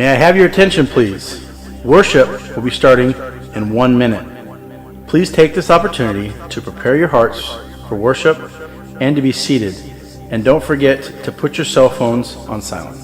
May I have your attention, please? Worship will be starting in 1 minute. Please take this opportunity to prepare your hearts for worship and to be seated. And don't forget to put your cell phones on silent.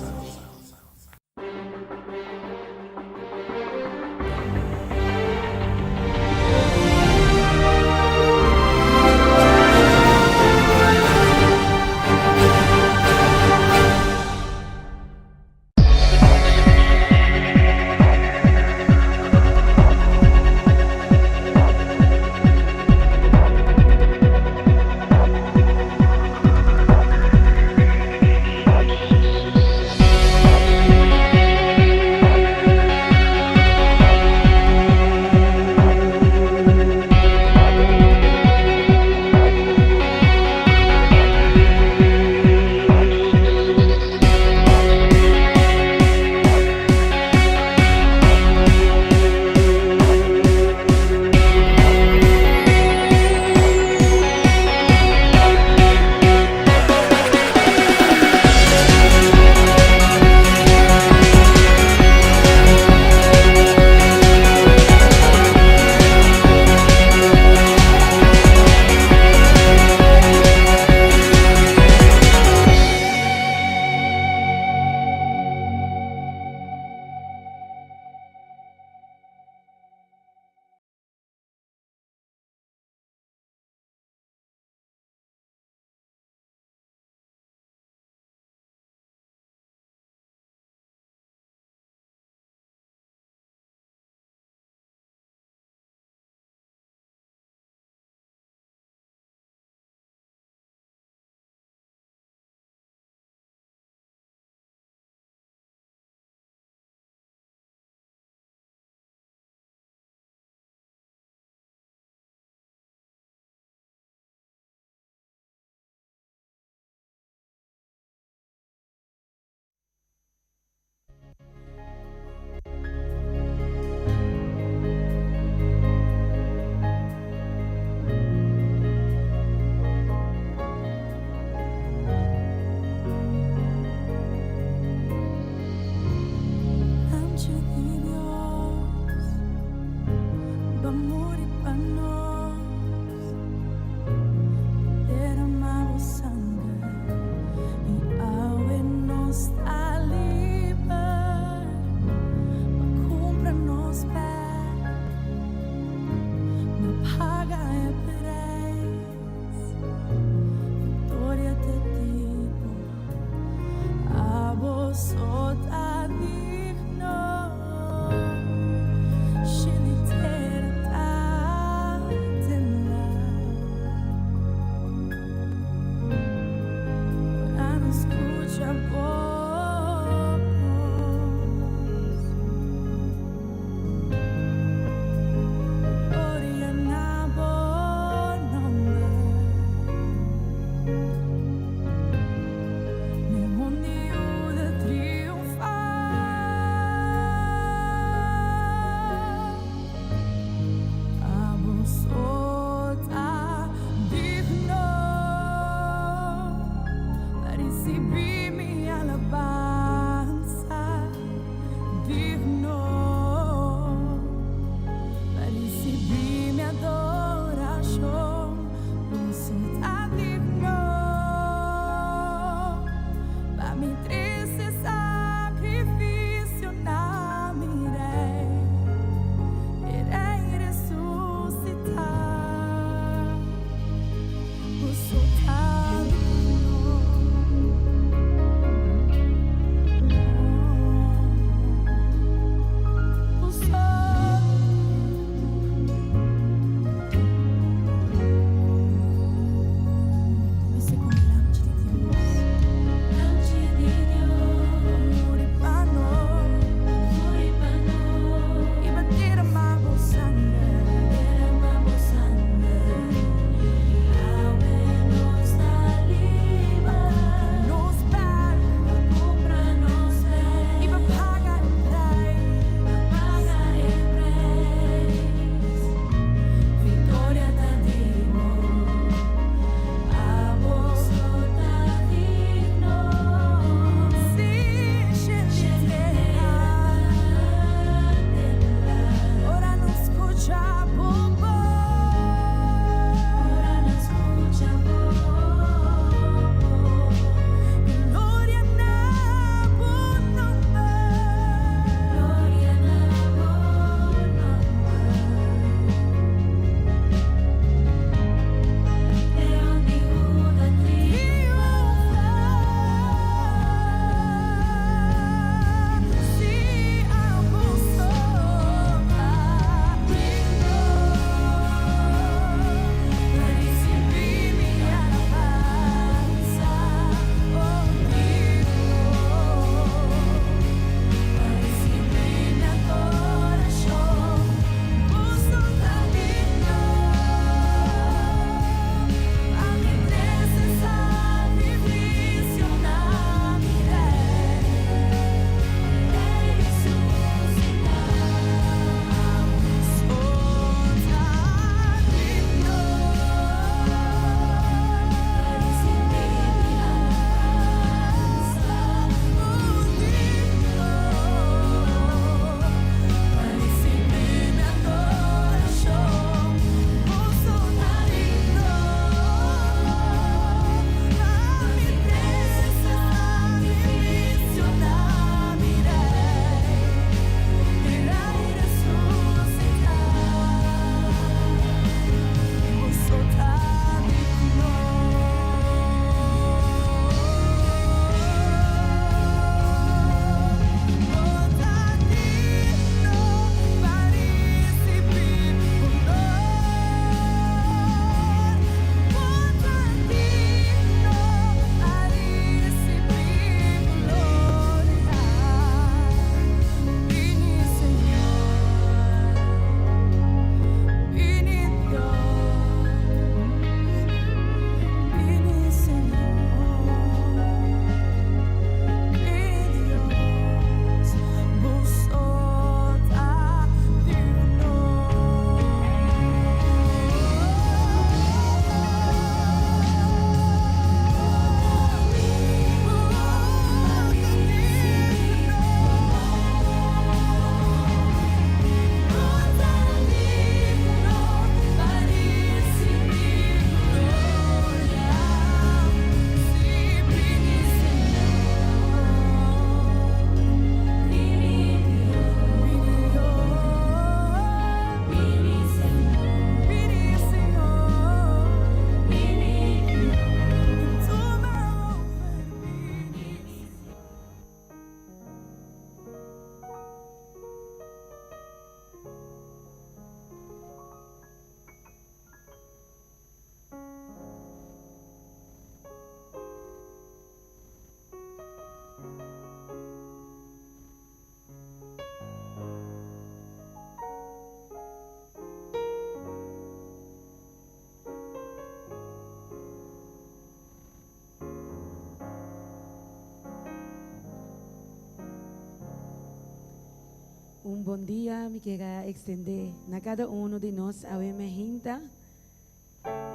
Un bon dia mi kier a extende na cada uno di nos awe mehinta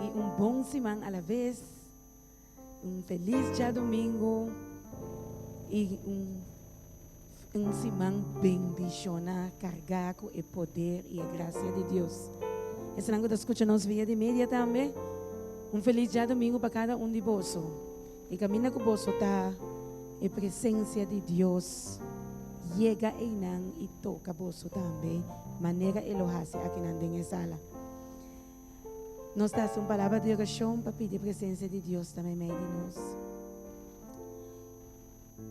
y un bon siman a la vez, un feliz djadomingo y un un siman bendiciona carga cu e poder y e gracia di Dios. Esnan cu ta scucha nos via di media tambe, un feliz djadomingo pa cada un di boso. E kaminda ku boso ta, e presensia di Dios yega einan i toka boso tambe, manera e lo hasi akinan den e sala. Nos ta hasi un palabra di orashon pa pidi e presensia di Dios ta meimei di nos.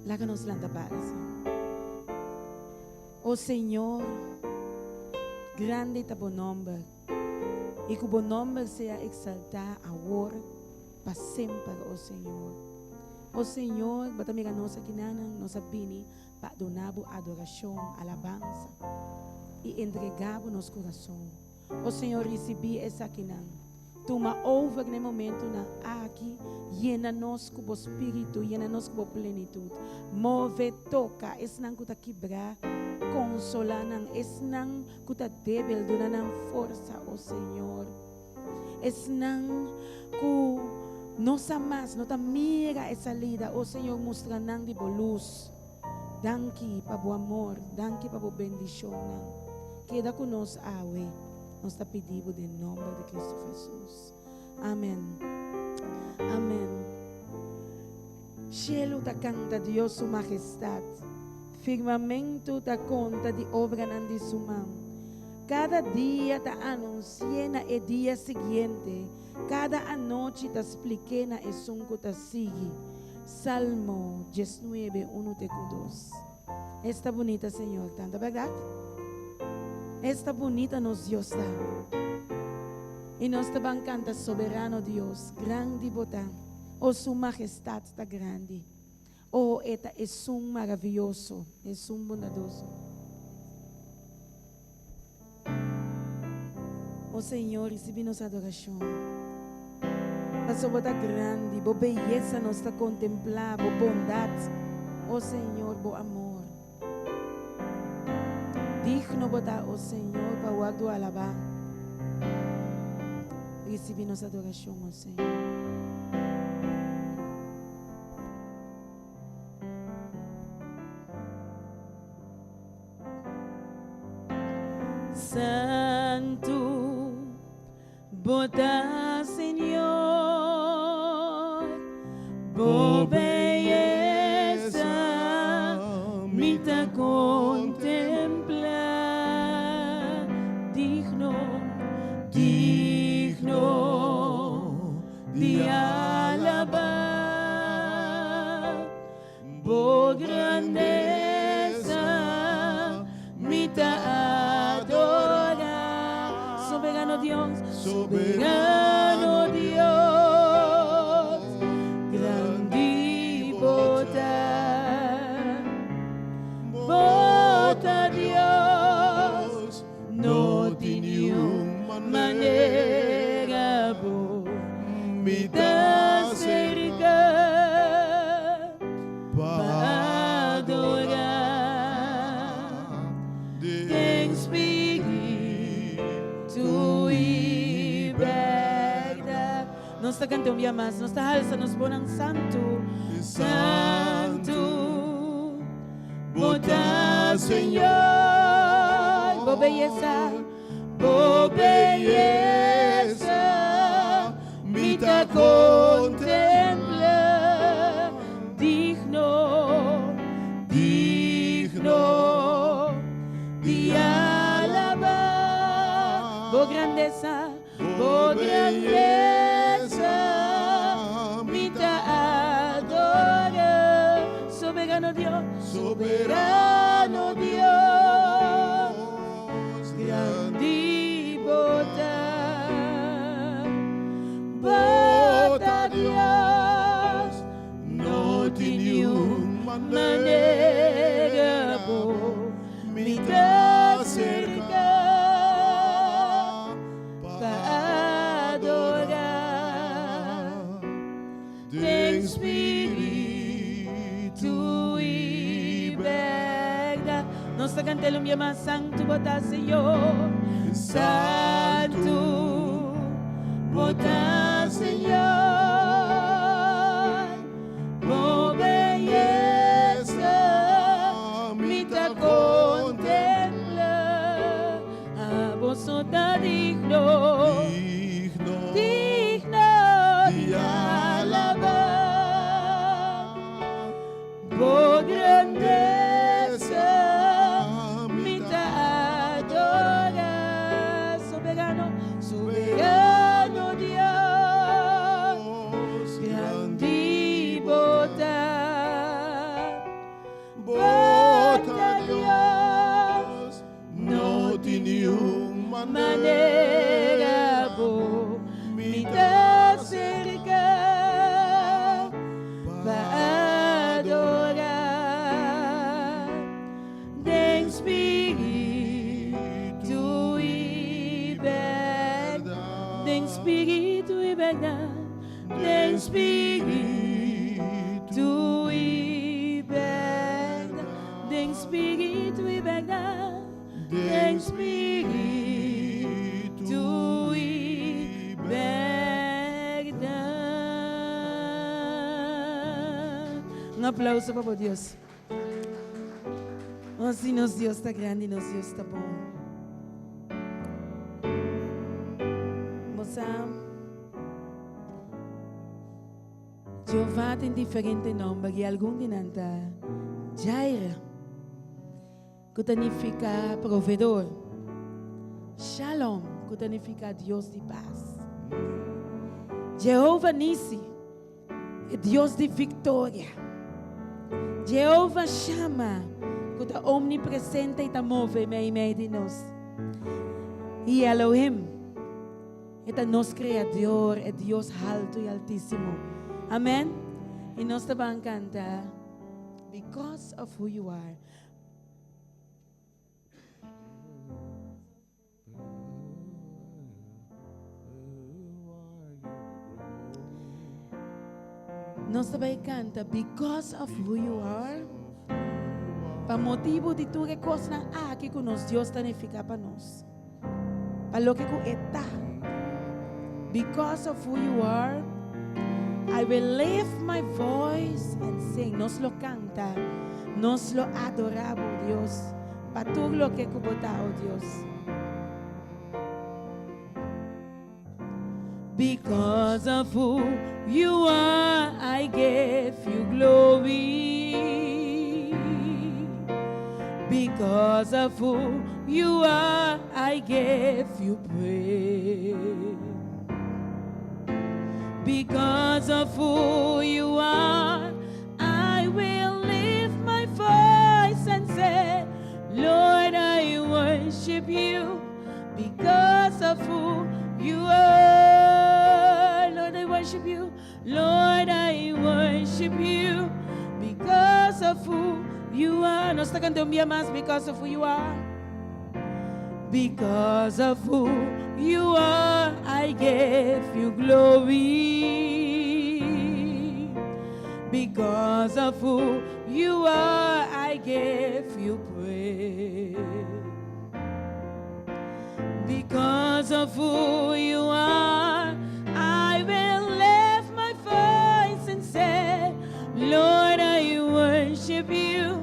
Laga nos lanta para, si. O Señor, grandi ta bo nomber, i ku bo nomber sea eksaltá awor pa semper, o Señor. O Señor, bo ta mira nos akinanan, nos a bini pa duna bo adorashon, alabansa, i entregá bo nos kurason. O Señor, risibí esakinan. Tuma over na e momentunan aki, yena nos ku bo spiritu, yena nos ku bo plenitut. Move, toka esnan ku ta kibrá, konsolá nan, esnan ku ta débil, duna nan forsa, o Señor. Esnan ku no sa mas, no ta mira e salida, o Señor, mustra nan di bo lus. Danki pa bo amor, danki pa bo bendishonnan. Keda ku nos awe, nos ta pidi bo den nomber di Cristo Jesus. Amen. Amen. Shelu ta kanta Dios su majestat, firmamentu ta konta di obranan di su man. Kada dia ta anunsi'é na e dia siguiente, kada anochi ta splik'é na esun ku ta sigui. Salmo diesnuebe, unu te ku dos. Esta bunita Señor ta, ta bèrdat? Esta bunita nos Dios ta. I nos ta ban kanta Soberano Dios, grandi bo ta. O su majestat ta grandi. O e ta esun maravioso, esun bondadoso. O Señor, ricibi nos adoracion. Pasobra bo ta grandi, bo beyesa nos ta contempla, bo bondad, o Señor, bo amor. Digno bo ta, o Señor, pa wordo alaba. Ricibi nos adoracion, o Señor. Santu bo ta Señor, bo beyesa mi ta contempla. Digno, digno di alaba. Bo grandesa mi ta adora. Soberano Dios, soberano Dios, grandi bo ta. Bo ta Dios, no tin niun manera bo mi ta serka pa adora den spiritu i bèrdat. Nos ta kanta un bia mas, nos ta halsa nos bonan santu, santu. Bo ta Señor, bo beyesa, bo beyesa, mi ta contempla, digno, digno di alaba, bo grandesa, Bo grandesa mi ta adora. Soberano Dios, soberano Dios, grandi bo ta. Bo ta Dios, no tin niun manera bo mi ta serka. Pa adora den spiritu i bèrdat. Nos Nos ta kant'é un bia mas, Santu bo ta, Señor. Santu bo ta, Señor. Bo beyesa mi ta kontempla. Abo so ta digno. Digno. Digno di alabá. Bo grandesa mi ta adorá. Soberano, soberano Dios, grandi bo ta. Bo ta Dios, no tin niun manera bo mi ta aserká pa adorá den spiritu i bèrdat, den spiritu i bèrdat, den spiritu i bèrdat, den spiritu i bèrdat, den spiritu i bèrdat. Un aplauso pa bo Dios. Oh, si nos Dios ta grandi, nos Dios ta bon. Bo sa, Jehová tin diferente nomber i algun di nan ta Jireh, ku ta nifiká Provedor, Shalom, ku ta nifiká Dios di pas, Jehová Nisi, e Dios di viktoria, Jehová Shama, ku ta omnipresente i ta move meimei di nos, i Elohim, e ta nos Kreador, e Dios haltu i altísimo. Amèn. I nos ta ban kanta Because of Who You Are. Nos ta bai canta Because of Who You Are. Pa motibu di tur e kosnan aki ku nos Dios ta nifiká pa nos. Pa loke ku E ta. Because of who you are, I will lift my voice and sing. Nos lo canta, nos lo adorá bo, Dios, pa tur loke ku bo ta, oh Dios. Because of who you are, I give you glory. Because of who you are, I give you praise. Because of who you are, I will lift my voice and say, Lord, I worship you because of who you are. Lord, I worship you. Lord, I worship you because of who you are. Nos ta kanta un bia mas because of who you are. Because of who you are, I give you glory. Because of who you are, I give you praise. Because of who you are, I will lift my voice and say, Lord, I worship you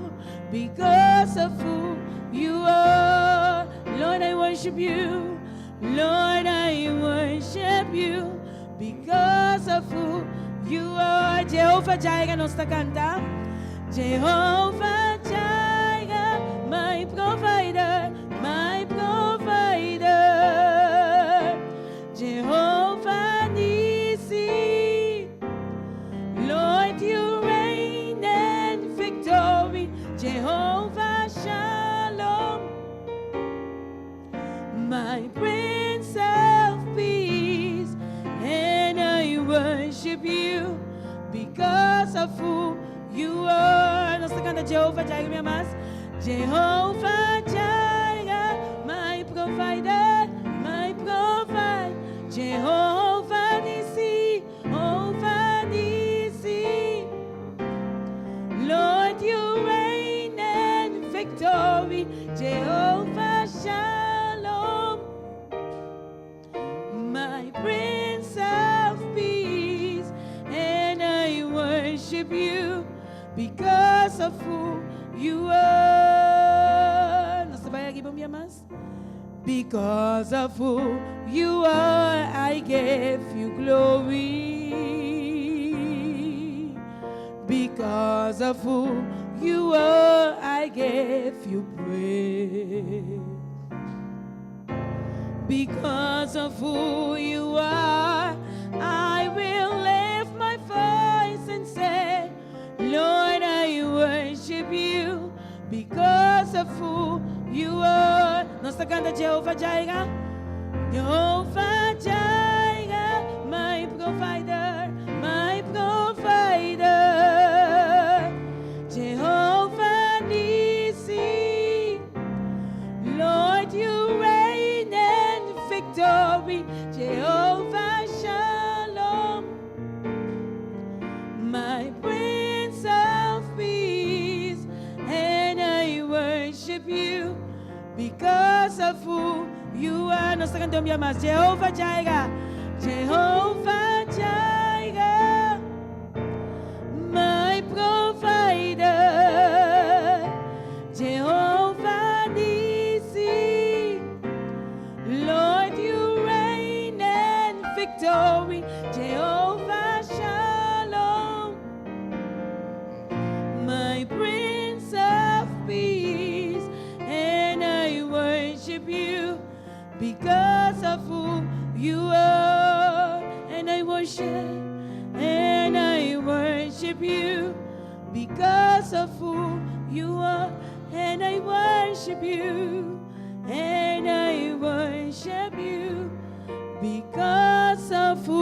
because of who you are. Lord, I worship you. Lord, I worship you because of who you are. Jehovah Jireh nos ta kanta. Jehovah Jireh, my provider, my provider. Jehovah Nisi, Lord, you reign in victory. Jehovah Shalom, my Prince of Peace, and I worship you because of who you are. Nos ta kanta Jehovah Jireh mi mas. Jehovah Jireh, my provider, my provider. Jehovah Nisi, Jehovah Nisi. Lord, you reign in victory. worship you because of who you are. Nos ta bai aki un mas. Because of who you are, I give you glory. Because of who you are, I give you praise. Because of who you are, I will lift my voice and say, Lord, I worship you because of who you are. Nos ta kanta Jehovah Jireh. Jehovah Jireh, my provider, my provider. Jehovah Nissi, Lord, you reign in victory. Jehovah Shalom, my Prince of Peace, and I worship you because of who you are. Nos ta kantando mas Jehovah Jireh, Jehovah Jireh, my provider, Jehovah Nissi. Lord, you reign in victory, Jehovah Shalom, my Prince of Peace, and I worship you because of who you are, and I worship you because of who you are, and I worship you, and I worship you because of who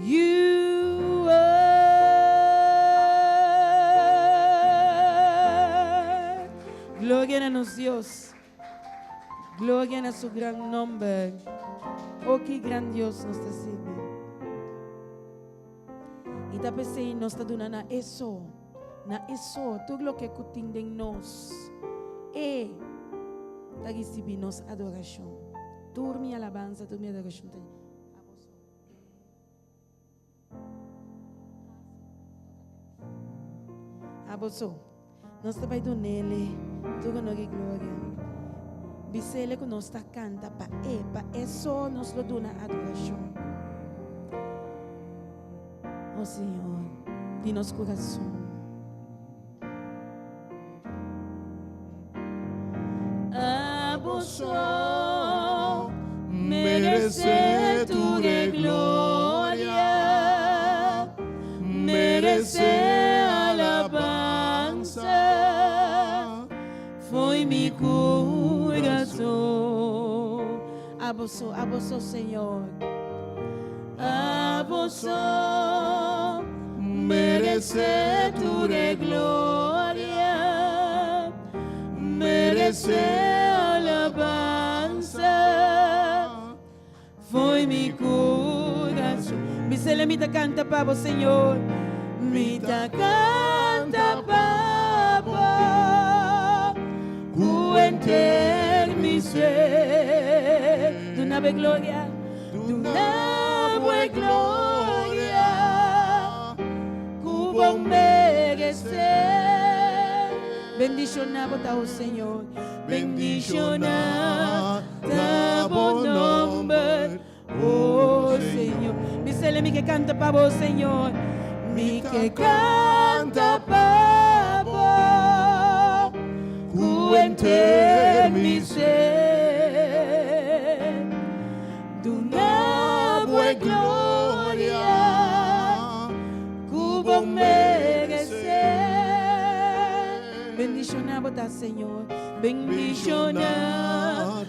you are. Gloria na nos Dios. Gloria na su gran nòmber. Oh, ki gran Dios nos ta sirbi. I ta p'esei nos ta duna na e so, na e so, tur loke ku tin den nos. E ta risibí nos adorashon. Tur mi alabansa, tur mi adorashon ta abo so. Abo so. Nos ta bai dun'Ele tur honor i gloria. Bis'Ele ku nos ta kanta pa E, pa E so nos lo duna adorashon. O Señor, di nos kurason. Abo so meresé tur e gloria, meresé alabansa, fo'i mi kurason. Abo so, abo so, Señor. Abo so meresé tur e gloria, meresé alabansa, fo'i mi kurason. Bis'Ele mi ta kanta pa bo, Señor. Mi ta kanta pa bo. Ku henter mi ser. Duna Bo gloria. Duna Bo gloria. Ku Bo meresé. Bendishoná bo ta, o Señor. Bendishoná ta bo nòmber, o Señor. Bis'Ele mi ke kanta pa bo, Señor. Mi ke kanta pa bo. Ku henter mi ser. Duna bo gloria. Ku bo meresé. Bendishoná bo ta, Señor. Bendishoná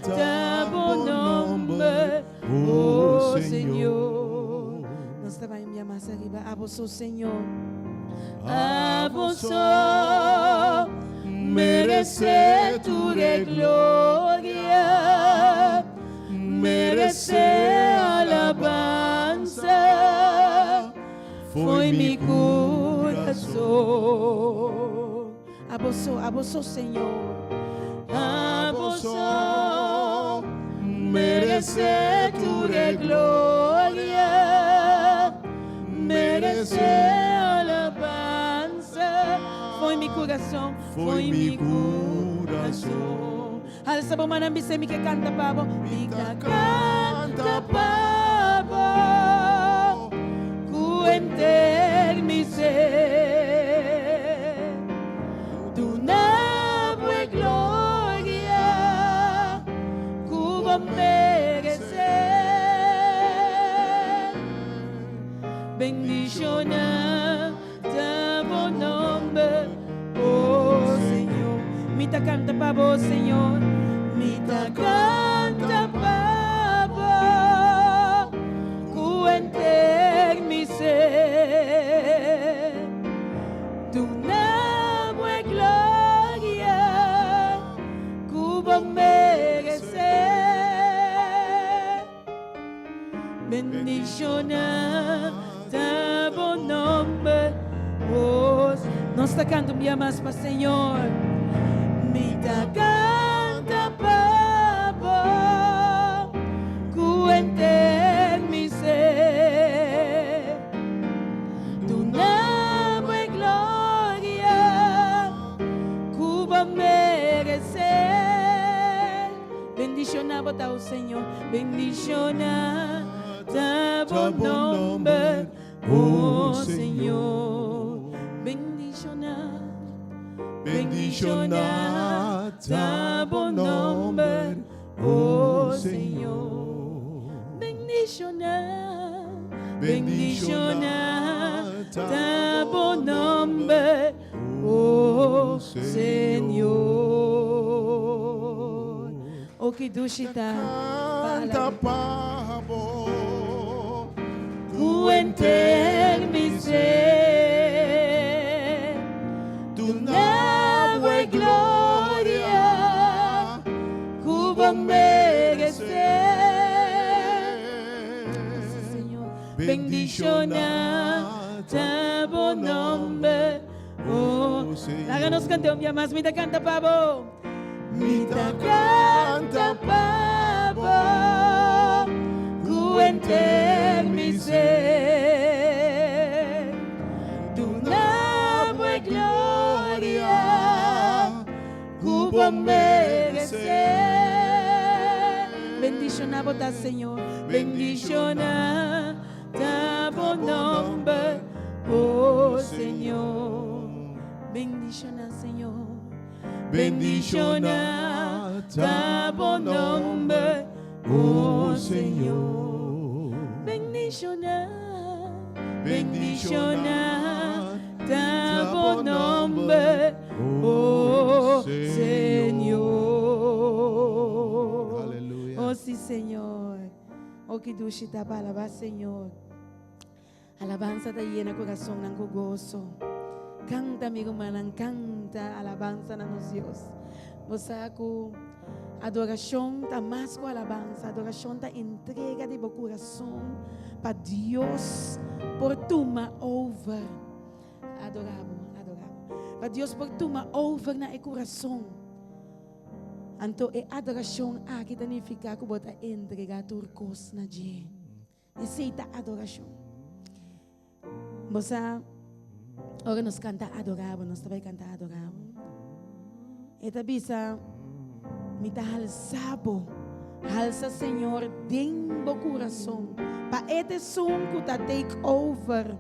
ta bo nòmber, o Señor. Nos ta bai mas ariba. Abo so, Señor. Abo so meresé tur gloria, meresé alabansa, fo'i mi kurason. Abo so, abo so, Señor. Abo so meresé tur gloria, Meresé alabansa. Fo'i mi kurason, fo'i mi kurason. Alsa bo mannan bis'é mi ke kanta pa bo. Mi ta kanta pa bo ku henter mi ser. Duna bo e gloria ku bo meresé. Bendishoná ta bo nomber, oh Señor. Mi ta canta pa bo, Señor. Mi ta canta pa bo cu henter mi ser. Duna bo e gloria cu bo merece. Bendiciona ta bo nomber, oh. Nos ta canta un bia mas pa Señor. Mi ta canta pa bo cu henter mi ser. Duna bo e gloria cu bo merece. Bendiciona bo ta, oh Señor. Bendiciona ta bo nomber, oh Señor. Bendiciona, bendiciona ta bo nomber, oh Señor. Bendiciona, bendiciona ta bo nomber, oh Señor. Oh ki dushi ta Canta pa bo Ku henter mi ser. Duna bo e gloria ku bo meresé. Señor, bendiciona ta bo nomber. Oh, laga nos canta un bia mas. Mi ta canta pa bo. Mi ta canta pa bo ku henter mi ser. Duna bo e gloria ku bo meresé. Bendiciona bo ta, Señor. Bendiciona ta bo nomber, oh Señor. Bendiciona, Señor. Bendiciona ta bo nomber, oh Señor. Bendiciona, bendiciona ta bo nomber, oh Señor. Aleluya. Oh sí, Señor. Oh ki dushi ta pa alabá Señor. Alabansa ta yena kurasonnan ku goso. Kanta, mi rumannan, kanta alabansa na nos Dios. Bo sa ku adorashon ta mas ku alabansa. Adorashon ta entrega di bo kurason pa Dios por tuma over. Adorá bo, adorá bo. Pa Dios por tuma over na e kurason. Anto e adorashon aki ta nifiká ku bo ta entregá tur kos na dje. Esei ta adorashon. Bo sa, ora nos kanta adorá bo, nos ta bai kanta adorá bo. E ta bisa, Mi ta halsa bo, halsa Señor den bo kurason, pa e ta esun ku ta take over.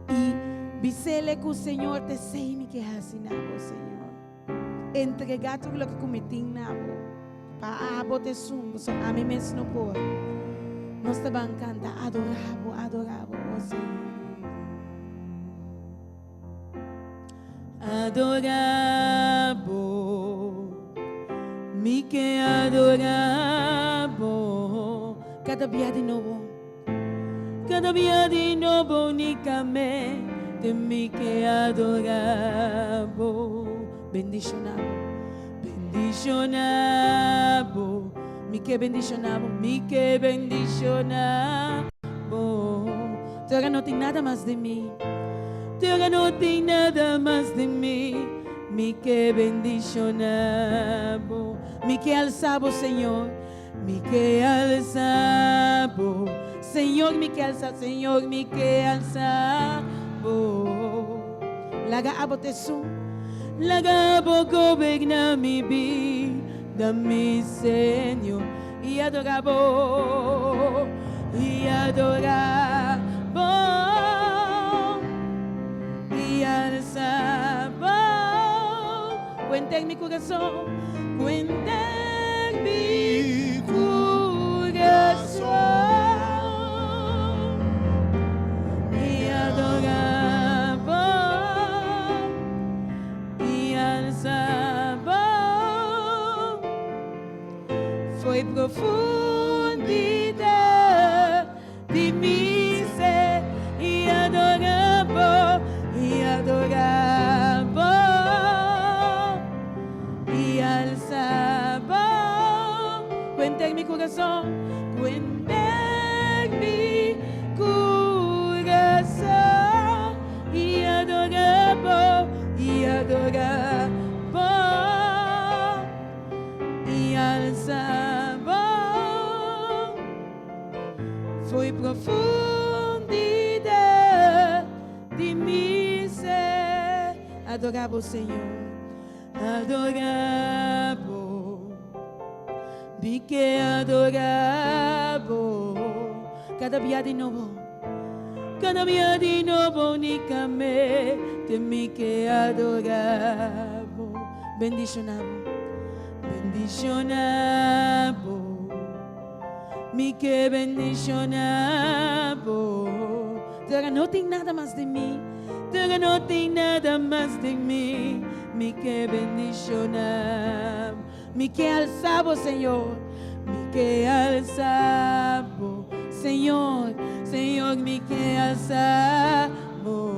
I bis'ele ku Señor ta esei mi ke hasi na bo, Señor. Entregá tur loke ku mi tin na bo, pa abo ta esun, pasobra ami mes no por. Nos ta ban kanta adorá bo, adorá bo, o Señor. Adorá bo, mi ke adorá bo. Kada bia di nobo, kada bia di nobo únikamente mi ke adorá bo. Bendishoná bo, bendishoná bo, mi ke bendishoná bo, mi ke bendishoná bo. Te ora no tin nada mas di mi. Te ora no tin nada mas di mi. Mi ke bendishoná bo. Mi ke alsa bo, Señor. Mi ke alsa bo. Señor. Señor, mi ke alsa, Señor, mi ke alsa bo. Laga abo ta esun, laga abo goberná mi bida, mi Señor. I adorá bo, i adorá bo, i alsa bo. Cuenta en mi corazón, cuenta en mi corazón. I adorá bo, i alsa bo. Foi profundidad di mi ser i adorá bo, i adorá bo, i alsa bo. Cuenta en mi corazón, cuenta en mi corazón i adorá bo, i adorá bo, i alsa bo. Foi profundidad di mi ser. Adorá bo, Señor, adorá bo. Mi ke adorá bo. Kada bia di nobo, kada bia di nobo únikamente mi ke adorá bo. Bendishoná bo, bendishoná bo. Mi ke bendishoná bo. Tera no tin nada mas den mi, tera no tin nada mas den mi. Mi ke bendishoná. Mi ke alsa bo, Señor. Mi ke alsa bo, Señor. Señor, mi ke alsa bo.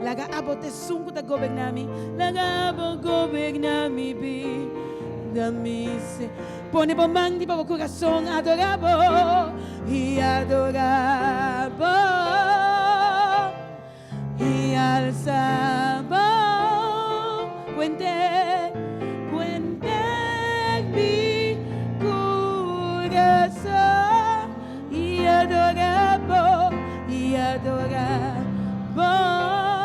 Laga abo ta esun ku ta goberná mi. Laga abo goberná mi bida, mi se. Pone bo man riba bo kurason, adorá bo i adorá bo i alsa bo. Kuent'é, kuent'é mi kurason i adorá bo i adorá bo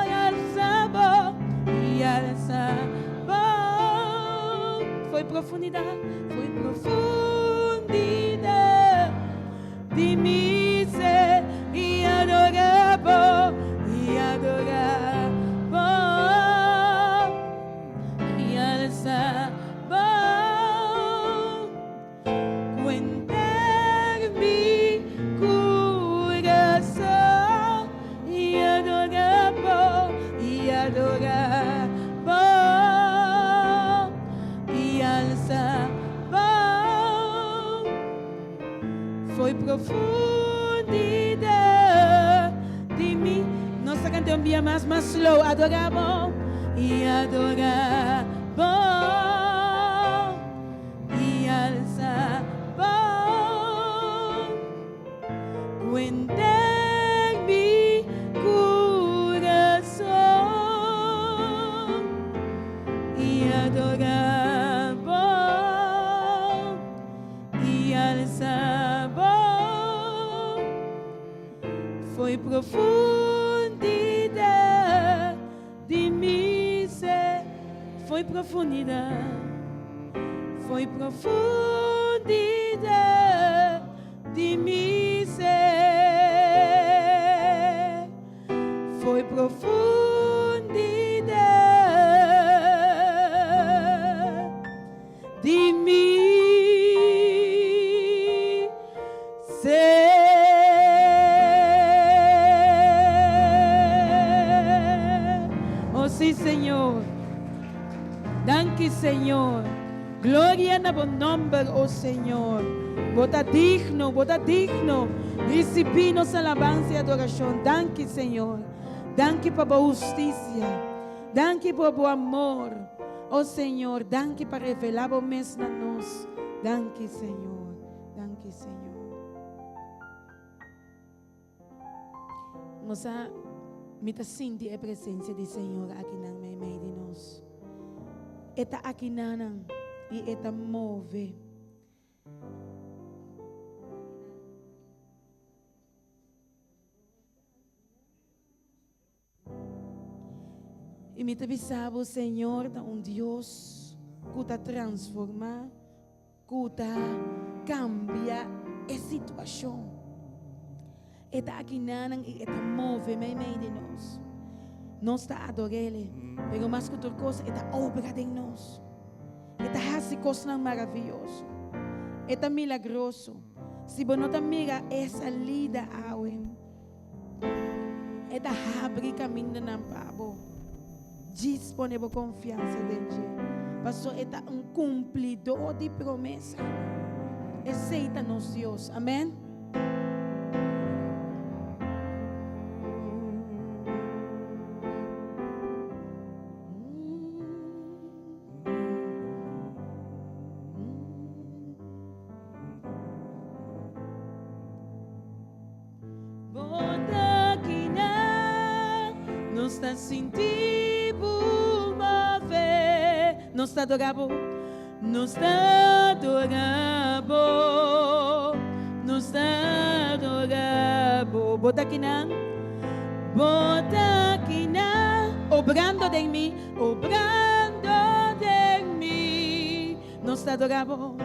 i alsa bo i alsa bo. Foi profundidat, foi profundidat di mi ser i adorá bo, i adorá bo, i alsa bo. Kuenta mi kurason i adorá bo, i adorá bo, i alsa bo. Foi profundidat di mi. Nos ta kanta un bia mas, mas slow. Adorá bo i adorá bo i alsa bo. Kuenta mi kurason i adorá bo i alsa bo. Foi profundidat di mi ser. Foi profundidat, foi profundidat di mi ser. Foi profundidat di mi ser. Oh sí, Señor. Danki, Señor. Gloria na bo nòmber, oh Señor. Bo ta digno, bo ta digno. Risibí nos alabansa i adorashon. Danki, Señor. Danki pa bo hustisia. Danki pa bo amor. Oh Señor, danki pa revelá bo mes na nos. Danki, Señor. Danki, Señor. Nos a, mi ta sinti e presensia di Señor akinan meimei di nos. E ta akinanan i e ta move. I mi ta bisa bo, Señor ta un Dios ku ta transformá, ku ta kambia e situashon. E ta akinanan i e ta move meimei di nos. Nos ta ador'El, pero mas ku tur kos e ta obra den nos. E ta hasi kosnan maravioso. E ta milagroso. Si bo no ta mira e salida awe, e ta habri kamindanan pa bo. Djis pone bo konfiansa den dje, paso e ta un kumplidó di promesa. Esei ta nos Dios. Amèn. Bo ta kinan, nos ta sinti bo move. Nos ta adora bo, nos ta adora bo, nos ta adora bo. Bo ta kinan, bo ta kinan, obrando den mi, obrando den mi. Nos ta adora bo,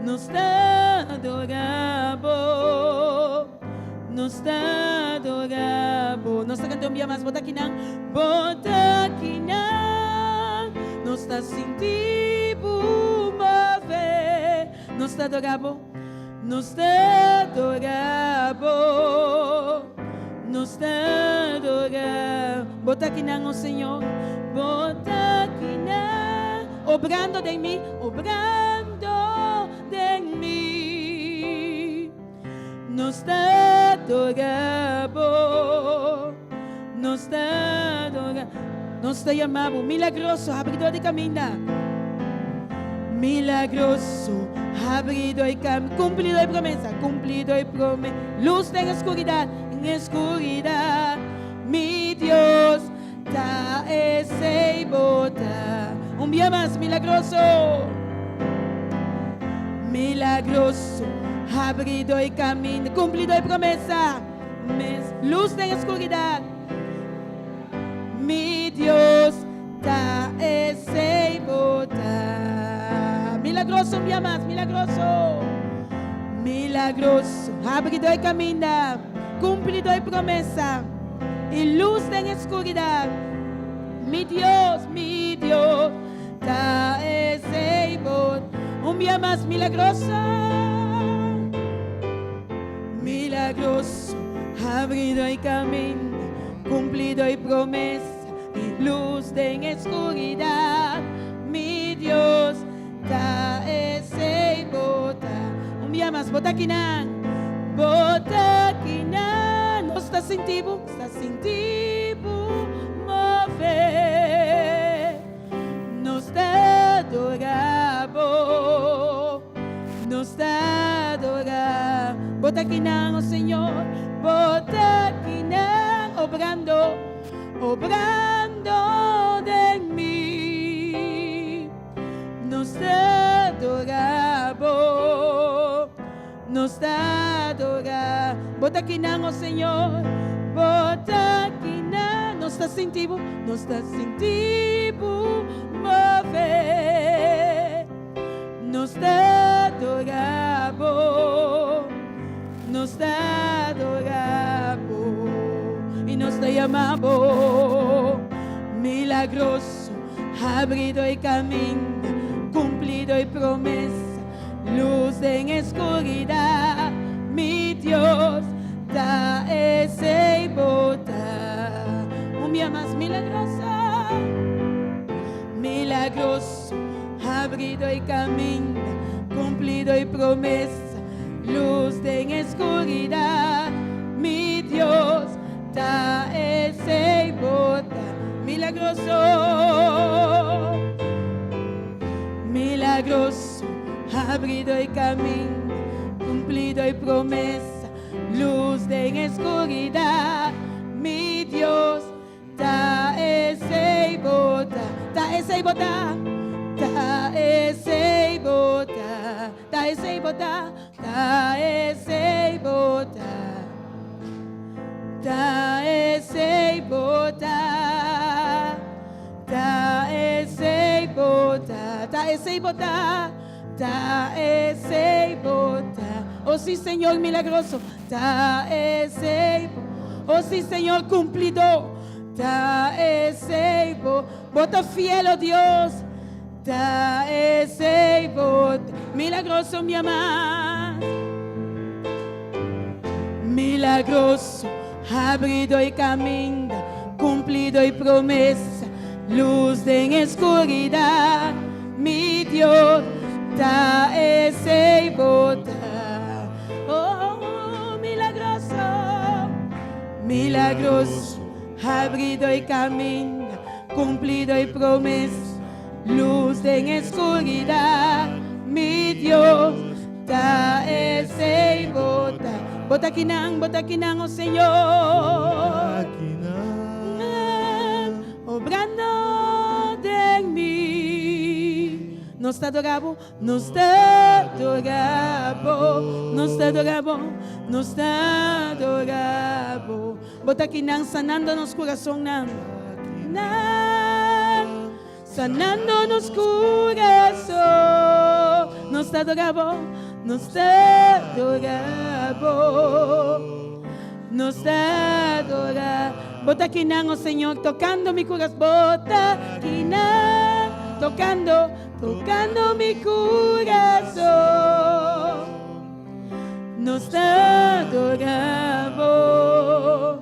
nos ta adora bo, nos ta adora bo. Nos ta canta un bia mas, bo ta kinan, bo ta kinan. Nos ta sinti bo move. Nos ta adora bo, nos ta adora bo, nos ta adora. Bo ta kinan, oh Señor, bo ta kinan. Obrando den mi, obrando den mi. Nos ta adora bo, nos ta adora. Nos ta yama bo, milagroso, habridor di caminda. Milagroso, habridor di caminda, cumplidor di promesa, cumplidor di promesa. Luz den oscuridad, en oscuridad, mi Dios. Ta esei bo ta. Un bia mas, milagroso. Milagroso, habrido e kaminda, kumplido e promesa. Mes lus den oskuridad. Mi Dios, ta esei bo ta. Milagroso, un bia mas, milagroso. Milagroso, habrido e kaminda, kumplido e promesa. I lus den e skuridat. Mi Dios, mi Dios, ta esei bo. Un bia mas milagroso, milagroso, habrido e kaminda, kumplido e promesa, i lus den e skuridat. Mi Dios, ta esei bo ta. Un bia mas, bo ta kinan, bo ta kinan. Nos ta sinti bo, ta sinti bo move. Nos ta adora bo, nos ta adora. Bo ta kinan, oh Señor, bo ta kinan, obrando, obrando den mi. Nos ta adora bo, nos ta adora. Bo ta kinan, oh Señor, bo ta kinan. Nos ta sinti bo, nos ta sinti bo move. Nos ta adora bo, nos ta adora bo. I nos ta yama bo milagroso. Habrido e caminda, cumplido e promesa, luz den escuridad, mi Dios ta esey bo ta. Un bia mas milagroso, milagroso, habrido e caminda, cumplido e promesa, luz den escuridad, mi Dios Ta esei bo ta. Milagroso, milagroso, habrido e caminda, cumplido e promesa, luz den escuridad, mi Dios, ta esei bo ta. Ta esei bo ta, ta esei bo ta, ta esei bo ta, ta esei bo ta. Ta esei bo ta. esei bo ta, ta esei bo ta. Oh sí, Señor milagroso, ta esei bo. Oh sí, Señor cumplidor, ta esei bo. Bo ta fiel, oh Dios, ta esei bo ta. Milagroso mi ama. Milagroso, habrido e caminda, cumplido e promesa, luz den escuridad, mi Dios, ta esei bo ta. Oh, milagroso, milagroso, habrido e caminda, cumplido e promesa, luz den escuridad, mi Dios, Ta esei bo ta. Bo ta kinan, bo ta kinan, oh Señor. Obrando den mi. Nos ta adora bo, nos ta adora bo, nos ta adora bo, nos ta adora bo. Bo ta kinan sanando nos curasonnan. Nan. Sanando nos curason. Nos ta adora bo, nos ta adora bo, nos ta adora. Bo ta kinan, oh Señor, tocando mi curason. Bo ta kinan, tocando, tocando mi curason. Nos ta adora bo,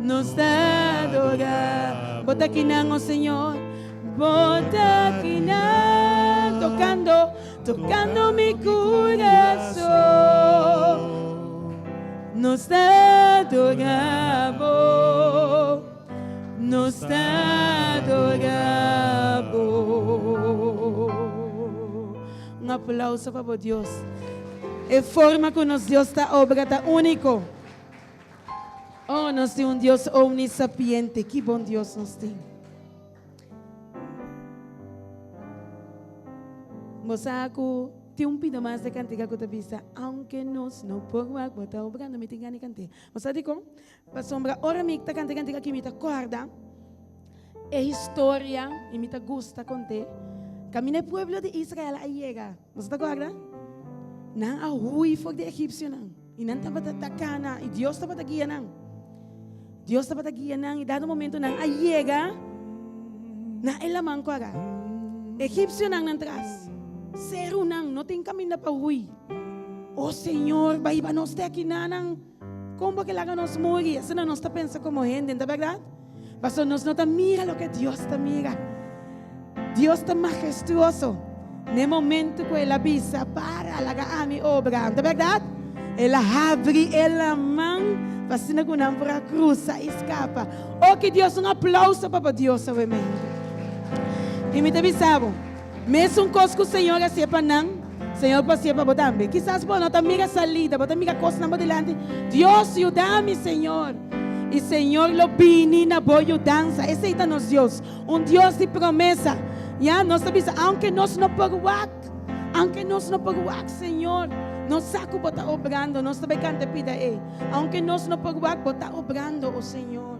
nos ta adora. Bo ta kinan, oh Señor, bo ta kinan, tocando, tocando mi curason. Nos ta adora bo, nos ta adora bo. Un aplauso pa bo Dios. E forma ku nos Dios ta obra ta úniko. Oh, nos tin un Dios omnisapiente. Ki bon Dios nos tin. Bo sa ku tin un pida mas de kantika ku ta bisa, Aunke nos no por wak, bo ta obrando. Mi tin gana di kant'é. Bo sa dikon? Pasobra ora mi ta kanta e kantika aki mi ta kòrda e historia i mi ta gusta kont'é. Kaminda e pueblo di Israel a yega. Boso ta kòrda? Nan a hui for di e egipsionan i nan tabata ta kana i Dios tabata guia nan. Dios tabata guia nan i dado momento nan a yega na e laman kòrá. Egipsionan nan tras, serunan, no tin kaminda pa hui. O Señor, bai hiba nos te akinanan. Kon bo ke laga nos muri? Asina nos ta pensa komo hende, no ta bèrdat? Pasobra nos no ta mira loke Dios ta mira. Dios ta mahestuoso. Na e momento ku El a bisa, Para, laga ami obra, no ta bèrdat? El a habri e laman pa asina ku nan por a krusa i skapa. O ki Dios! Un aplauso pa bo Dios awe mainta. I mi ta bisa bo, mesun kos ku Señor a hasié pa nan, Señor por hasié pa bo tambe. Kisas bo no ta mira salida, bo ta mira kosnan bo dilanti. Dios, yuda mi, Señor! I Señor lo bini na bo yudansa. Esei ta nos Dios. Un Dios di promesa. Ya, nos ta bisa, aunke nos no por wak, aunke nos no por wak, Señor, nos sa ku Bo ta obrando. Nos ta bai kanta e pida ei. Aunke nos no por wak, Bo ta obrando, o Señor.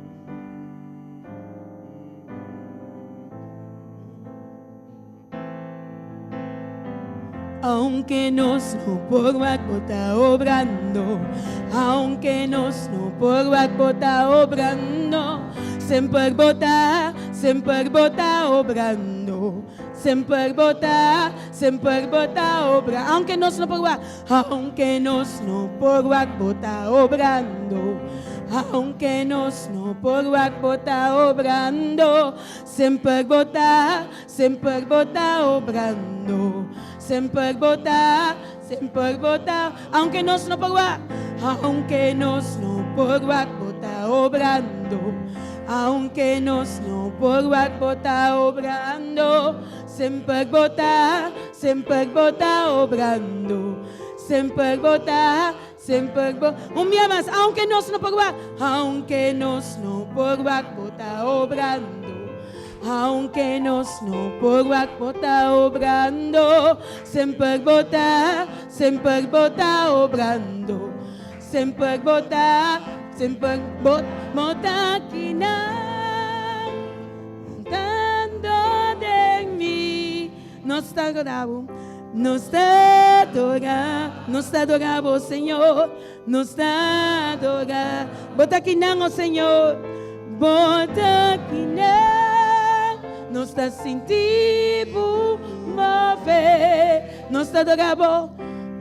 Aunke nos no por wak, Bo ta obrando. Aunke nos no por wak, Bo ta obrando. Semper Bo ta, semper Bo ta obrando. Semper Bo ta, semper Bo ta obra. Aunke nos no por wak, aunke nos no por wak, Bo ta obrando. Aunke nos no por wak, Bo ta obrando. Semper Bo ta, Semper bo ta obrando, semper bo ta, semper bo ta, aunke nos no por wak, aunke nos no por wak, bo ta obrando, aunke nos no por wak, bo ta obrando, semper bo ta, semper bo ta obrando, semper bo ta, semper bo, un bia mas, aunke nos no por wak, aunke nos no por wak, bo ta obrando. Aunke nos no por wak bo ta obrando, semper bo ta, semper bo ta obrando, semper bo ta, semper bo, bo ta akinan, cantando den mi. Nos ta adorá bo, nos ta adorá, nos ta adorá bo, Señor, nos ta adorá. Bo ta kinan, o Señor, bo ta kinan. Nos ta sinti bo move. Nos ta adorá bo,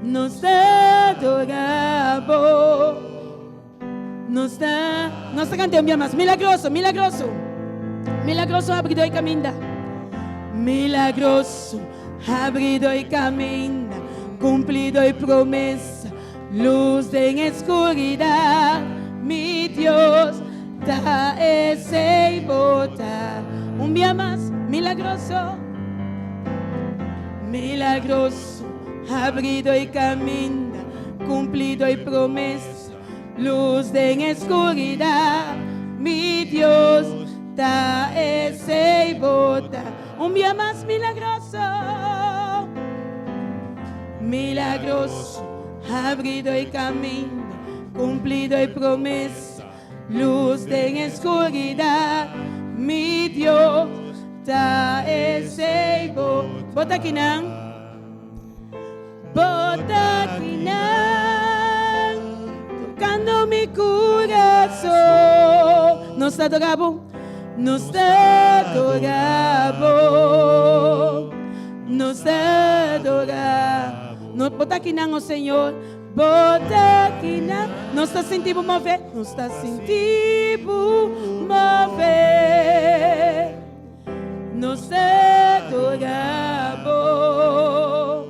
nos ta adorá bo. Nos ta, nos ta canta un bia mas. Milagroso, milagroso. Milagroso abrido e caminda. Milagroso abrido e caminda. Cumplido e promesa. Luz den escuridad. Mi Dios ta esey bo ta. Un bia mas. Milagroso. Milagroso abrido e caminda. Cumplido e promesa. Luz den escuridad, mi Dios ta esey bo ta. Un bia mas milagroso, milagroso, abrido e caminda, cumplido e promesa. Luz den escuridad, mi Dios ta esey bo. Bo ta kinan? Bo ta kinan tocando mi curason. Nos ta adora bo, nos ta adora bo, nos ta adora. No, bo ta kinan, oh Señor, bo ta kinan. Nos ta sinti bo move, nos ta sinti bo move. Nos ta adora bo,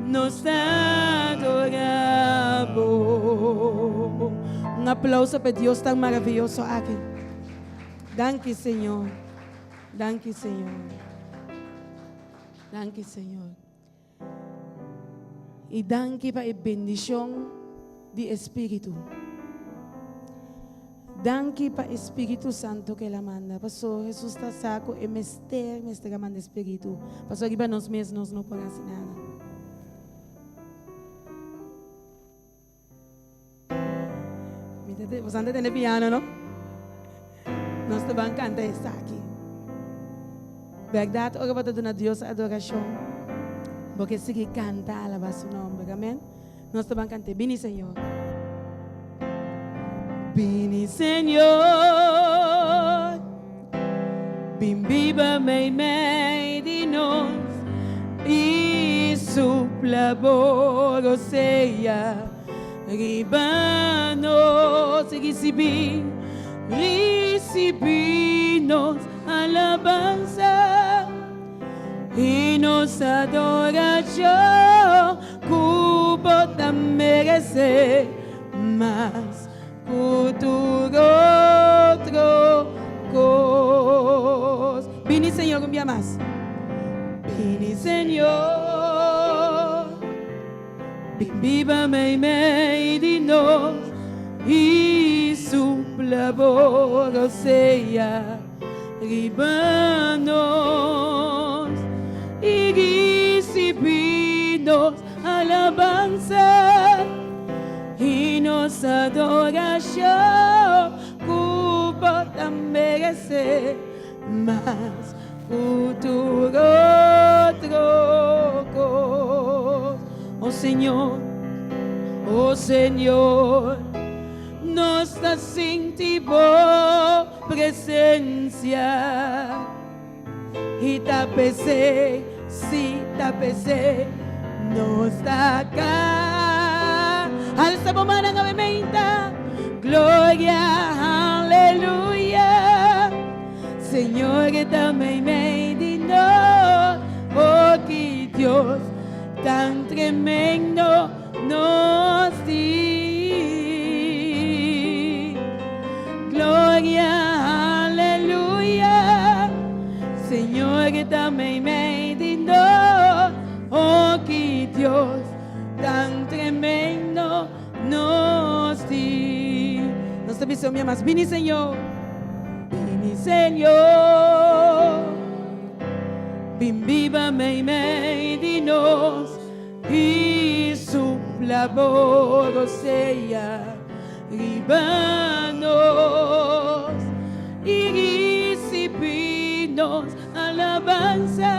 nos ta adora bo. Un aplauso pa e Dios tan maraviyoso aki. Danki Señor, danki Señor, danki Señor. I danki pa e bendishon di e Spiritu. Danki pa e Spiritu Santu ku el a manda. Paso Hesus ta sa ku e mester mester a manda e Spiritu. Paso riba nos mes nos no por hasi nada. Mi ta te, boso ta tende piano, no? Nos ta ban canta esaki. Berdad, ora bo ta duna Dios adoracion, bo ke sigui canta alaba su nomber. Amen. Nos ta ban canta, Bini Señor. Bini Señor, bin biba meimei di nos i supla bo rosea riba nos. Risibí, risibí nos alabansa i nos adorashon ku bo ta meresé mas ku tur otro kos. Bini Señor un bia mas. Bini Señor, bin biba meimei di nos i supla bo rosea riba nos i risibí nos alabansa i nos adorashon ku bo ta meresé mas ku tur otro kos. O Señor, o Señor, nos ta sinti bo presensia. I ta p'esei, sí, ta p'esei nos ta ka. Alsa bo mannan awe meinta. Gloria, aleluya. Señor ta meimei di nos. Oh, ki Dios tan tremendo nos tin. Gloria, aleluya. Señor ta meimei di nos. Oh, ki Dios tan tremendo nos tin. Nos ta bisa un bia mas, Bini Señor, bini Señor. Bin biba meimei di nos. I supla bo rosea riba nos i risibí nos alabansa.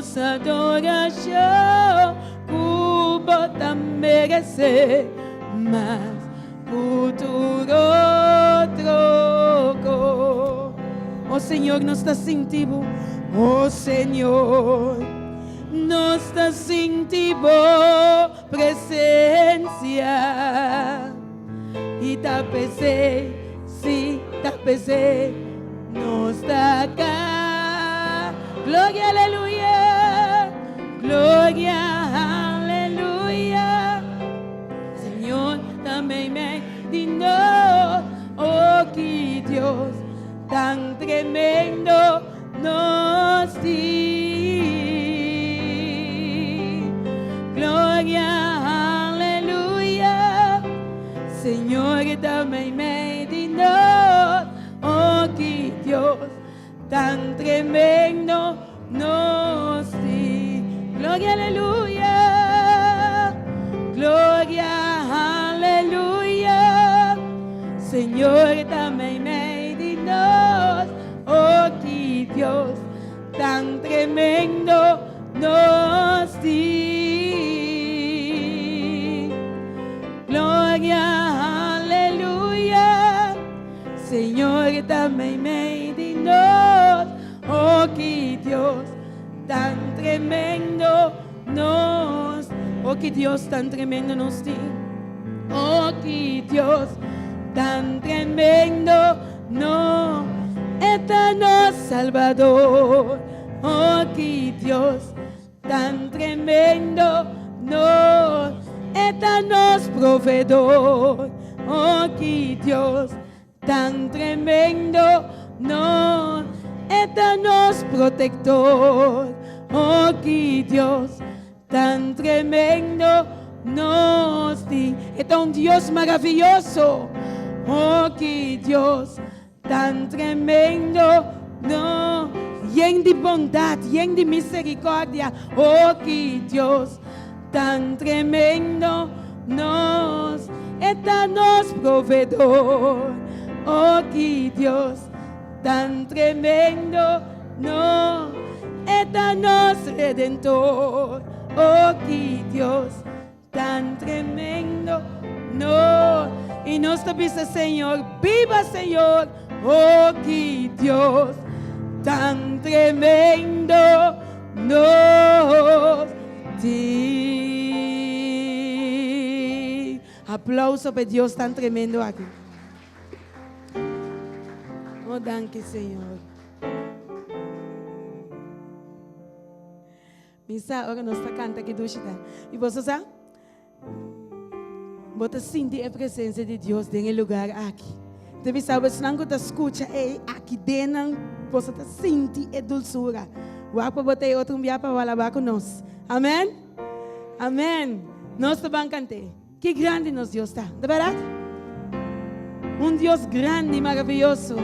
nos adorashon ku bo ta meresé mas ku tur otro kos. O Señor, nos ta sinti bo. O Señor, nos ta sinti bo presensia. I ta p'esei, sí, ta p'esei nos ta ka. Gloria, aleluya, gloria, aleluya. Señor ta meimei di nos, oh ki Dios tan tremendo nos tin. Gloria, aleluya. Señor ta meimei di nos, oh ki Dios tan tremendo nos tin. Gloria, aleluya. Gloria, aleluya. Señor ta meimei di nos, oh ki Dios tan tremendo nos tin. Gloria, aleluya. Señor ta meimei di nos, oh ki Dios tan tremendo nos. Oh ki Dios tan tremendo nos tin. Oh ki Dios tan tremendo no. E ta nos Salbador. Oh ki Dios tan tremendo nos. E ta nos proveedor. Oh ki Dios tan tremendo nos. E ta nos protector. Oh ki Dios tan tremendo nos tin. E ta un Dios maraviyoso. Oh ki Dios tan tremendo no. Yen di bondad, yen di misericordia. Oh ki Dios tan tremendo nos. E ta nos proveedor. Oh ki Dios tan tremendo no. E ta nos redentor. Oh ki Dios tan tremendo no. I nos ta bisa Señor, biba Señor. Oh ki Dios tan tremendo nos tin. Aplauso pa e Dios tan tremendo aki. Oh danki Señor. Mi sa ora nos ta canta ki dushi ta. Y boso sa? Bo ta sinti e presencia di Dios den e lugar aki. Ta bisa esnan cu ta scucha ey aki den nan, boso ta sinti e dulzura. Wak pa bo ta ey otro un bia pa bo alaba cu nos. Amen? Amen. Nos ta ban cant'e. Ki grandi nos Dios ta, ta berdad? Un Dios grandi y maraviyoso.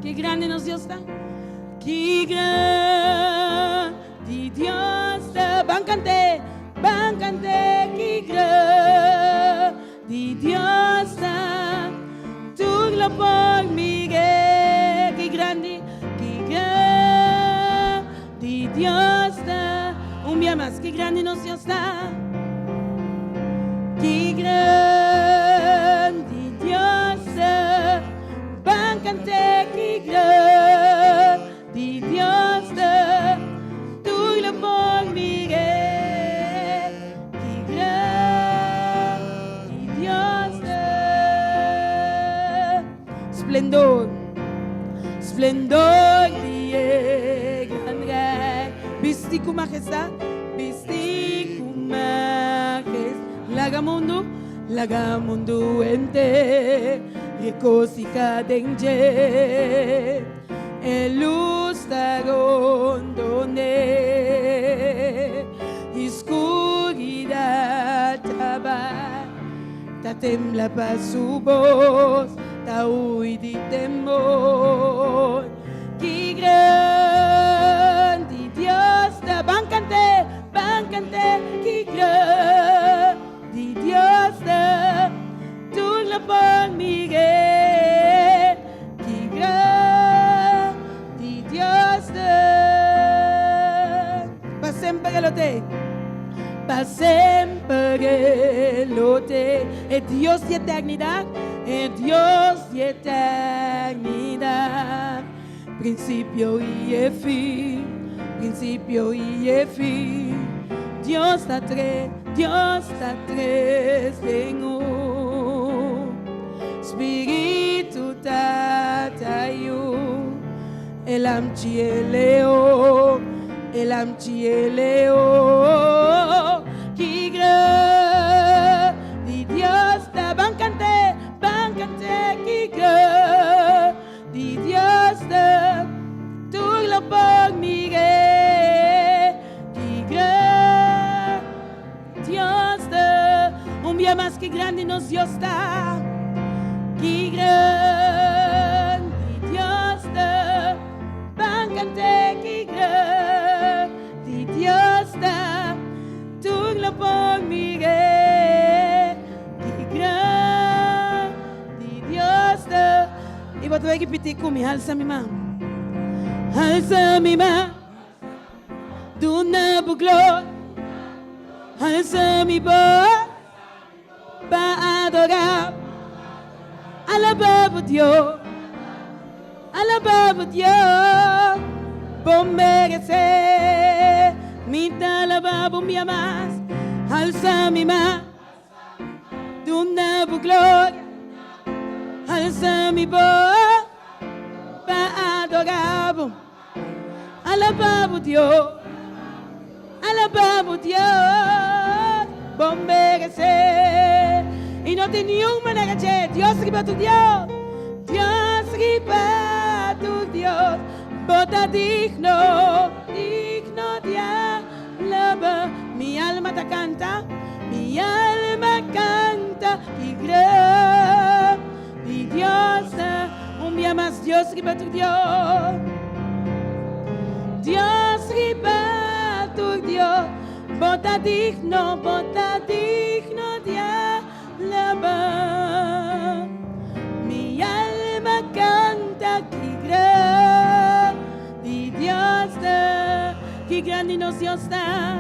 Ki grandi nos Dios ta. Ki grandi Dios ta. Ban cant'é, ban cant'é. Ki grandi Dios ta. Tur lo por mir'é. Ki grandi, ki grandi Dios ta. Un bia mas, ki grandi nos Dios ta. Ki grandi Dios ta. Ban cant'é ki grandi Dios ta. Tur lo por mir'é. Ki grandi Dios ta. Splendor, splendor di e gran Rey. Bisti cu majestad, bisti cu majestad. Laga mundu, laga mundu henter regociha den dje. E luz ta rondon'é i scuridad ta bai. Ta tembla pa su bos, ta hui di temor. Ki grandi Dios! cant'é ki grandi Dios ta, tur lo por mir'é. Ki grandi Dios ta. Pa semper e lo t'e, pa semper e lo t'e, e Dios di eternidat, e Dios di eternidat. Prinsipio i e fin, prinsipio i e fin. Dios ta tres, Dios ta tres den un. Spiritu, Tata, Yu. E Lamchi, e Leon, e Lamchi, e Leon. Ki grandi Dios ta, ban kant'é, ban kant'é, ki grandi. Di Dios ta tur lo por mir'é. Ki gran Dios ta. Un bia mas ki grandi nos Dios ta. Ki grandi Dios ta. Ban kant'é ki grandi Dios ta. Tur lo por mir'é. Ki grandi Dios ta. I bo ta bai ripití ku mi, Halsa mi man, halsa mi man, duna bo gloria, halsa mi bos pa adorá, alabá bo Dios, alabá bo Dios, bo meresé. Mi ta alabá bo un bia mas, halsa mi man. Duna bo gloria, alsa mi bos pa adora bo. Alaba bo Dios, alaba bo Dios, bo merece. I no tin niun manera dje, Dios riba tur Dios, Dios riba tur Dios, bo ta digno, digno di alaba. Mi alma ta canta, mi alma canta ki grandi Dios ta. Un bia mas Dios riba tur Dios. Dios riba tur Dios. Bo ta digno, bo ta digno di alaba. Mi alma canta ki grandi Dios ta. Ki grandi nos Dios ta.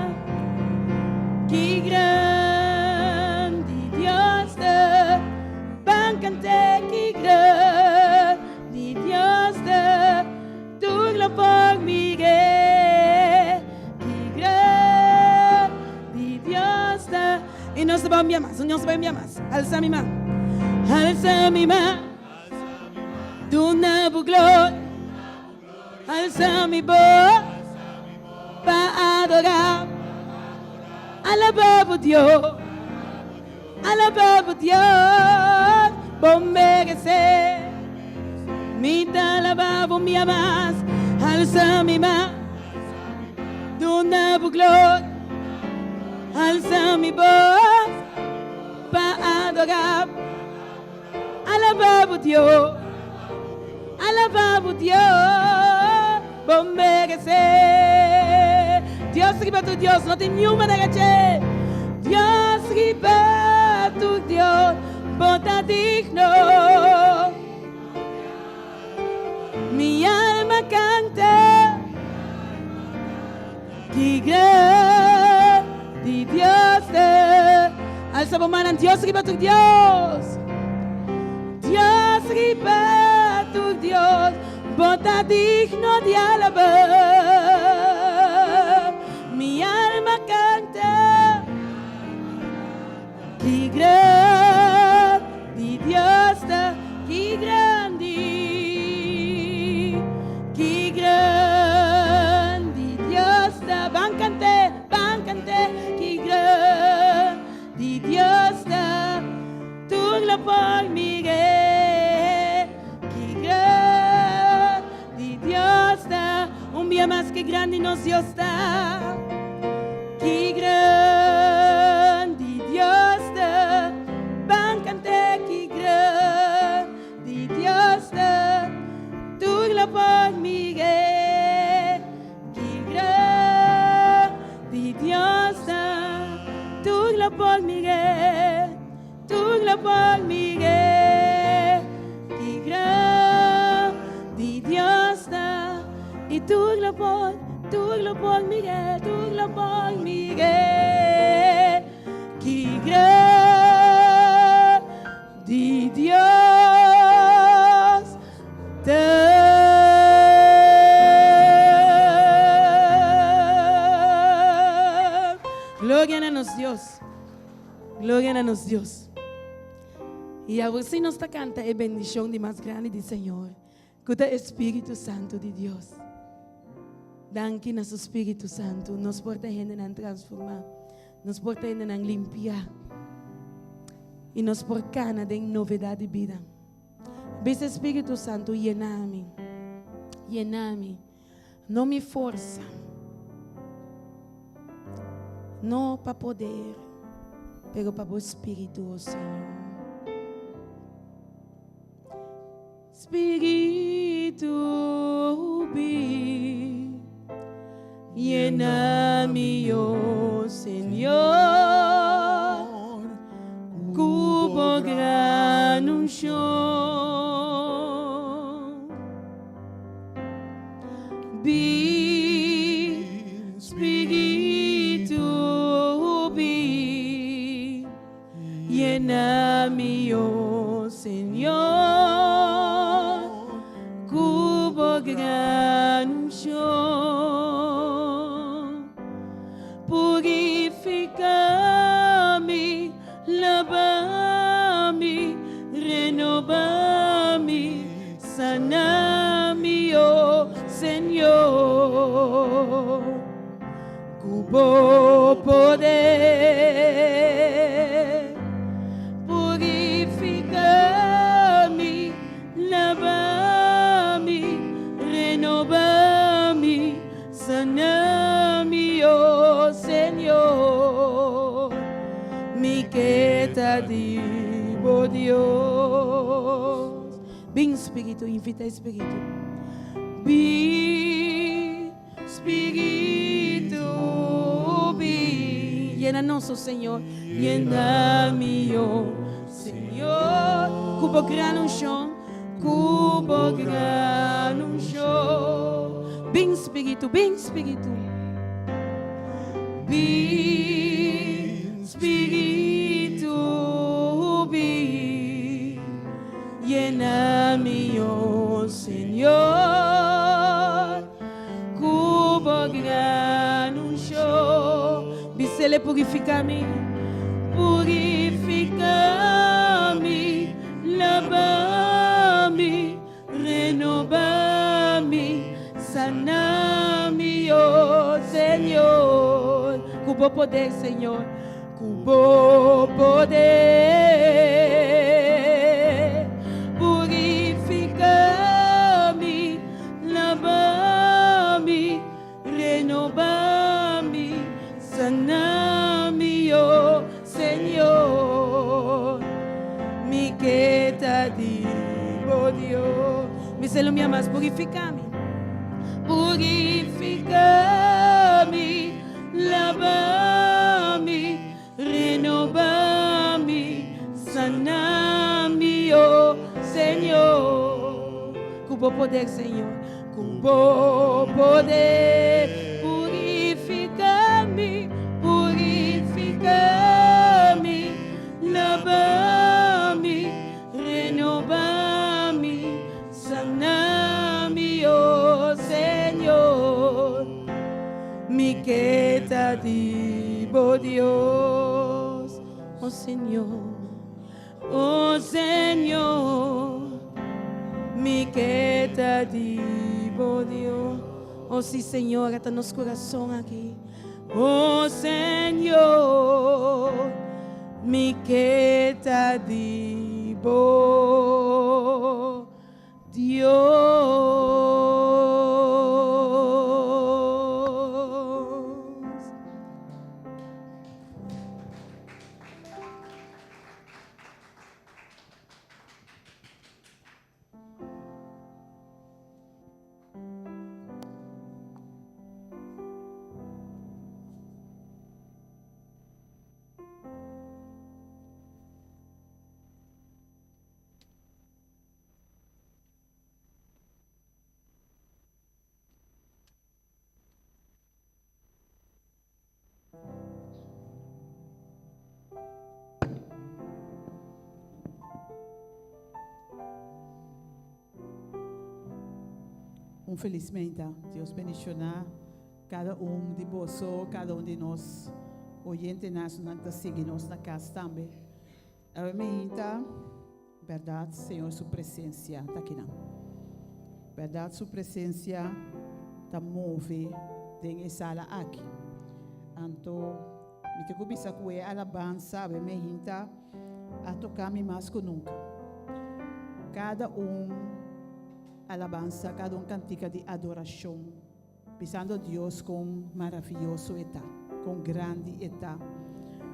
Ki grandi Dios ta. Ban cant'é ki grandi Dios ta. Tur lo por mir'é. Ki grandi Dios ta. I nos ta bai un bia mas, nos ta bai un bia mas. Alsa mi man, alsa mi man. Duna bo gloria. Alsa mi bos pa adorá. Alabá bo Dios, alabá bo Dios, bo meresé. Mi ta alabá bo mi mas. Alsa mi man, duna bo gloria. Alsa mi bos pa adorá. Alabá bo Dios, alabá bo Dios, bo meresé. Dios riba tur Dios, no tin niun manera dje. Dios riba tur Dios, bo ta digno. Mi alma canta, ki grandi Dios ta. Alza bo mannan, Dios riba tur Dios. Dios riba tur Dios, bo ta digno di alaba. Mi alma canta, Ki grandi Dios ta, ki grandi, ki grandi Dios ta. Ban kant'é, ban kant'é, ki grandi Dios ta. Tur lo por mir'é, ki grandi Dios ta. Un bia mas ki grandi nos Dios ta. Ki grandi Dios ta. Ban kant'é ki grandi Dios ta. Tur lo por mir'é. Ki grandi Dios ta. lo por mir'é. Ki grandi Dios ta. I tur lo por, tur lo por mir'é, tur lo por mir'é. Ki grandi Dios ta. Gloria na nos Dios. Gloria na nos Dios. I awor si nos ta kanta e bendishon di mas grandi di Señor, ku ta e Spiritu Santu di Dios. Danki na su Spiritu Santu, nos por ta hendenan transformá, nos por ta hendenan limpiá, i nos por kana den novedat di bida. Bisa e Spiritu Santu, Yena mi, yena mi. No mi forsa, no pa poder, pero pa bo Spiritu, o Señor. Spiritu bin, yena mi, o Señor, ku bo gran unshon. Bin, Spiritu, bin, yena mi, o Señor, ku bo gran unshon. Purifica mi, laba mi, renoba mi, sana mi, o Señor, ku bo poder. Purifica mi, laba mi, renoba mi, Sana mi, o Señor, mi ke ta di bo Dios. Bin Spiritu, invita e Spiritu. Bin Spiritu, bin. Yena nos, o Señor. Yena mi, o Señor, ku bo gran unshon. Ku bo gran unshon. Bin Spiritu, bin Spiritu. Bin Spiritu, bin. Yena mi, o Señor, ku bo gran unshon. Bisele purifica mi, purifica mi. Laba mi, renoba mi, sana mi, oh Señor. Ku bo poder, Señor, ku bo poder. Purifica mi, laba mi, Renoba mi, sana mi, oh Señor. Mi ke ta di bo Dios. Mi se lo mi amas, purifica mi. Purifica mi, laba mi, renoba mi, sana mi, oh Señor. Ku bo poder, Señor. Ku bo poder purifica mi, purifica mi, laba mi, renoba mi, sana mi, oh Señor. Mi ke ta di bo Dios, oh Señor, oh Señor. Mi ke ta di bo Dios. Oh sí, Señor, ata nos corazón aki. Oh Señor, mi ke ta di bo Dios. Un felis meinta. Dios bendiciona cada un di boso, cada un di nos oyentenan esnan ta sigui nos na cas tambe. Awe meinta, berdad Señor su presencia ta akinan. Berdad su presencia ta move den e sala aki. Anto mi ta cu bisa cu e alabansa awe meinta a toca mi mas cu nunca. Cada un Alabansa, kada un kantika di adorashon, bisando Dios kon maravioso E ta, kon grandi E ta.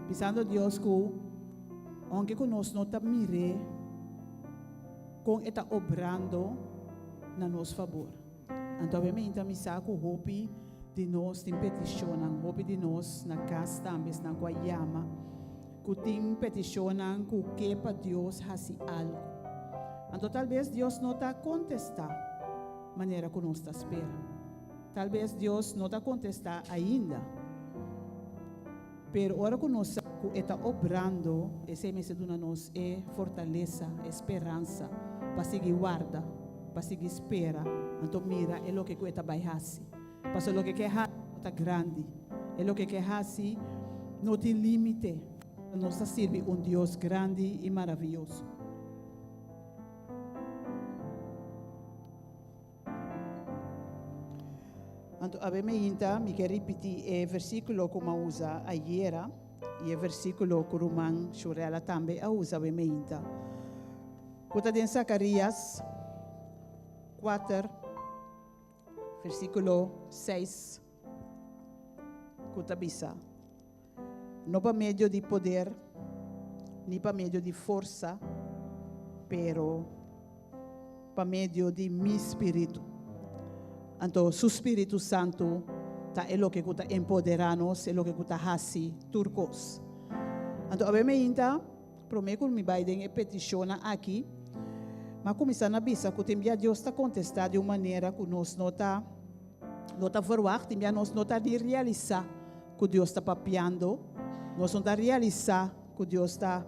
Bisando Dios ku ounke ku nos no ta mir'é, kon E ta obrando na nos fabor. Anto awe mainta mi sa ku hopi di nos tin petishonnan, hopi di nos na kas tambe esnan ku a yama, Ku tin petishonnan ku ke pa Dios hasi algu. Anto talbes Dios no ta kontestá manera ku nos ta spera. Talbes Dios no ta kontestá ainda. Pero ora ku nos sa ku e ta obrando, esei mester duna nos e fortalesa, e speransa pa sigui warda, pa sigui spera, anto mira e loke ku e ta bai hasi. Pasobra loke ke hasi no ta grandi. E loke ke hasi no tin límite. Nos ta sirbi un Dios grandi i maravioso. Anto awe meinta mi ke ripití e versíkulo ku mi a usa ayera i e versíkulo ku ruman Shurella tambe a usa awe meinta, ku ta den Zakarías kuater. Versíkulo seis ku ta bisa, No pa medio di poder ni pa medio di forsa, pero pa medio di mi spiritu. Anto su spiritu santu ta e loke ku ta empoderá nos, e loke ku ta hasi tur kos. Anto awe meinta. Promé ku mi bai den e petishonnan aki, m'a kuminsá na bisa ku tin bia Dios ta kontestá di un manera ku nos no ta no ta verwagt, tin bia nos no ta ni realisá ku Dios ta papiando, nos no ta realisá ku Dios ta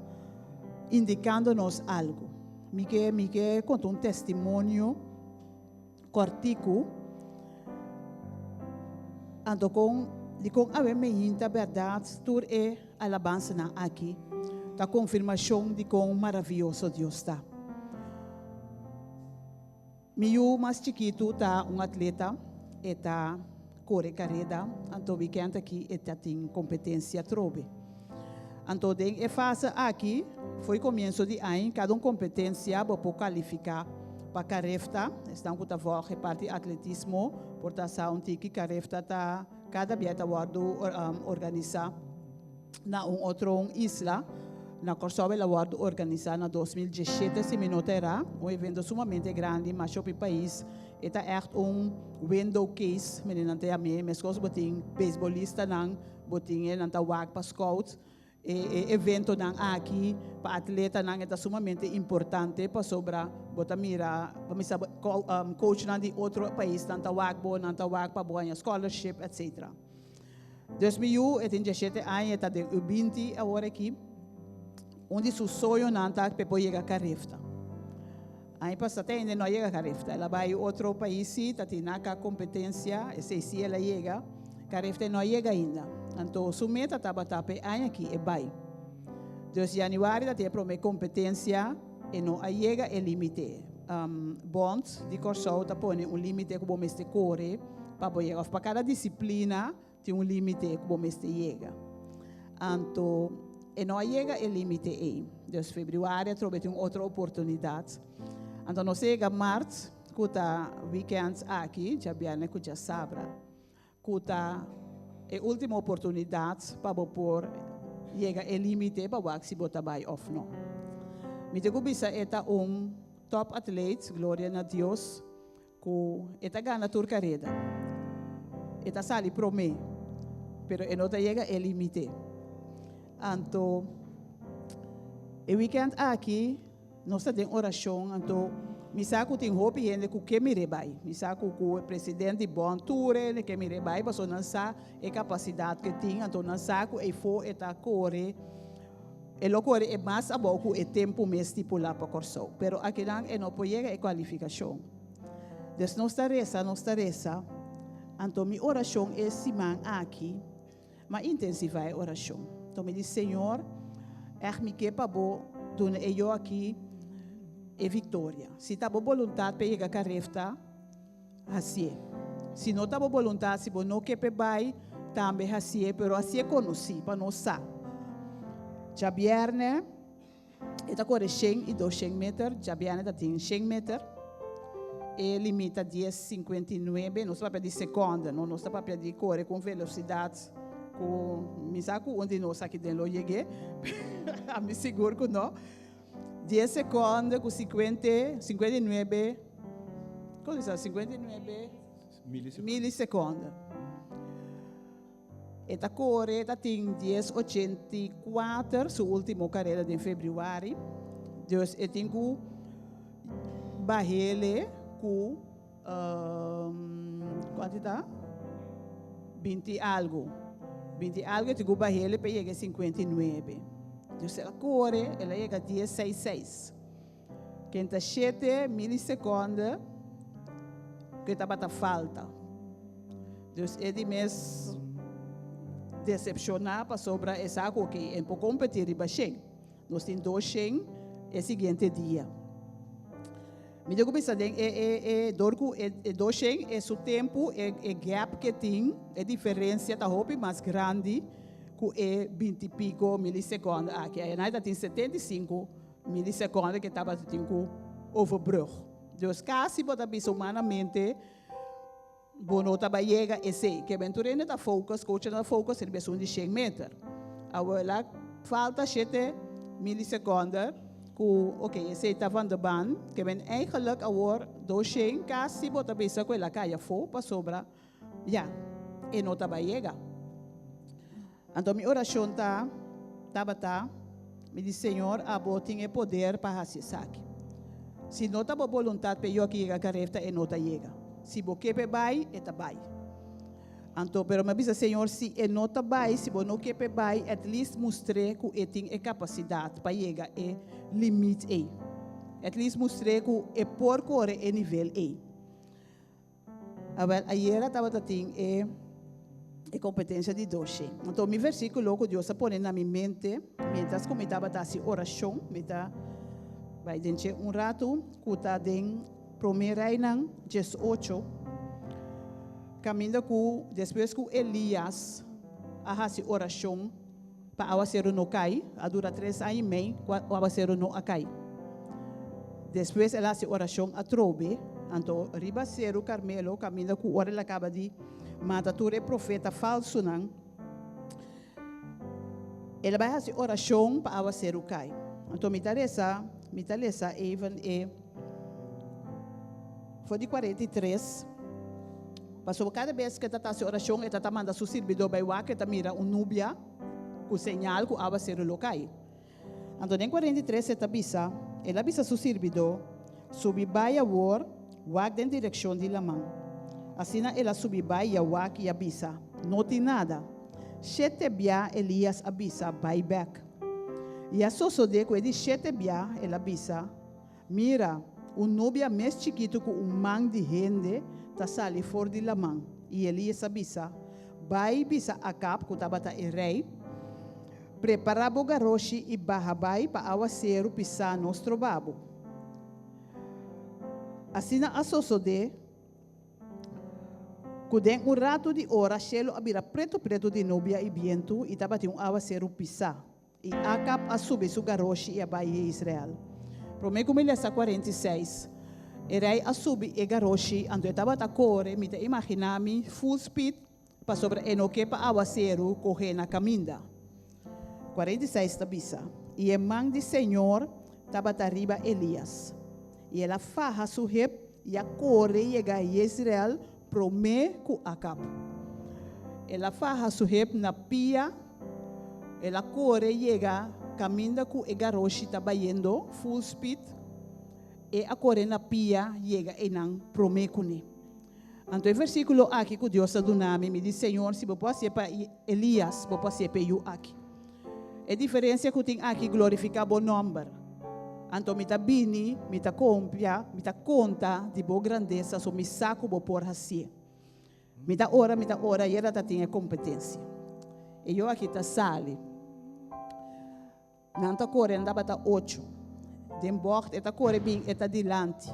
indikando nos algu. Mi ke mi ke konta un testimonio kòrtiku anto kon dikon awe meinta bèrdat tur e alabansanan aki ta konfirmashon di kon maravioso Dios ta. Mi yu mas chikitu ta un atleta, e ta kore kareda, anto wikènt aki e ta tin kompetensia atrobe. Anto den e fase aki, fo'i komienso di aña, kada un kompetensia bo por kalifiká pa Carefta, esnan ku ta vòlg e parti atletismo por ta sa un tiki, Carefta ta kada bia ta wòrdu organisá na un otro un isla. Na Kòrsou el a wòrdu organisá na 2017 si mi no ta erá, un evento sumamente grandi, masha hopi pais. E ta ègt un window case, mene nan ta yam'é, meskos bo tin beisbolistanan, Bo tin e nan ta wak pa scout. E e eventonan aki pa atletanan e ta sumamente importante pasobra bo ta mira bo mester coachnan di otro paisnan ta wak bo, nan ta wak pa bo haña scholarship etcetera. Dus mi yu e tin diesshete aña e ta den U binti awor aki. Un di su soñonan ta p'e por yega Carifta. Aña pasa te ainda no a yega Carifta. El a bai otro pais si, ta tin naka competencia, esey si el a yega. Carifta e no a yega ainda. Anto su meta tabata p'e aña aki e bai. Dus januari ta tin e prome competencia, e no a yega e limite. Bond di Kòrsou ta pone un limite ku bo mester kore pa bo yega, òf pa kada disiplina Tin un límite ku bo mester yega. Anto e no a yega e límite ei. Dus febrüari atrobe tin un otro oportunidat. Anto nos a yega mart, ku ta wikènt aki, djabièrnè ku djasabra, ku ta e último oportunidat pa bo por yega e límite pa wak si bo ta bai òf no. Mi tin ku bisa e ta un tòp atleet, gloria na Dios. Ku e ta gana tur kareda. E ta sali promé, pero e no ta yega e limite. Anto e wikènt aki nos ta den orashon, anto mi sa ku tin hopi hende ku ke mir'é bai. Mi sa ku ku e president di bond tur hende ke mir'é bai pasobra nan sa e kapasidat ku e tin, anto nan sa ku eifó e ta kore. E lo kore e mas abou ku e tempu mes stipulá pa Kòrsou, pero akinan e no por yega e kualifikashon. Dus nos ta resa, nos ta resa. Anto mi orashon e siman aki, m'a intensivá e orashon. Anto mi di, Señor, ègt mi ke pa bo duna e yu aki e viktoria. Si ta bo boluntat pa e yega Carifta, hasié. Si no ta bo boluntat, si bo no ke pa e bai, tambe hasié, pero hasié konosí pa nos sa. Djabièrnè e ta kore shen i doshen meter, djabièrnè ta tin shen meter. E limit ta dies sinkuenta i nuebe, nos ta papia di sekònde, no nos ta papia di kore ku un velosidat ku mi sa ku un di nos aki den lo yeg'é, ami sigur ku no. Dies sekonde ku sikuente, sinkuenta i nuebe, kon ta bisa, sinkuenta i nuebe milisekonde. E ta kore, e ta tin dies ochenta i kuater, su ultimo kareda den febrüari. Dus e tin ku bahele ku, kuantu ta? Binti algu. Binti algu e tin ku bahele pa e yega e sinkuenta i nuebe. Dus el a kore, el a yega dies seis seis. Ken ta shete milisekonde ku e tabata falta. Dus e di mes desepshoná pasobra e sa ku oke, e por kompetí riba shen. Nos tin dos shen e siguiente dia. Mi ta kuminsá den e e e dor ku e e dos shen e su tempu e e gap ke tin e diferensia ta hopi mas grandi ku e binti piko milisekonde aki. Ayanai ta tin 75 milisekonde ke tabata tin ku overbrug. Dus kasi bo ta bisa humanamente Bo no ta bai yega esei. Ke benturende ta focus, coachnan ta focus riba esun di shen meter. Awor el a falta shete miliseconde ku ok esei ta van de baan. Ke men eigenlijk awor dos shen kasi bo ta bisa ku el a kai afo pasobra ya e no ta bai yega. Anto mi orashon ta tabata, mi di, Señor, abo tin e poder pa hasi esaki. Si no ta bo boluntat pa e yoki yega Carefta, e no ta yega. Si bo ke pa e bai, e ta bai. Anto, pero mi a bisa, Señor, si e no ta bai, si bo no ke pa e bai, at least mustr'é ku e tin e kapasidat pa yega e limit ei. At least mustr'é ku e por kore e nivel ei. Awel, ayera tabata tin e e kompetensia di doshe. Anto mi versíkulo ku Dios a pone na mi mente mientras ku mi tabata hasi orashon, mi ta bai den dje un ratu, ku ta den Promé Reinan 18, kaminda ku despues ku Elías a hasi orashon pa awaseru no kai, a dura tres aña i mei ku awaseru no a kai. Despues el a hasi orashon atrobe, anto riba Seru Karmelo, kaminda ku ora el a kaba di mata tur e profeta falsunan, el a bai hasi orashon pa awaseru kai. Anto mi ta resa, mi ta lesa even e for di 43. Pasobra kada bes ku e ta ta hasi orashon, e ta ta manda su sirbidó bai wak, e ta mira un nubia ku señal ku awaseru lo kai. Anto den 43 e ta bisa, El a bisa su sirbidó, Subi bai awor, wak den direkshon di laman. Asina el a subi bai i a wak i a bisa, No tin nada. Shete bia Elías a bisa, Bai bèk. I a sosodé ku e di shete bia el a bisa, Mira, un nubia mes chikitu ku un man di hende ta sali for di laman. I Elías a bisa, Bai bisa Akab, ku tabata e rei, Prepará bo garoshi i baha bai pa awaseru pisá no stroba bo. Asina a sosodé ku den un ratu di ora shelu a bira pretu pretu di nubia i bientu i tabatin un awaseru pisá. I Akab a subi su garoshi i a bai Jeisreel. Promé ku mi lesa 46, e rei a subi e garoshi, anto e tabata kore, mi ta imaginá mi, full speed, pasobra e no ke pa awaseru koh'é na kaminda. 46 ta bisa, I e man di señor tabata riba Elias, i el a faha su hep i a kore yega Jeisreel Promé ku Akab. El a faha su hep na pia, el a kore yega kaminda ku e garoshi ta bayendo full speed, e a kore na pia yega einan promé kuné. Anto e versíkulo aki ku Dios a duna mi, mi di, Señor, si bo por hasié pa Elías, bo por hasié pa e yu aki. E diferensia ku tin aki glorifiká bo nòmber. Anto mi ta bini, mi ta kompia, mi ta konta di bo grandesa, so mi sa ku bo por hasié. Mi ta ora, mi ta ora, i e ta tin e kompetensia. E yu aki ta sali. Nan ta kore, nan tabata ocho. Den bògt e ta kore bin, e ta dilanti.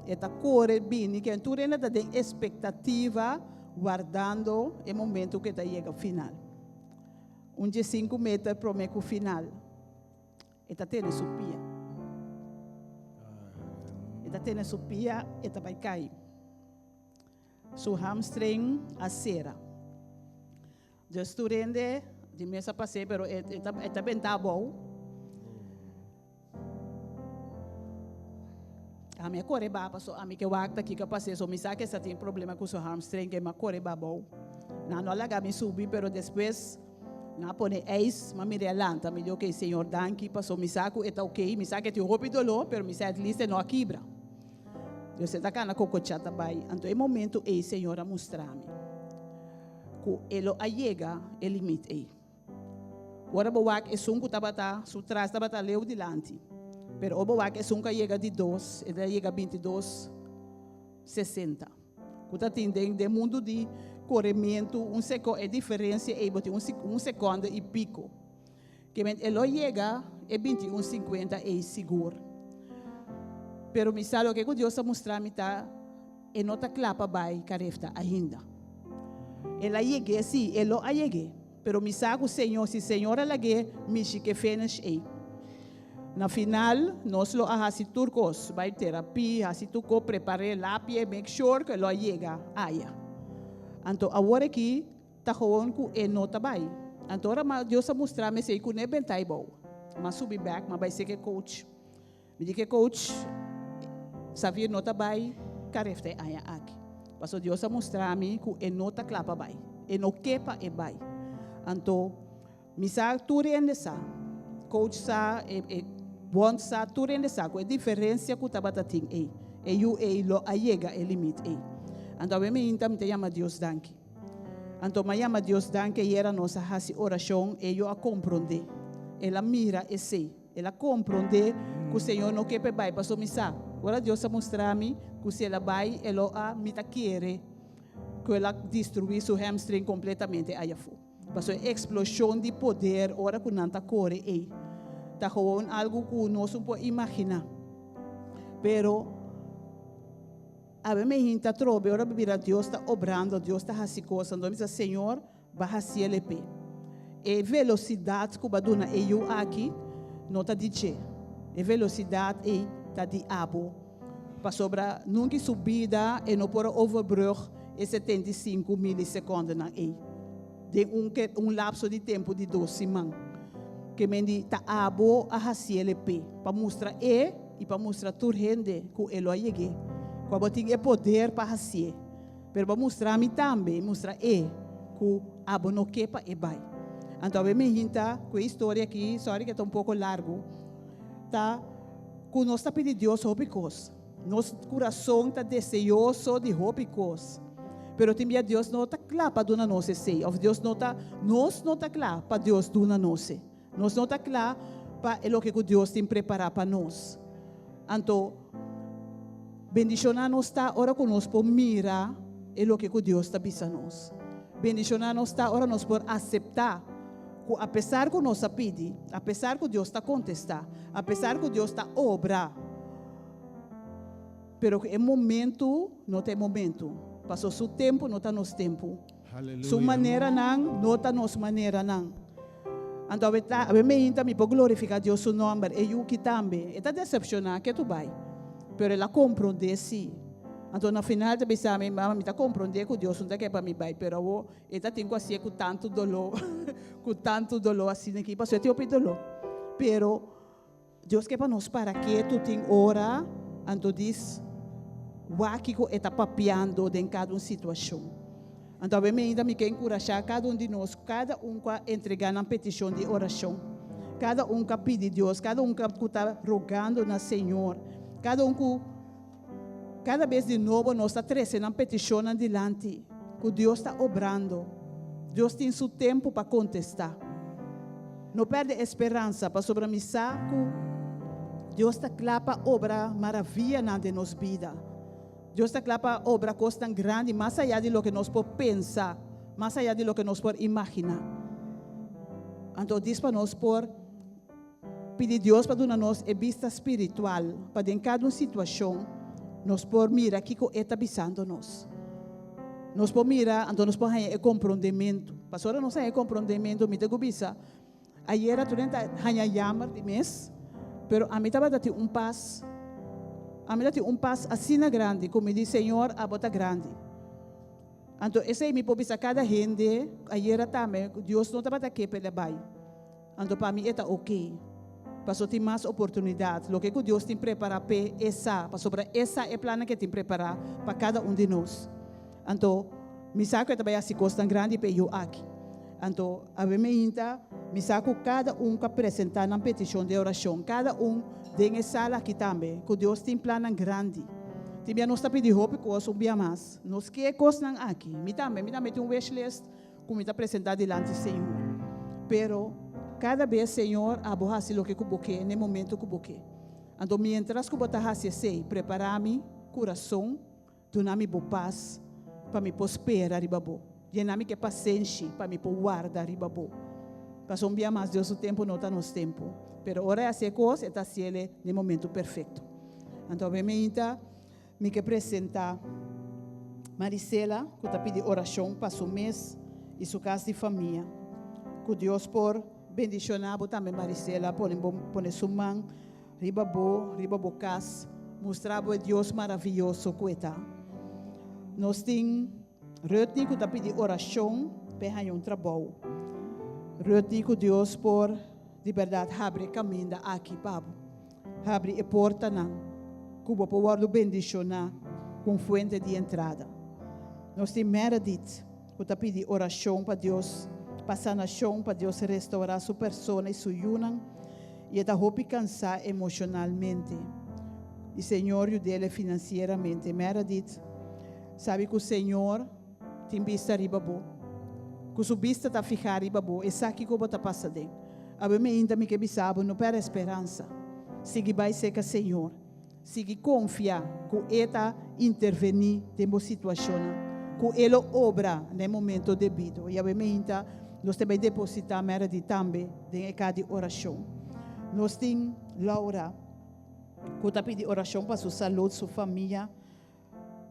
E ta kore bini, ken tur hende ta den espektativa wardando e momento ku e ta yega final. Un dje sinku meter promé ku final, e ta tene su pia. E ta tene su pia, e ta bai kai. Su hamstring a sera. Dus tur hende di mes a pas'é, pero e e ta e ta bentá abou. Ami a kore ba paso ami ke wak ta kiko a pas'é, so mi sa ke sa tin problema ku su hamstring, ke mi a kore ba abou. Nan no a laga mi subi, pero despues nan a pone ijs, mi a mir'é a lanta, mi di ok Señor danki paso mi sa ku e ta ok, mi sa ke tin hopi doló, pero mi sa at least e no a kibra. Dios e ta kana kokochá ta bai. Anto e momento ei Señor a mustra mi ku e lo a yega e limit ei. Ora bo wak esun ku tabata su tras tabata leu dilanti, pero ora bo wak esun ku a yega di dos, e ta yega 22, 60. Ku ta tin den den mundu di korementu un seko e diferensia ei bo tin un un sekondo i piko. Ke men e lo yega e 21, 50 ei sigur. Pero mi sa loke ku Dios a mustra mi ta e no ta kla pa bai karefta ainda. El a yeg'é, sí, e lo a yeg'é. Pero mi sa ku Señor, si Señor a lag'é, mishi ke finish ei. Na final, nos lo a hasi tur kos, bai terapia, hasi tur kos, prepar'é, lapi'é, make sure ku e lo a yega aya. Anto awor aki ta gewoon ku e no ta bai. Anto ora ma Dios a mustra mi esei ku n'e benta ei bou. M'a subi bèk, m'a bai seka e coach. Mi di ke coach, Xavier no ta bai karefta e aña aki. Pasobra Dios a mustra mi ku e no ta kla pa bai. E no ke pa e bai. Anto mi sa tur hende sa, coach sa, e e bond sa, tur hende sa ku e diferensia ku tabata tin ei, e yu ei lo a yega e limit ei. Anto awe mi hinta mi ta yama Dios danki. Anto m'a yama Dios danki ayera nos a hasi orashon, e yu a komprondé. El a mira esei. El a komprondé ku Señor no ke pa e bai, pasobra mi sa, ora Dios a mustra mi ku si el a bai, e lo a, mi ta kere ku el a destruí su hamstring kompletamente ayafó. Pasobra e eksploshon di poder ora ku nan ta kore ei, ta gewoon algu ku nos no por imaginá. Pero awe mi hinta atrobe ora mi mira Dios ta obrando, Dios ta hasi kos, anto mi bisa, Señor, Ba hasi el p'e. E velosidat ku ba duna e yu aki no ta di dje. E velosidat ei ta di abo. Pasobra nunki su bida e no por a overbrug e 75 milisekondenan ei den un un lapso di tempu di dos siman. Ke men di ta abo a hasi el p'e pa mustra e i pa mustra tur hende ku e lo a yeg'é. Ku abo tin e poder pa hasié. Pero bo mustra mi tambe, i mustra e, ku abo no ke pa e bai. Anto awe mi hinta ku e historia aki, sorry ku e ta un poko largu, ta ku nos ta pidi Dios hopi kos. Nos kurason ta deseoso di hopi kos. Pero tin bia Dios no ta kla pa duna nos esei, òf Dios no ta, nos no ta kla pa Dios duna nos e. Nos no ta kla pa e loke ku Dios tin prepará pa nos. Anto, bendishoná nos ta ora ku nos por mira e loke ku Dios ta bisa nos. Bendishoná nos ta ora nos por aseptá ku apesar ku nos a pidi, apesar ku Dios ta kontestá, apesar ku Dios ta obra, pero ku e momentu no ta e momentu, pasobra su tempu no ta nos tempu. Su maneranan no ta nos maneranan. Anto awe ta, awe meinta mi por glorifica Dios su nomber. E yuki tambe. E ta decepciona ke tu bai. Pero el a compronde si. Anto na final ta bisa mi, mama mi ta compronde cu Dios no ta ke pa mi bai, pero awo e ta tin cu hacié cu tanto dolor, cu tanto dolor asina aki, pasobra e tin hopi dolor. Pero Dios ke pa nos para ketu tin ora, anto dis wak kiko e ta papiando den kada un situashon. Anto awe mainta mi ke enkurashá kada un di nos, kada un ku a entregá nan petishon di orashon, kada un ku a pidi Dios, kada un ku ta rogando na Señor, kada un ku kada bes di nobo nos ta trese nan petishonnan dilanti, ku Dios ta obrando. Dios tin su tempu pa kontestá. No pèrdè e speransa, pasobra mi sa ku. Dios ta kla pa obra maravianan den nos bida. Dios ta kla pa obra kosnan grandi mas ayá di loke nos por pensa, mas ayá di loke nos por imaginá. Anto dis pa nos por pidi Dios pa duna nos e bista spiritual pa den kada un situashon nos por mira kiko E ta bisando nos. Nos por mira, anto nos por haña e komprondementu. Pasobra nos haña e komprondementu, mi ta ku bisa, Ayera tur hende ta haña yamer di mes, pero ami tabata tin un pas. Ami ta tin un pas asina grandi ku mi di, Señor, abo ta grandi. Anto esei mi por bisa kada hende ayera tambe ku Dios no tabata ke p'el a bai. Anto pa mi e ta oke, pasobra tin mas oportunidat. Loke ku Dios tin prepará p'e, e sa, pasobra e sa e plannan ku e tin prepará pa kada un di nos. Anto, mi sa ku e ta bai hasi kosnan grandi pa e yu aki. Anto, awe meinta, mi sa ku kada un ku a presentá nan petishon den orashon, kada un den e sala aki tambe, ku Dios tin plannan grandi. Tin bia nos ta pidi hopi kos un bia mas. Nos ke e kosnan aki. Mi tambe, mi tambe tin un wish list ku mi ta presentá dilanti Señor. Pero, kada bes, Señor, abo hasi loke ku bo ke, n'e momento ku bo ke. Anto, miéntras ku bo ta hasi esei, prepará mi kurason. Duna mi bo pas pa mi por spera riba bo. Yena mi ku e pasenshi pa mi por warda riba bo. Pasobra un bia mas Dios su tempu no ta nos tempu. Pero ora e hasi e kos, e ta hasiel den e momentu perfekto. Anto awe meinta mi ke presenta Marisela ku ta pidi orashon pa su mes i su kas di famia. Ku Dios por bendishoná bo tambe Marisela, pone bo pone su man Riba bo, riba bo kas, mustra bo e Dios maravioso ku e ta. Nos tin Rutney ku ta pidi orashon p'e haña un trabou. Rutney, ku Dios por di bèrdat habri e kaminda aki pa bo. Habri e portanan ku bo por wòrdu bendishoná ku un fuente di entrada. Nos tin Meredith ku ta pidi orashon pa Dios pa sanashon, pa Dios restourá su persona i su yunan. I e ta hopi kansá emoshonalmente. I Señor yud'el finansieramente. Meredith sabi ku Señor tin bista riba bo. Ku su bista ta fihá riba bo. E sa kiko bo ta pasa den. Awe meinta mi ke bisa bo, no pèrdè speransa. Sigui bai serka Señor. Sigui konfia ku E ta intervení den bo situashonnan, ku E lo obra na e momento debido. I awe meinta nos ta bai depositá Meredith tambe den e ka di orashon. Nos tin Laura ku ta pidi orashon pa su salud, su famia,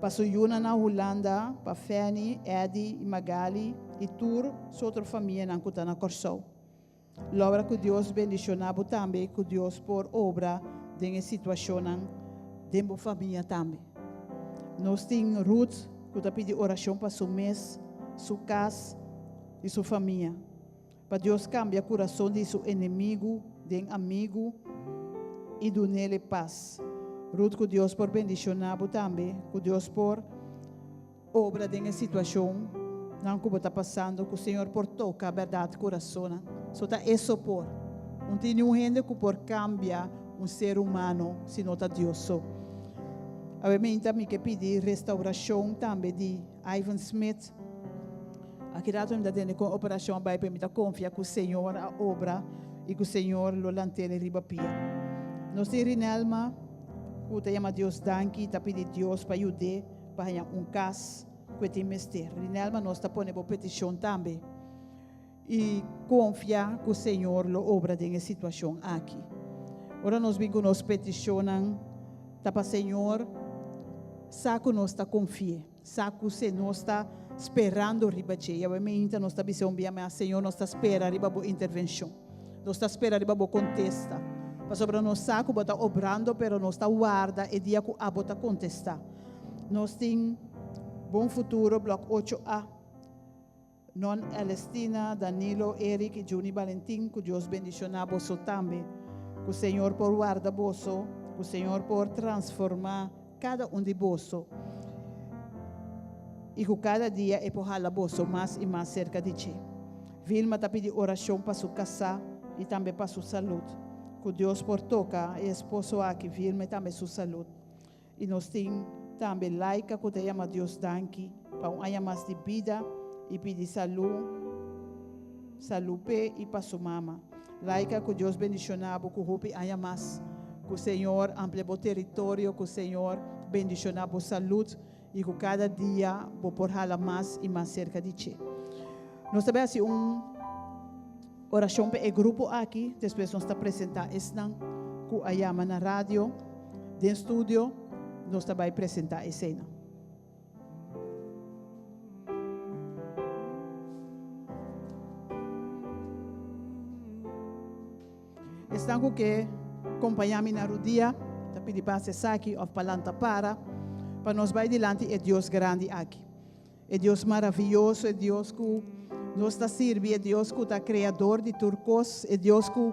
pa su yunan na Hulanda, pa Fanny, Eddie i Magali i tur su otro famianan ku ta na Kòrsou. Laura ku Dios bendiciona bo tambe ku Dios por obra den e situacionnan den bo famia tambe. Nos tin Ruth ku ta pidi oracion pa su mes, su cas y su famia. Pa Dios cambia curason di su enemigu den amigu y dunele paz. Ruth ku Dios por bendiciona bo tambe ku Dios por Obra den e situacion nan cu bo ta pasando cu Señor por toca berdad curasonnan. So ta e so por. Un tin niun hende cu por cambia un ser humano si no ta Dios so. Awe meinta mi ke pidi restauracion tambe di Ivan Smith. Aki rato mi ta tende con operacion a bay pero mi ta confia cu Señor a obra y cu Señor lo lantele riba pia. Nos tin Rinelma cu ta yama Dios danki y ta pidi Dios pa yud'e. Pa haña un kas ku e tin mester. Rinelma nos ta pone bo petishon tambe i konfia ku Señor lo obra den e situashon aki. Ora nos bin ku nos petishonnan ta pa Señor sa ku nos ta konfi'e, sa ku se nos ta sperando riba dje. I awe meinta nos ta bisa un bia mas, Señor nos ta spera riba bo intervenshon. Nos ta spera riba bo kontesta, pasobra nos sa ku bo ta obrando, pero nos ta warda e dia ku abo ta kontestá. Nos tin Bon Futuro, Blòk ocho A, Non Elestina, Danilo, Eric i Juni Balentin, ku Dios bendishoná boso tambe. Ku Señor por warda boso, ku Señor por transformá kada un di boso i ku kada dia e por hala boso mas i mas serka di dje. Vilma ta pidi orashon pa su kasá i tambe pa su salud. Ku Dios por toka e esposo aki, Vilma, i tambe su salud. I nos tin tambe Laika ku ta yama Dios danki pa un aña mas di bida i pidi salú, salú p'e i pa su mama. Laika, ku Dios bendishoná bo ku hopi aña mas. Ku Señor amplia bo teritorio, ku Señor bendishoná bo salud i ku kada dia bo por hala mas i mas serka di dje. Nos ta bai hasi un orashon pa e grupo aki, despues nos ta presentá esnan ku a yama na radio, den studio nos ta bai presentá eseinan. Esnan ku ke kompañá mi na rudia, ta pidi pa hasi esaki òf pa lanta para, pa nos bai dilanti e Dios grandi aki. E Dios maravioso, e Dios ku nos ta sirbi, e Dios ku ta kreador di tur kos, e Dios ku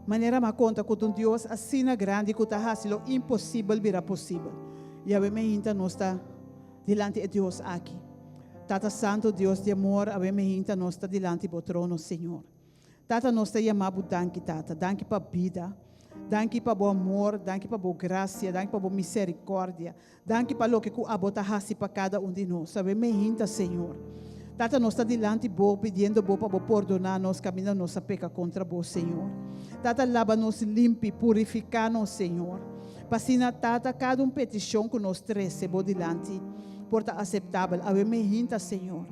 manera m'a konta ku ta un Dios asina grandi ku ta hasi lo imposibel bira posibel. Yahweh meinta nos ta dilanti e Dios aki. Tata Santu, Dios di amor, awe meinta nos ta dilanti bo trono, Señor. Tata nos ta yama bo danki Tata, danki pa bida, danki pa bo amor, danki pa bo gracia, danki pa bo misericordia, danki pa loke cu abo ta haci pa cada un di nos. Awe mehinta Señor. Tata nos ta dilanti bo pidiendo bo pa bo pordona nos caminda nos a peca contra bo Señor. Tata laba nos limpi, purifica nos Señor. Pa asina Tata cada un peticion cu nos trece bo dilanti por ta aceptabel. Awe mehinta Señor.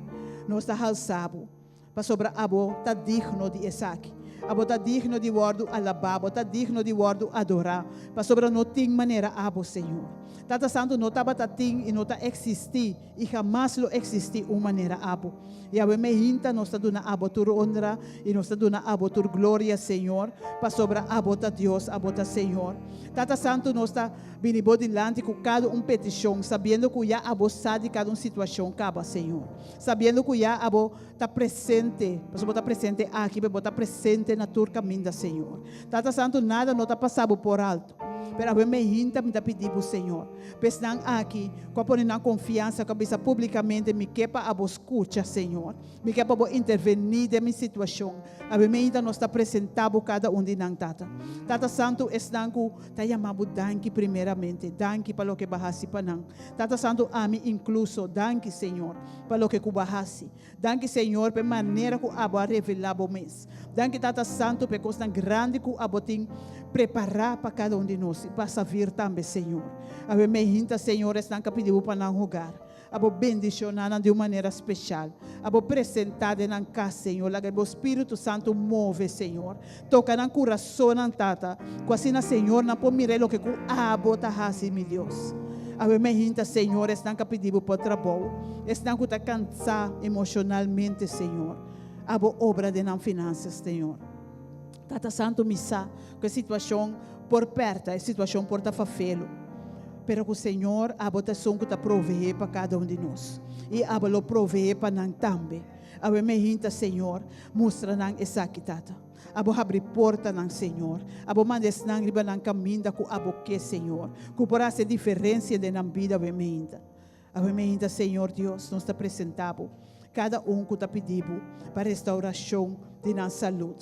Nos ta halsa bo. Pasobra abo ta digno di esaki. Abo ta digno di wòrdu alabá, bo ta digno di wòrdu adorá, pasobra no tin manera abo, Señor. Tata Santu, no tabata tin i no ta eksistí i hamas lo eksistí un manera abo. Yahweh meinta nos ta duna abo tur honra i nos ta duna abo tur gloria, Señor, pasobra abo ta Dios, abo ta Señor. Tata Santu, nos ta bini bo dilanti ku kada un petishon, sabiendo ku ya abo sa di kada un situashon kaba, Señor. Sabiendo ku ya abo ta presente, pasobra bo ta presente aki, pero bo ta presente na tur kaminda, Señor. Tata Santu, nada no ta pasa bo por alto. Pero awe meinta mi ta pidi bo, Señor, pa esnan aki ku a pone nan konfiansa, ku a bisa públikamente, Mi ke pa abo skucha, Señor. Mi ke pa bo intervení den mi situashon. Awe meinta nos ta presentá bo kada un di nan, Tata. Tata Santu, esnan ku ta yama bo danki primeramente, danki pa loke bo a hasi pa nan. Tata Santu ami inkluso, danki Señor pa loke ku bo a hasi. Danki Señor pa e manera ku abo a revelá bo mes. Danki Tata Santu pa e kosnan grandi ku abo tin prepará pa kada un di nos i pa Xavier tambe Señor. Awe meinta Señor esnan ka pidi bo pa nan hogar. Abo bendishoná nan di un manera speshal. Abo presentá den nan kas Señor. Laga bo Spiritu Santu move Señor. Toka nan kurasonnan, Tata, ku asina, Señor, nan por mira e loke ku Abo ta hasi, mi Dios. Awe meinta, Señor, esnan ku a pidi Bo pa trabou, esnan ku ta kansá emoshonalmente, Señor, Abo obra den nan finansas, Señor. Tata Santu, mi sa ku e situashon por pèrta, e situashon por ta fafelu, pero ku, Señor, Abo ta esun ku ta proveé pa kada un di nos, i Abo lo proveé pa nan tambe. Awe meinta, Señor, mustra nan esaki, Tata. Abo habri portanan, Señor. Abo manda esnan riba nan kaminda ku Abo ke, Señor, ku por hasi e diferensia den nan bida awe meinta. Awe meinta, Señor Dios, nos ta presentá Bo kada un ku ta pidi Bo pa restaurashon di nan salud.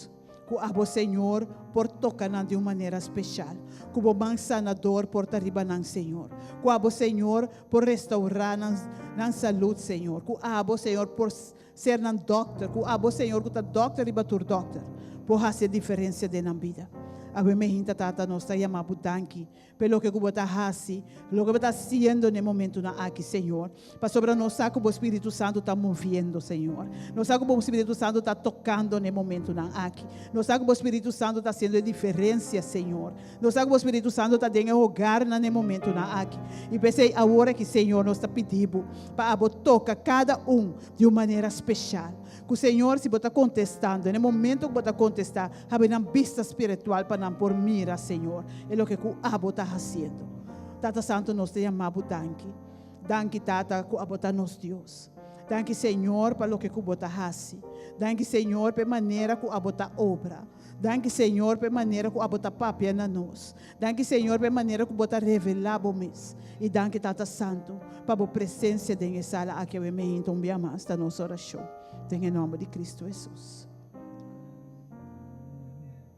Ku Abo, Señor, por toka nan di un manera speshal. Ku Bo man sanador por ta riba nan, Señor. Ku Abo, Señor, por restaurá nan nan salud, Señor. Ku Abo, Señor, por ser nan dòkter. Ku Abo, Señor, ku ta dòkter riba tur dòkter, por hasi e diferensia den nan bida. Awe mehinta, Tata, nos ta yama Bo danki p'e loke ku Bo ta hasi, loke Bo ta hasiendo n'e momentunan aki, Señor. Pasobra nos sa ku Bo Spiritu Santu ta moviendo, Señor. Nos sa ku Bo Spiritu Santu ta tokando n'e momentunan aki. Nos sa ku Bo Spiritu Santu ta hasiendo e diferensia, Señor. Nos sa ku bo Spiritu Santu ta den e hogarnan na e momentunan aki. I p'esei awor aki, Señor, nos ta pidi bo pa abo toka kada un di un manera speshal. Ku, Señor, si bo ta kontestando, na e momento ku bo ta kontestá, habri nan bista spiritual pa nan por mira, Señor, e loke ku abo ta hasiendo. Tata Santu, nos ta yama bo danki. Danki, Tata, ku abo ta nos Dios. Danki, Señor, pa loke ku bo ta hasi. Danki, Señor, pa e manera ku abo ta obra. Danki Señor pa e manera ku abo ta papia na nos. Danki Señor pa e manera ku bo ta revelá bo mes. I danki Tata Santu pa bo presensia den e sala aki awe meinta un bia mas ta nos orashon den e nòmber di Kristu Hesus.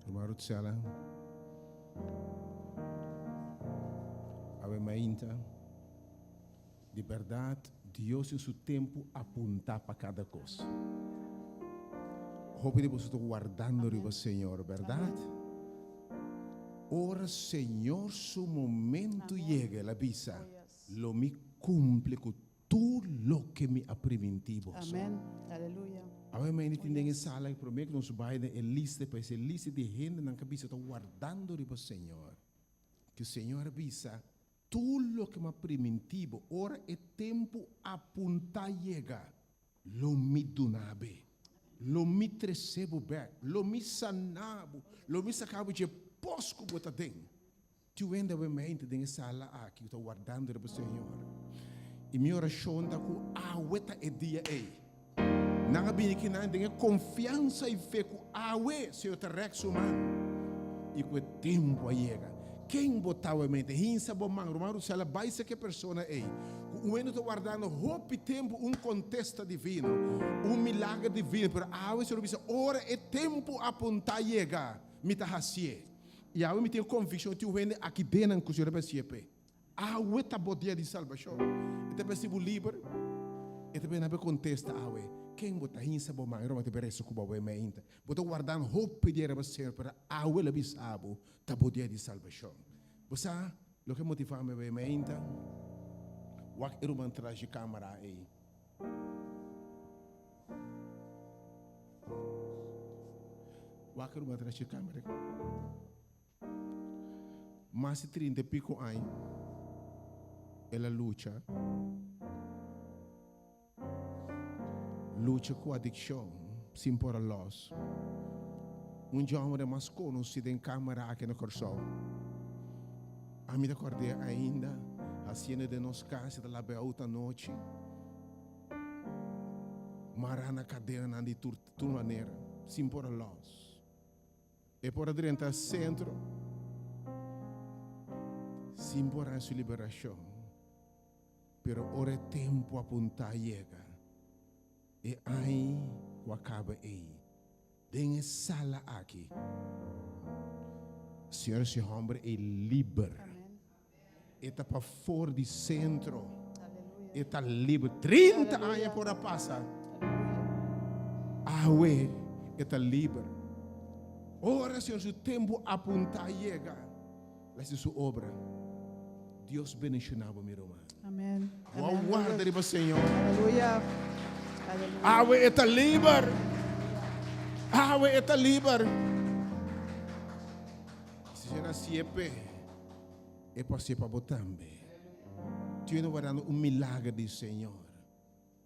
Ruman Rutsela, awe mainta, di bèrdat Dios tin su tempu apuntá pa kada kos. Hopi di boso ta wardando riba Señor, bèrdat? Ora Señor su momento yega, el a bisa, Lo mi cumpli cu tur loke mi a primintí boso. Amen. Aleluya. Awe mainta tin den e sala aki promé ku nos bai den e lista pa esei lista di hendenan ku a bisa ta wardando riba Señor. Ku Señor a bisa, Tur loke mi a primintí bo, ora e tempu apuntá yega, lo mi duna bo. Lo mi trese bo bèk, lo mi sana bo, lo mi saka bo dje pos ku bo ta den. Tin hende awe mente den e sala aki ku ta wardando riba Señor. I mi orashon ta ku awe ta e dia ei. Nan a bini kinan den e konfiansa i fe ku awe Señor ta rèk su man i ku e tempu a yega. Ken bo ta awe mente? Hinsa bo man. Ruman Russell a bai serka e persona ei ku un hende ta wardando hopi tempu un kontesta divino, un milager divino, pero awe Señor a bisa, Ora e tempu apuntá yega, mi ta hasié. I awe mi tin e konvikshon tin un hende aki den ku Señor a hasié p'e. Awe ta bo dia di salbashon. E ta besti bo liber. E ta bini na bo kontesta awe. Ken bo ta hinsa bo man? Roma ta bin resa ku bo awe meinta. Bo ta wardan hopi dia riba Señor, pero awe lo bisa bo ta bo dia di salbashon. Bo sa loke motivá mi awe meinta? Wak e ruman tras dje kamera ei. Wak e ruman tras dje kamera ei. Mas di 30 i piko aña el a lucha, lucha ku adikshon sin por a lòs. Un dje mas konosí den kamera aki na Kòrsou. Ami ta kòrd'é ainda hasiendo den nos kas, e ta laba e outo anochi, mará na kadenanan di tur manera, sin por a lòs. E por a drenta sentro sin por haña su liberashon. Pero ora e tempu apuntá yega, e ai ku a kaba ei, den e sala aki, Señor hasi e hòmber ei liber. E ta pafor di sentro. E ta liber. 30 aña por a pasa. Awe e ta liber. Ora Señor su tempu apuntá yega, el hasi su obra. Dios bendishoná bo, mi ruman. Amen. Bo a warda riba Señor. Aleluya. Aleluya. Awe e ta liber. Awe e ta liber. Si Señor hasié p'e. E por ser pa bo tambe. Dios ta wardando un milager di Señor.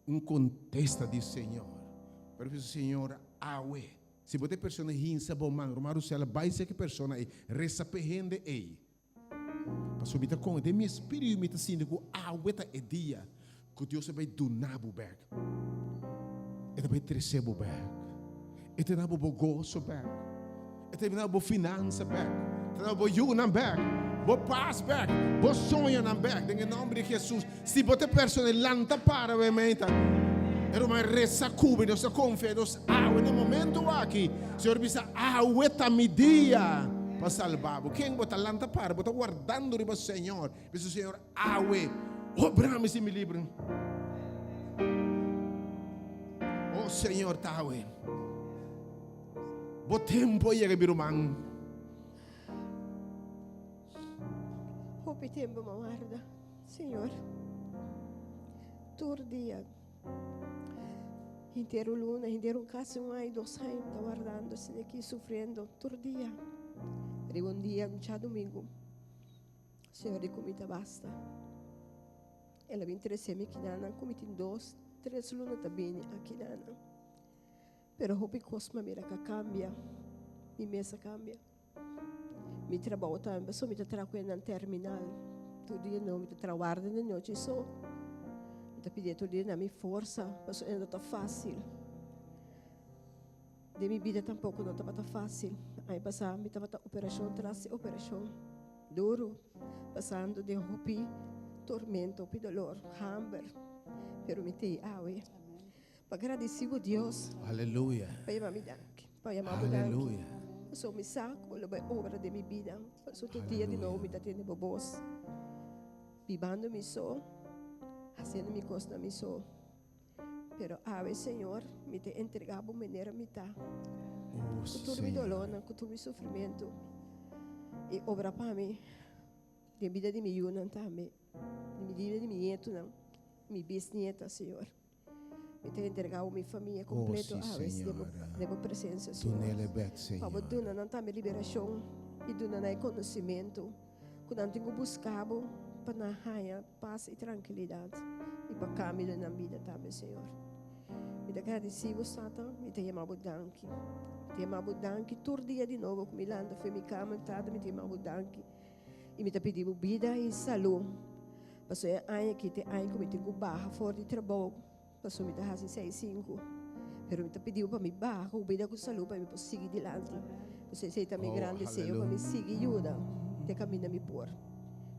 Un contesta di Señor. Pero bisa Señor, awe. Si bo ta e persona hinsa bo man, Ruman Russell, bai serka e persona ei, resa p'e hende ei. Pasobra mi ta con, den mi espiritu mi ta sinti cu awe ta e dia cu Dios ta bai duna bo bek. E ta bai trece bo bek. E ta duna bo bo goso bek. E ta duna bo finansa bek. E ta duna bo yunan bek. Bo pas bek. Bo soñonan bek. Den e nomber di Jesus. Si bo ta e persona lanta para bo meta. E ruman resa cu bo. Nos ta confia nos awe na e momento aki. Señor bisa awe ta mi dia pa salba bo. Ken bo ta lanta para? Bo ta wardando riba Señor. Bisa Señor Awe, obra mi sin mi libro. Oh Señor, ta awe. Bo tempo a yega, mi ruman. Hopi tempo m'a warda, Señor. Tur dia. Hintero luna, hintero casi un aña, dos aña, ta wardando, asina aki, sufriendo, tur dia. Riba un dia, un djadumingu. Señor di ku mi ta basta. El a bin trese mi kinanan ku mi tin dos, tres luna ta bini akinanan. Pero hopi kos mi a mira ka kambia. Mi mes a kambia. Mi trabou tambe, pasobra mi ta traha ku nan terminal. Tur dia no, mi ta traha warda den nochi so. Mi ta pidi tur dia na mi forsa, pasobra e no ta fásil. Den mi bida tampoko no tabata fásil. Aña pasá mi tabata operashon tras di operashon duru, pasando den hopi tormento, hopi dolor, hamber. Pero mi t'ei awe pa gradisí bo Dios. Aleluya. Pa yama mi danki, pa yama bo danki. Aleluya. Pasobra mi sa ku bo lo bai obra den mi bida. Pasobra tur dia di nobo mi ta tende bo bos. Bibando mi so, hasiendo mi kosnan mi so. Pero awe, Señor, mi ta entrega bo manera mi ta. Oh, Ku tur mi Señor. dolornan, ku tur mi sufrimentu. I obra pa mi den bida di mi yunan tambe, den bida di mi nietunan, mi bisnieta, Señor. Mi ta entrega bo mi famia Oh, completo sí, awe den bo, Señor. den bo presencia, Señor. Dunele bek, Pa bo Señor. duna nan tambe liberacion i duna nan e conocimento ku nan tin ku buska bo pa nan haña pas i trankilidat i pa kambio den nan bida tambe, Señor. Mi ta gradisí bo, Tata, mi ta yama bo danki. Mi ta yama bo danki tur dia di nobo ku mi lanta for mi kama, Tata, mi ta yama bo danki. I mi ta pidi bo bida i salú. Pasobra e aña aki ta e aña ku mi tin ku baha for di trabou, pasobra mi ta hasi 65. Pero mi ta pidi bo pa mi baha ku bida ku salú pa mi por sigui dilanti. Pasobra esei ta mi Oh, gran deseo, pa mi haleluya. sigui yuda te kaminda mi por.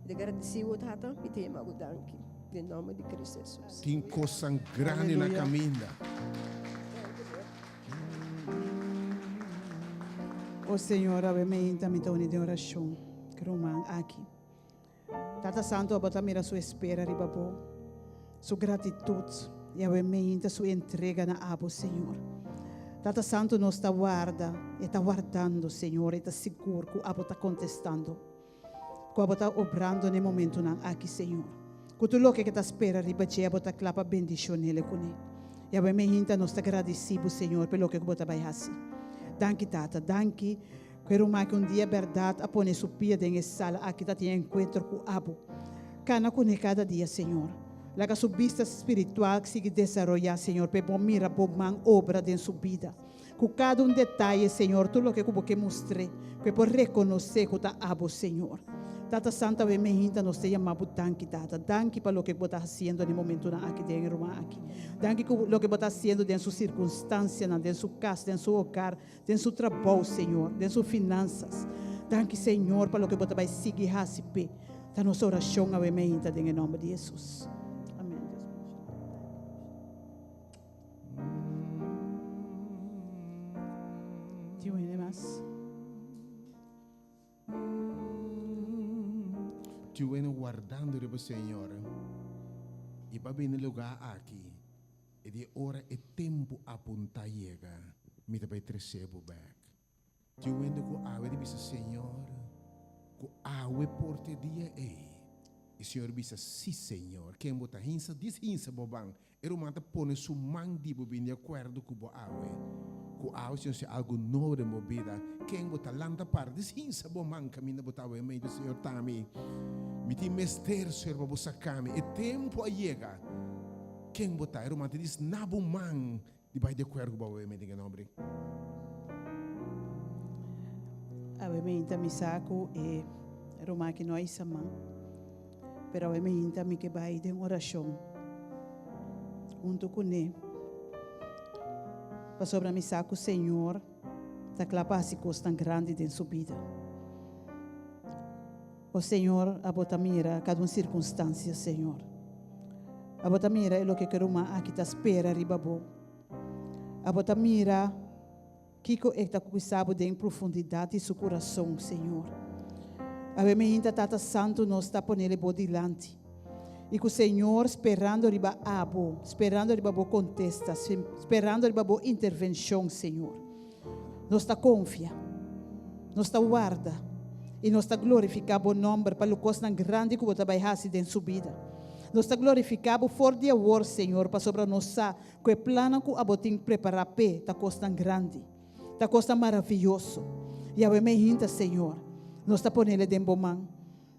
Mi ta gradisí bo, Tata, mi ta yama bo danki. Den nòmber di Kristu Hesus. Tin kosnan grandi na Aleluya. kaminda. O Señor, awe meinta mi ta uni den oracion cu ruman aki. Tata Santo, abo ta mira su espera riba bo, su gratitud, y awe meinta su entrega na abo, Señor. Tata Santo, nos ta warda, e ta wardando, Señor, e ta sigur cu abo ta contestando, cu abo ta obrando n'e momentonan aki, Señor. Cu tur loke ke ta spera riba dje, abo ta cla pa bendicion'ele cune. Y awe meinta nos ta gradici bo, Señor, p'e loke cu bo ta bay haci. Danki, Tata. Danki cu e ruman aki un dia berdad a pone su pia den e sala aki ta tin encuentro cu abo. Cana cune cada dia, Señor. Laga su bista spiritual sigui desaroya, Señor, p'e bo mira bo man obra den su bida. Cu cada un detaye, Señor, tur loke cu bo ke mustr'é, cu e por reconoce cu ta abo, Señor. Tata Santo, awe mehinta nos ta yama bo danki, Tata. Danki pa loke cu bo ta haciendo den e momentonan aki den e ruman aki. Danki cu loke bo ta haciendo den su circunstancianan, den su cas, den su hogar, den su trabou, Señor, den su finanzas. Danki, Señor, pa loke bo ta bay sigui haci p'e. Ta nos oracion awe mehinta den e nomber di Jesus. Amen. Dios bendiciona. Tin un hende mas? Tin un hende wardando riba Señor i pa bini lugá aki i di ora e tempu apuntá yega mi ta bai trese bo bèk. Tin un hende ku awe di bisa, Señor, ku awe por ta e dia ei. I Señor bisa, Sí, Señor. Ken bo ta hinsa? Dis hinsa bo ban. E ruman ta pone su man di bo bin di akuerdo ku bo awe. Ku awe Señor hasi algu nobo den bo bida. Ken bo ta lanta para? Dis hinsa bo man kaminda bo ta awe mei di Señor ta mi. Mi tin mester, Señor, pa bo saka mi. E tempu a yega. Ken bo ta? E ruman ta dis na bo man Di bai di akuerdo ku bo awe mei den e nomber. Awe meinta mi sa ku e ruman aki no a hisa man, pero awe meinta mi ke bai den orashon huntu kuné, pasobra mi sa ku Señor ta kla pa hasi kosnan grandi den su bida. O Señor, abo ta mira kada un sirkunstansia, Señor. Abo ta mira e loke ku e ruman aki ta spera riba bo. Abo ta mira kiko e ta kukisa bo den profundidat di su kurason, Señor. Awe meinta, Tata Santu, nos ta ponele bo dilanti. I ku Señor sperando riba abo, sperando riba bo kontesta, sperando riba bo intervenshon, Señor. Nos ta konfia, nos ta warda i nos ta glorifiká bo nòmber pa lo kosnan grandi ku bo ta bai hasi den su bida. Nos ta glorifiká bo for di awor, Señor, pasobra nos sa ku e plannan ku abo tin prepará p'e ta kosnan grandi, ta kosnan maravioso. Yahweh me hinta, Señor, nos ta ponele den bo man.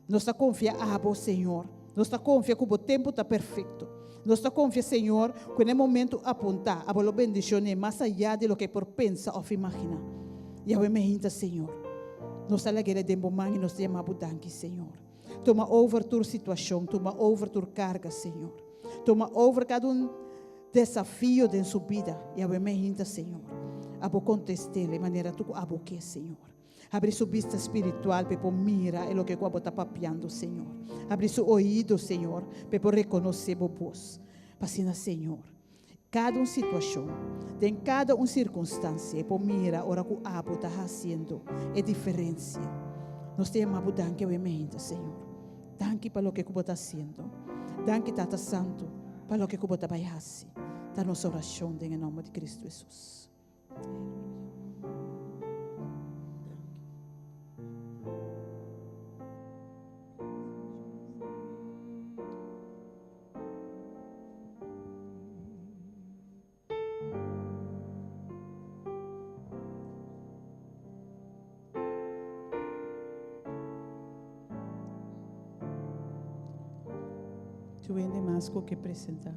Nos ta konfia abo, Señor. Nos ta konfia ku bo tempu ta perfekto. Nos ta konfia, Señor, ku na e momentu apuntá, abo lo bendishon'é mas ayá di loke e por pensa òf imaginá. Yahweh me hinta, Señor. Nos ta lag'é den bo man i nos ta yama bo danki, Señor. Tuma over tur situashon, tuma over tur karga, Señor. Tuma over kada un desafio den su bida. Yahweh me hinta, Señor. Abo kontest'é e manera tur ku abo ke, Señor. Habri su bista spiritual p'e por mira e loke ku abo ta papiando, Señor. Habri su oido, Señor, p'e por rekonosé bo bos. Pa asina, Señor, kada un situashon, den kada un sirkunstansia, e por mira ora ku abo ta hasiendo e diferensia. Nos ta yama bo danki awe meinta, Señor. Danki pa loke ku bo ta hasiendo. Danki, Tata Santu, pa loke ku bo ta bai hasi. Ta nos orashon den e nòmber di Kristu Hesus. Tur hende mas ku ke presentá.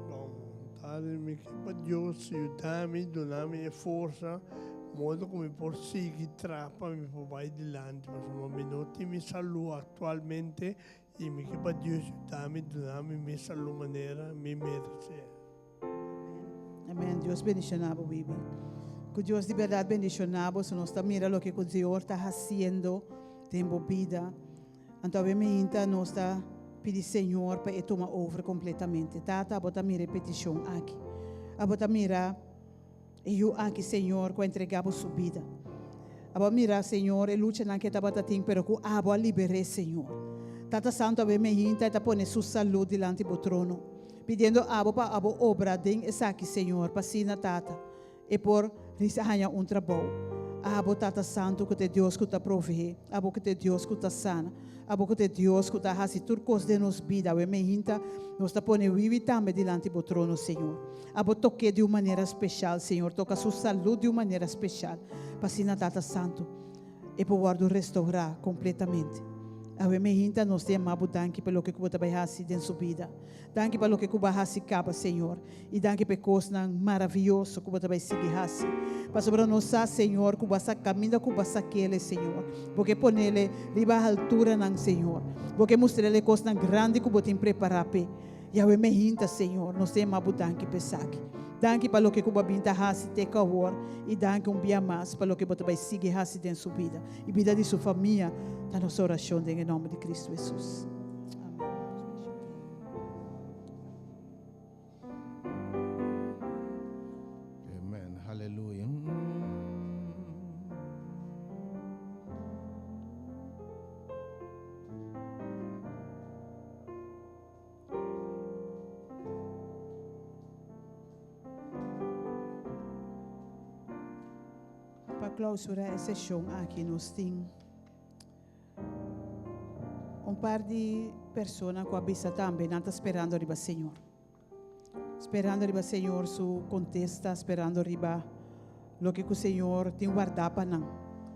Bon, Tata, mi ke pa Dios yuda mi, duna mi e forsa, modo ku mi por sigui traha pa mi por bai dilanti, pasobra mi no tin mi salú aktualmente i mi ke pa Dios yuda mi, duna mi mi salú manera mi meresé. Amen. Dios bendiciona bo, Bibi. Cu Dios di berdad bendiciona bo, so nos ta mira loke cu Señor ta haciendo den bo bida. Anto awe meinta nos ta pidi Señor pa e tuma over completamente. Tata, abo ta mira e peticion aki. Abo ta mira e yu aki, Señor, cu a entrega bo su bida. Abo a mira, Señor, e luchanan cu e tabata tin, pero cu abo a liber'é, Señor. Tata Santo, awe meinta e ta pone su salud dilanti bo trono, pidiendo abo pa abo obra den esaki, Señor, pa asina, Tata, e por risa haña un trabou. Abo, Tata Santu, ku ta e Dios ku ta proveé, abo ku ta e Dios ku ta sana, abo ku ta e Dios ku ta hasi tur kos den nos bida, awe meinta nos ta pone Wiwi tambe dilanti bo trono, Señor. Abo tok'é di un manera speshal, Señor, toka su salud di un manera speshal, pa asina, Tata Santu, e por wòrdu restourá kompletamente. Awe meinta nos ta yama bo danki pa loke ku bo ta bai hasi den su bida. Danki pa loke ku bo a hasi kaba, Señor, i danki pa e kosnan maravioso ku bo ta bai sigui hasi. Pasobra nos sa, Señor, ku bo a sa kaminda ku bo a sak'el, Señor. Bo ke ponele riba halturanan, Señor. Bo ke mustr'el e kosnan grandi ku bo tin prepará p'e. Yahweh me hinta, Señor, nos ta yama bo danki pa esaki. Danki pa loke ku bo a bin ta hasi te ku awor, i danki un bia mas pa loke bo ta bai sigui hasi den su bida i bida di su famia, ta nos orashon den e nòmber di Kristu Hesus. Amen. Hallelujah. Pa clausura e seshon aki nos tin Un par di persona ku a bisa tambe nan ta sperando riba Señor. Sperando riba Señor su kontesta, sperando riba loke ku Señor tin wardá pa nan.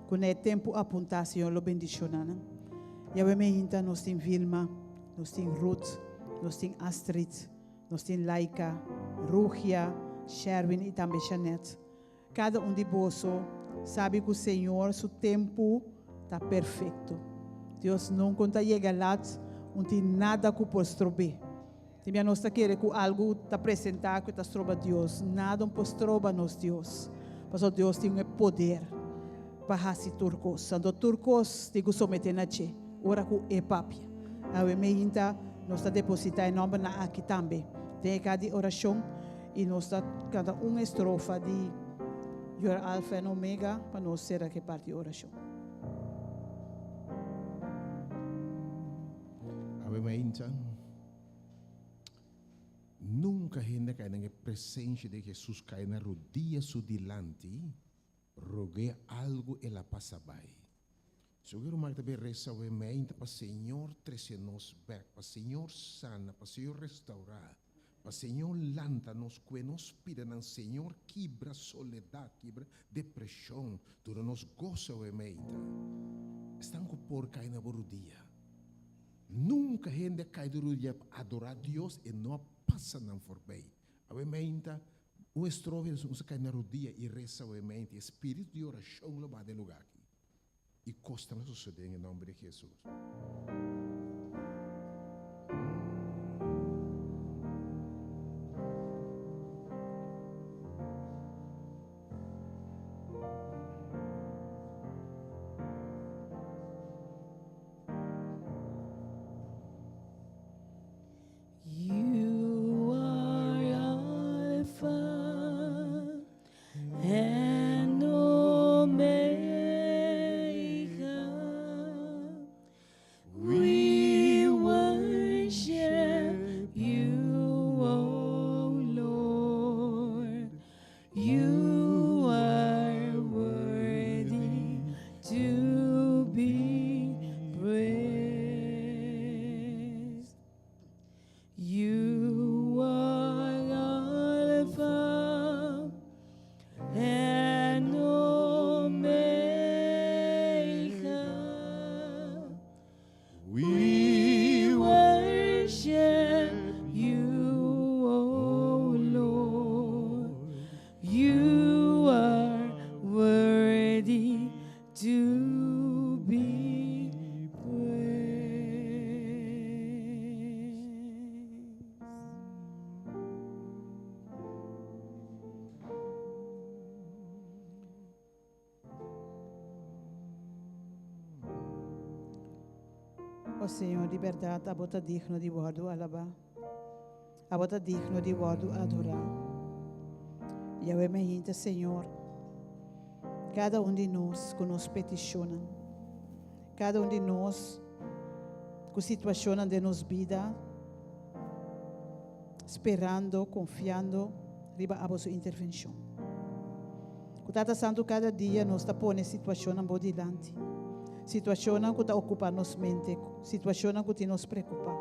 Ku na e tempu apuntá Señor lo bendishoná nan. Yahweh me hinta nos tin Vilma, nos tin Ruth, nos tin Astrid, nos tin Laika, Rugia, Sherwin i tambe Shanette. Kada un di boso sabi ku Señor su tempu ta perfekto. Dios nunka un ta yega lat, un tin nada ku por strob'é. Tin bia nos ta kere ku algu ta presentá ku ta stroba Dios. Nada un por stroba nos Dios, pasobra Dios tin e poder pa hasi tur kos. Anto tur kos tin ku someté na dje ora ku e papia. Awe meinta nos ta depositá e nòmbernan aki tambe den e kar di orashon. I nos ta kanta un estrofa di Your Alpha and Omega pa nos sera ku e parti di orashon. Awe mainta, nunka hende a kai den e presensia di Hesus kai na rodia su dilanti Rog'é algu el a pasa bai. Su ruman ta bin resa awe meinta pa Señor trese nos bek, pa Señor sana, pa Señor restaurá, pa Señor lanta nos, kue nos pidanan, Señor kibra soledat, kibra depreshon, duna nos goso awe meinta. Esnan ku por kai na bo rudia. Nunka hende a kai di rudia pa adorá Dios, e no a pasa nan forbei. Awe meinta Un estrofe nos a kai na rodia i resa obviamente e spiritu di orashon lo baha den lugar aki i kosnan lo sosode den e nomber di Jesus. You are Alpha and Omega. We. O Señor, di bèrdat abo ta digno di wòrdu alabá. Abo ta digno di wòrdu adorá. Yahweh mi hinta, Señor, kada un di nos ku nos petishonnan, kada un di nos ku situashonnan den nos bida, sperando, konfiando riba abo su intervenshon. Ku Tata Santu kada dia nos ta pone situashonnan bo dilanti, situashonnan ku ta okupá nos mente, situashonnan ku tin nos preokupá,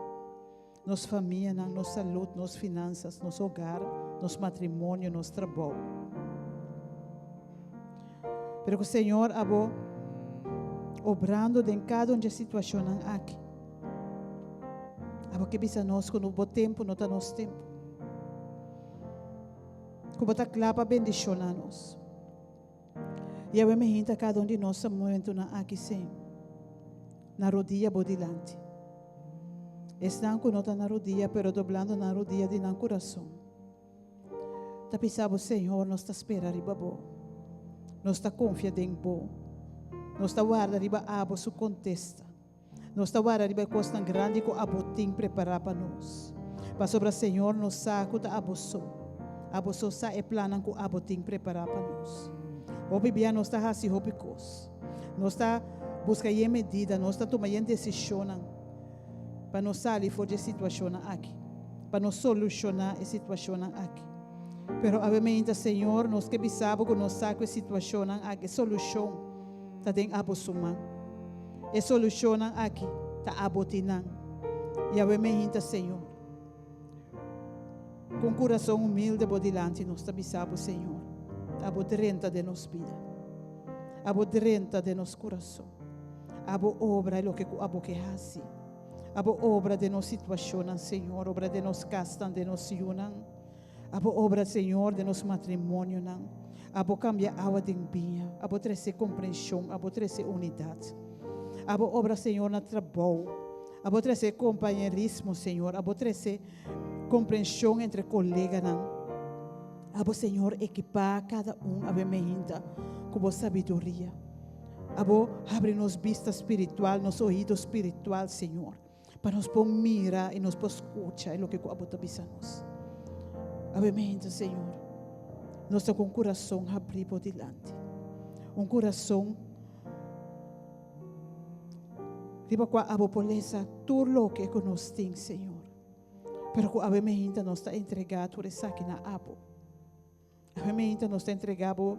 nos famianan, nos salud, nos finansas, nos hogar, nos matrimonio, nos trabou. Pero ku Señor abo obrando den kada un dje situashonnan aki. Abo ke bisa nos ku bo tempu no ta nos tempu. Ku bo ta kla pa bendishoná nos. Yahweh mi hinta kada un di nos a momentunan aki Señor. Na rodia bo dilanti. Esnan ku no ta na rodia pero doblando nan rodia di nan kurason. Ta bisa bo, Señor, nos ta spera riba bo. Nos ta konfia den bo. Nos ta warda riba abo su kontesta. Nos ta warda riba e kosnan grandi ku abo tin prepará pa nos. Pasobra, Señor, nos sa ku ta abo so. Abo so sa e plannan ku abo tin prepará pa nos. Hopi bia nos ta hasi hopi kos. Nos ta buska yen medida, nos ta tuma yen desishonnan pa nos sali for di e situashonnan aki, pa nos solushoná e situashonnan aki. Pero awe meinta, Señor, nos ke bisa bo ku nos sa ku e situashonnan aki, e solushon ta den abo su man. E solushonnan aki ta abo tin nan. Yahweh me hinta Señor. Ku un kurason humilde bo dilanti nos ta bisa bo Señor, abo drenta den nos bida. Abo drenta den nos kurason. Abo obra e loke ku abo ke hasi. Abo obra den nos situashonnan Señor, obra den nos kasnan, den nos yunan. Abo obra Señor den nos matrimonionan. Abo kambia awa den biña. Abo trese komprenshon. Abo trese unidat. Abo obra Señor na trabou. Abo trese kompañerismo Señor. Abo trese komprenshon entre koleganan. Abo Señor ekipá kada un awe meinta ku bo sabiduria. Abo habri nos bista spiritual, nos oido spiritual Señor. Pa nos por mira i nos por skucha e loke ku abo ta bisa nos. Awe meinta, Señor, nos ta ku un kurason habrí bo dilanti. Un kurason riba kua abo por lesa tur loke ku nos tin, Señor. Pero ku awe meinta nos ta entregá tur esaki na abo. Awe meinta nos ta entregá bo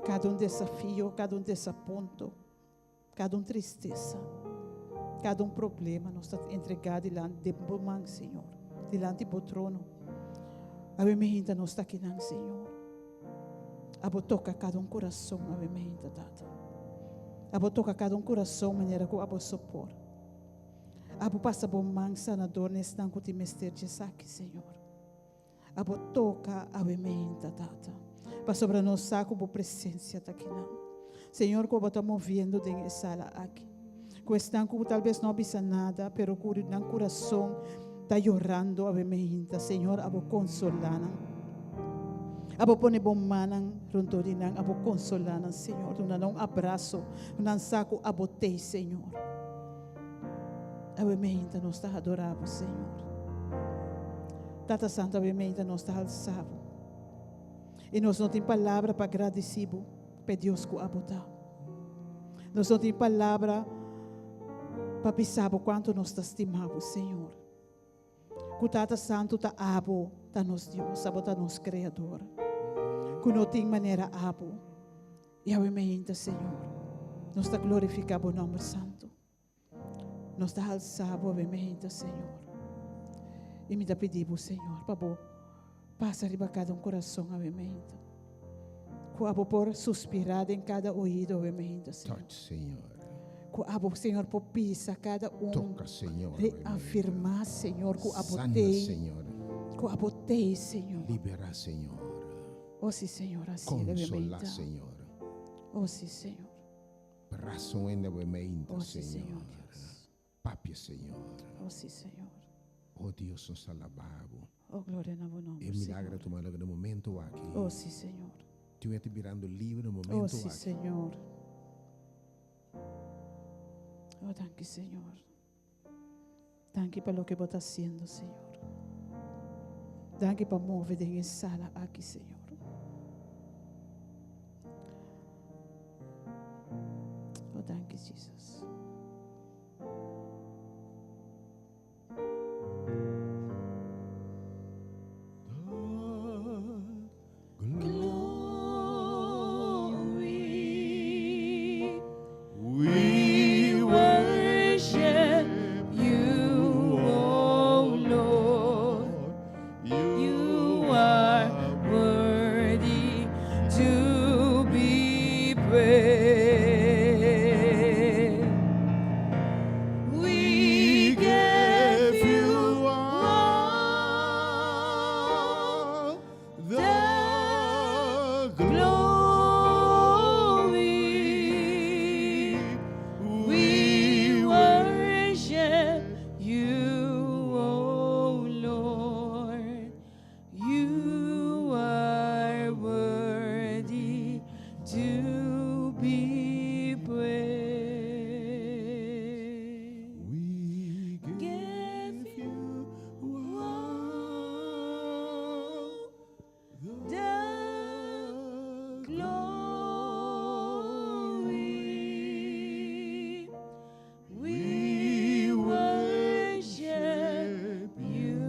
kada un desafio, kada un desapunto. Kada un tristesa, kada un problema nos ta entregá dilanti di bo man, Señor, dilanti bo trono. Awe meinta nos ta akinan, Señor. Abo toka kada un kurason awe meinta, Tata. Abo toka kada un kurason manera ku abo sopor. Abo pasa bo man sanador na esnan ku tin mester dje esaki, Señor. Abo toka awe meinta, Tata, pasobra nos sa ku bo presensia ta kinan. Señor, ku abo ta moviendo den e sala aki. Ku esnan ku tal bes no a bisa nada, pero ku nan kurason ta yorando awe meinta. Señor, abo konsolá nan. Abo pone bo mannan rondó di nan. Abo konsolá nan, Señor. Duna nan un abraso. Nan sa ku abo t'ei, Señor. Awe meinta nos ta adorá bo, Señor. Tata Santo, awe meinta nos ta alsá bo. I nos no tin palabra pa gradisí bo p'e Dios ku abo ta. Nos no tin palabra pa bisa bo kuantu nos ta stima bo, Señor. Ku Tata Santu ta abo ta nos Dios, abo ta nos Kreador. Ku no tin manera abo. I awe meinta, Señor, nos ta glorifiká bo nòmber santu. Nos ta halsá bo awe meinta, Señor. I mi ta pidi bo, Señor, pa bo pasa riba kada un kurason awe meinta. Ku abo por suspirá den kada oido awe meinta, Señor. Touch, Señor. Ku abo, Señor, por pisa kada un. Toka, Señor, awe meinta. Reafirmá, Señor, ku abo Sana, t'ei. Señor. Ku abo t'ei, Señor. Liberá, Señor. Oh, sí, Señor, así awe Konsolá, meinta. Señor. Oh, sí, Señor. Brasa un hende awe meinta, Oh, sí, Señor. Señor Dios. Papia, Señor. Oh, sí, Señor. Oh, Dios, nos ta alabá bo. Oh, gloria na bo nomber, E milagro Señor. a tuma lugar na momento aki. Oh, sí, Señor. Tin hende birando libre na Oh, momento sí, aki. Señor. Oh, danki, Señor. Danki pa loke Bo ta hasiendo, Señor. Danki pa move den e sala aki, Señor. Oh, danki, Jesus. We worship you, O Lord. You are worthy to be praised. We give you all the glory. We worship you, O Lord. You are worthy to be praised. We Give you all the glory. We worship you,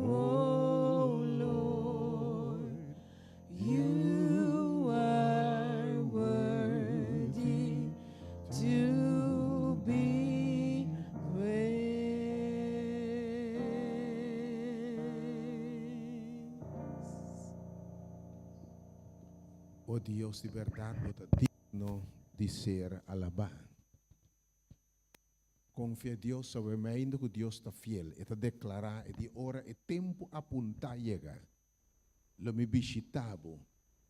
O Lord. You are worthy to be praised. O Dios, di bèrdat, bo ta digno di ser alabá. Konfia Dios, sabiendo ku Dios ta fiel. E ta deklará, e di ora e tempu apuntá yega. Lo mi bishitá bo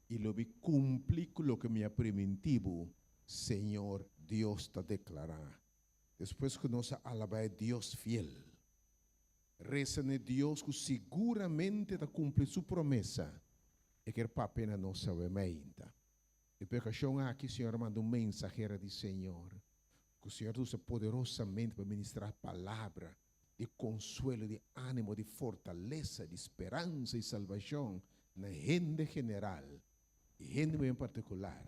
i lo mi kumpli ku loke mi a primintí bo, Señor Dios ta deklará. Despues ku nos a alabá e Dios fiel, resa na e Dios ku siguramente ta kumpli su promesa, e kier papia na nos awe meinta. E okashon aki Señor a manda un mensahera di Señor, ku Señor ta usa poderosamente pa ministrá palabra di konsuelo, di ánimo, di fortalesa, di speransa i salbashon na hende general i hende en partikular.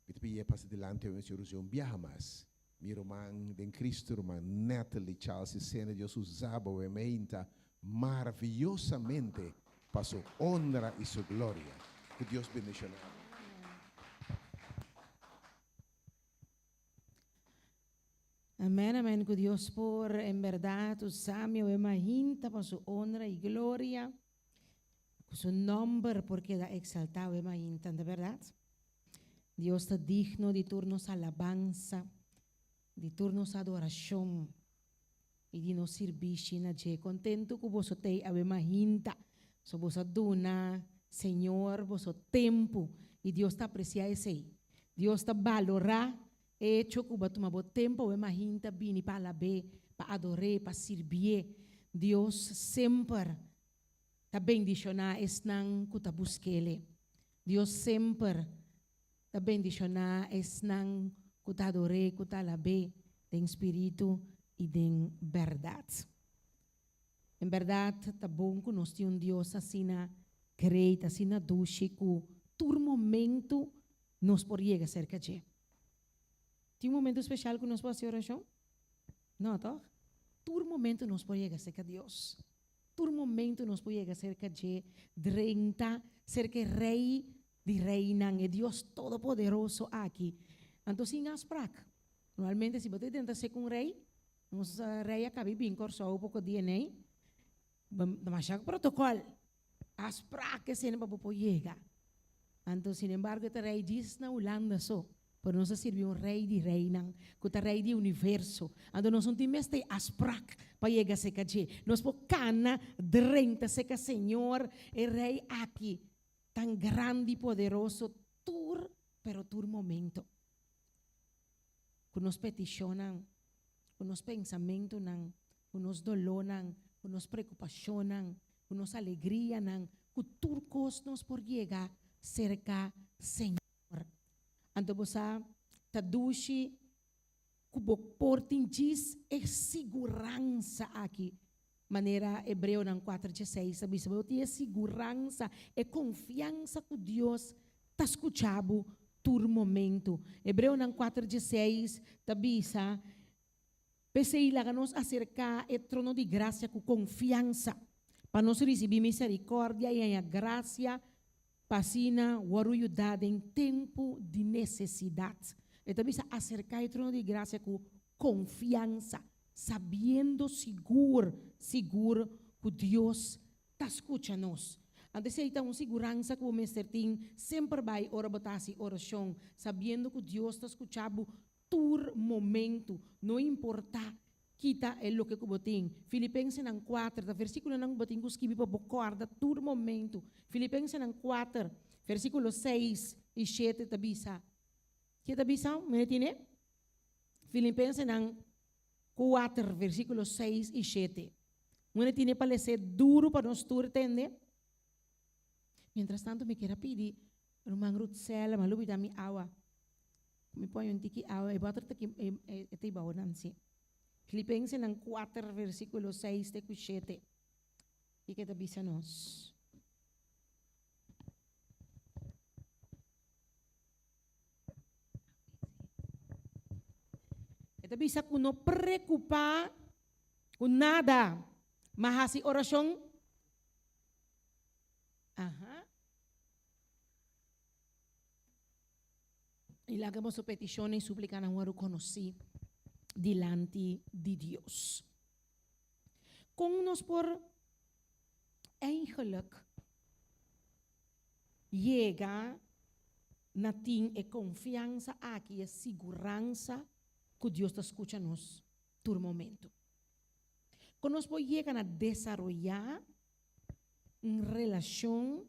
Mi ta pidi pasa dilanti awe Señor usa un biaha mas mi ruman den Cristo, ruman Natalie Charles Sena. Dios usa bo awe meinta maraviyosamente pa su honra i su gloria. Ku Dios bendishoná. Amèn, amèn. Ku Dios por en bèrdat usa mi awe mainta pa su honra i gloria. Ku su nòmber por keda eksaltá awe mainta, di bèrdat? Dios ta digno di tur nos alabansa, di tur nos adorashon i di nos sirbishi na dje. Kontentu ku boso t'ei awe mainta. So boso a duna Señor boso tempu i Dios ta apresiá esei. Dios ta balorá e echo ku bo a tuma bo tempu awe mainta bini pa alab'é, pa ador'é, pa sirbié. Dios semper ta bendishoná esnan ku ta busk'Ele. Dios semper ta bendishoná esnan ku ta ador'é, ku ta alab'é den spiritu i den bèrdat. En bèrdat ta bon ku nos tin un Dios asina great, asina dushi ku tur momentu nos por yega serka dje. Tin un momentu speshal ku nos por hasi orashon? No, tòg? Tur momentu nos por yega serka Dios. Tur momentu nos por yega serka dje, drenta serka e Rei di reinan, e Dios Todopoderoso aki. Anto sin afsprak. Normalmente si bo ta drenta serka un rei, nos rei a kabi bin Kòrsou poko dia nei, demasiado protokòl, afsprak esei pa bo por yega. Anto sinembargo e ta rei djis na Hulanda so. Pero nos a sirbi un Rei di reinan, ku ta Rei di universo. Anto nos no tin mester afsprak pa yega serka dje. Nos por kana drenta serka Señor, e Rei aki, tan grandi i poderoso, tur, pero tur momento. Ku nos petishonnan, ku nos pensamentunan, ku nos dolónan, ku nos preokupashonnan, ku nos alegrianan, ku tur kos nos por yega serka Señor. Anto bo sa ta dushi. Ku bo por tin djis e siguransa aki, manera Hebreonan kuater dieseis ta bisa, bo tin e siguransa, e konfiansa ku Dios ta skucha bo tur momentu. Hebreonan kuater dieseis ta bisa, P'esei laga nos aserká e trono di grasia ku konfiansa, pa nos risibí miserikòrdia i haña grasia pa asina wòrdu yudá den tempu di nesesidat. E ta bisa aserká e trono di grasia ku konfiansa, sabiendo sigur sigur ku Dios ta skucha nos. Anto esei ta un siguransa ku bo mester tin semper bai ora bo ta hasi orashon, sabiendo ku Dios ta skucha bo tur momentu, no importá ki ta e loke ku bo tin. Filipensenan kuater ta versíkulonan ku bo tin ku skibi pa bo kòrda tur momentu. Filipensenan kuater, versíkulo seis i shete ta bisa, Ke ta bisa? Mene tine? Filipensenan kuater, versíkulo seis i shete. Mene tine pa les'é duru pa nos tur tende? Mientras tanto mi kier a pidi ruman Rutsela, mi a lubida mi awa. Mi pone un tiki awa, e bòter ta ki e ta ibou nan si. Filipensenan kuater versíkulo seis te ku shete. Kiko e ta bisa nos? E ta bisa ku no preokupá ku nada, ma hasi orashon. Aha. I laga boso petishonnan i suplikanan wòrdu konosí dilanti di Dios. Kon nos por eigenlijk yega na tin e konfiansa aki, e siguransa ku Dios ta skucha nos tur momentu? Kon nos por yega na desaroyá un relashon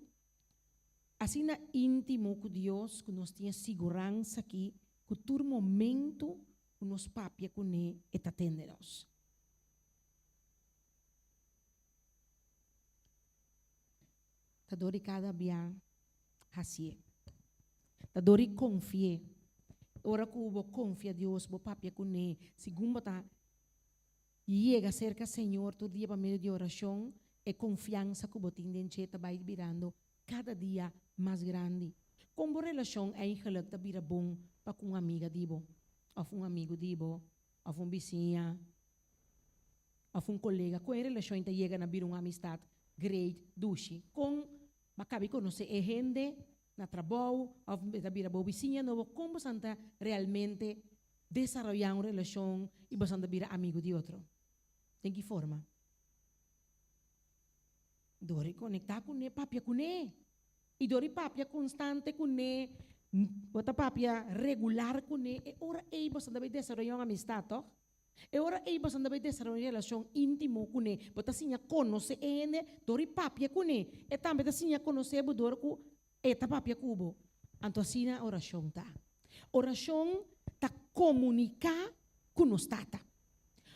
asina íntimo ku Dios ku nos tin e siguransa aki ku tur momentu ku nos papia kuné e ta tende nos? Ta dor di kada bia hasié. Ta dor di konfi'é. Ora ku bo konfia Dios, bo papia kuné, segun bo ta Yega serka Señor tur dia pa medio di orashon, e konfiansa ku bo tin den dje ta bai birando kada dia mas grandi. Kon bo relashon eigenlik ta bira bon pa ku un amiga di bo, òf un amigu di bo, òf un bisiña, òf un kolega? Kon e relashon ta yega na bira un amistat great, dushi? Kon bo a kabi konosé e hende na trabou òf e ta bira bo bisiña nobo? Kon bo san ta realmente desaroyá un relashon i boso ta bira amigu di otro? Den ki forma? Dor di konektá kuné, papia kuné. I dor di papia konstante kuné, bo ta papia regular kuné, e ora ei boso ta bai desaroyá un amistat, tòg? E ora ei boso ta bai desaroyá un relashon íntimo kuné. Bo ta siña konosé e hende dor di papia kuné. E tambe ta siña konosé bo dor ku E ta papia ku bo. Anto asina orashon ta. Orashon ta komuniká ku nos Tata.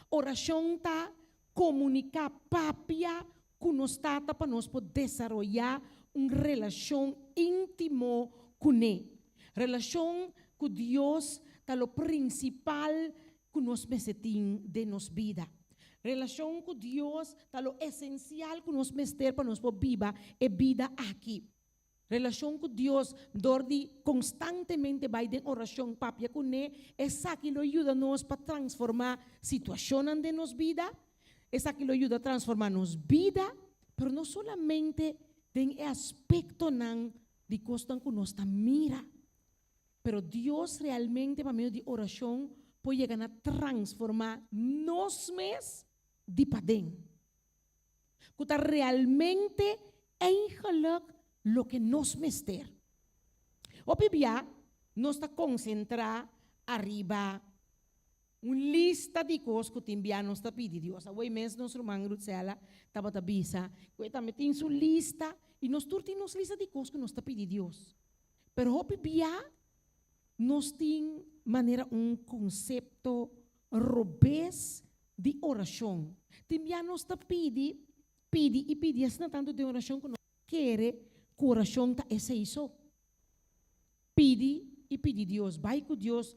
Orashon ta komuniká, papia ku nos Tata pa nos por desaroyá un relashon íntimo kuné. Relashon ku Dios ta lo prinsipal ku nos mester tin den nos bida. Relashon ku Dios ta lo esensial ku nos mester pa nos por biba e bida aki. Relashon ku Dios dor di konstantemente bai den orashon papia kuné, esaki lo yuda nos pa transformá situashonnan den nos bida, esaki lo yuda transformá nos bida, pero no solamente den e aspektonan di kosnan ku nos ta mira. Pero Dios realmente pa medio di orashon por yega na transformá nos mes di paden, ku ta realmente eigenlijk loke nos mester. Hopi bia nos ta konsentrá ariba un lista di kos ku tin bia nos ta pidi Dios. Awor mes nos ruman Rutsela tabata bisa ku e tambe tin su lista i nos tur tin nos lista di kos ku nos ta pidi Dios. Pero hopi bia nos tin manera un konsepto robes di orashon. Tin bia nos ta pidi, pidi i pidi asina tantu den orashon ku nos kere ku orashon ta esei so. Pidi i pidi Dios, bai ku Dios.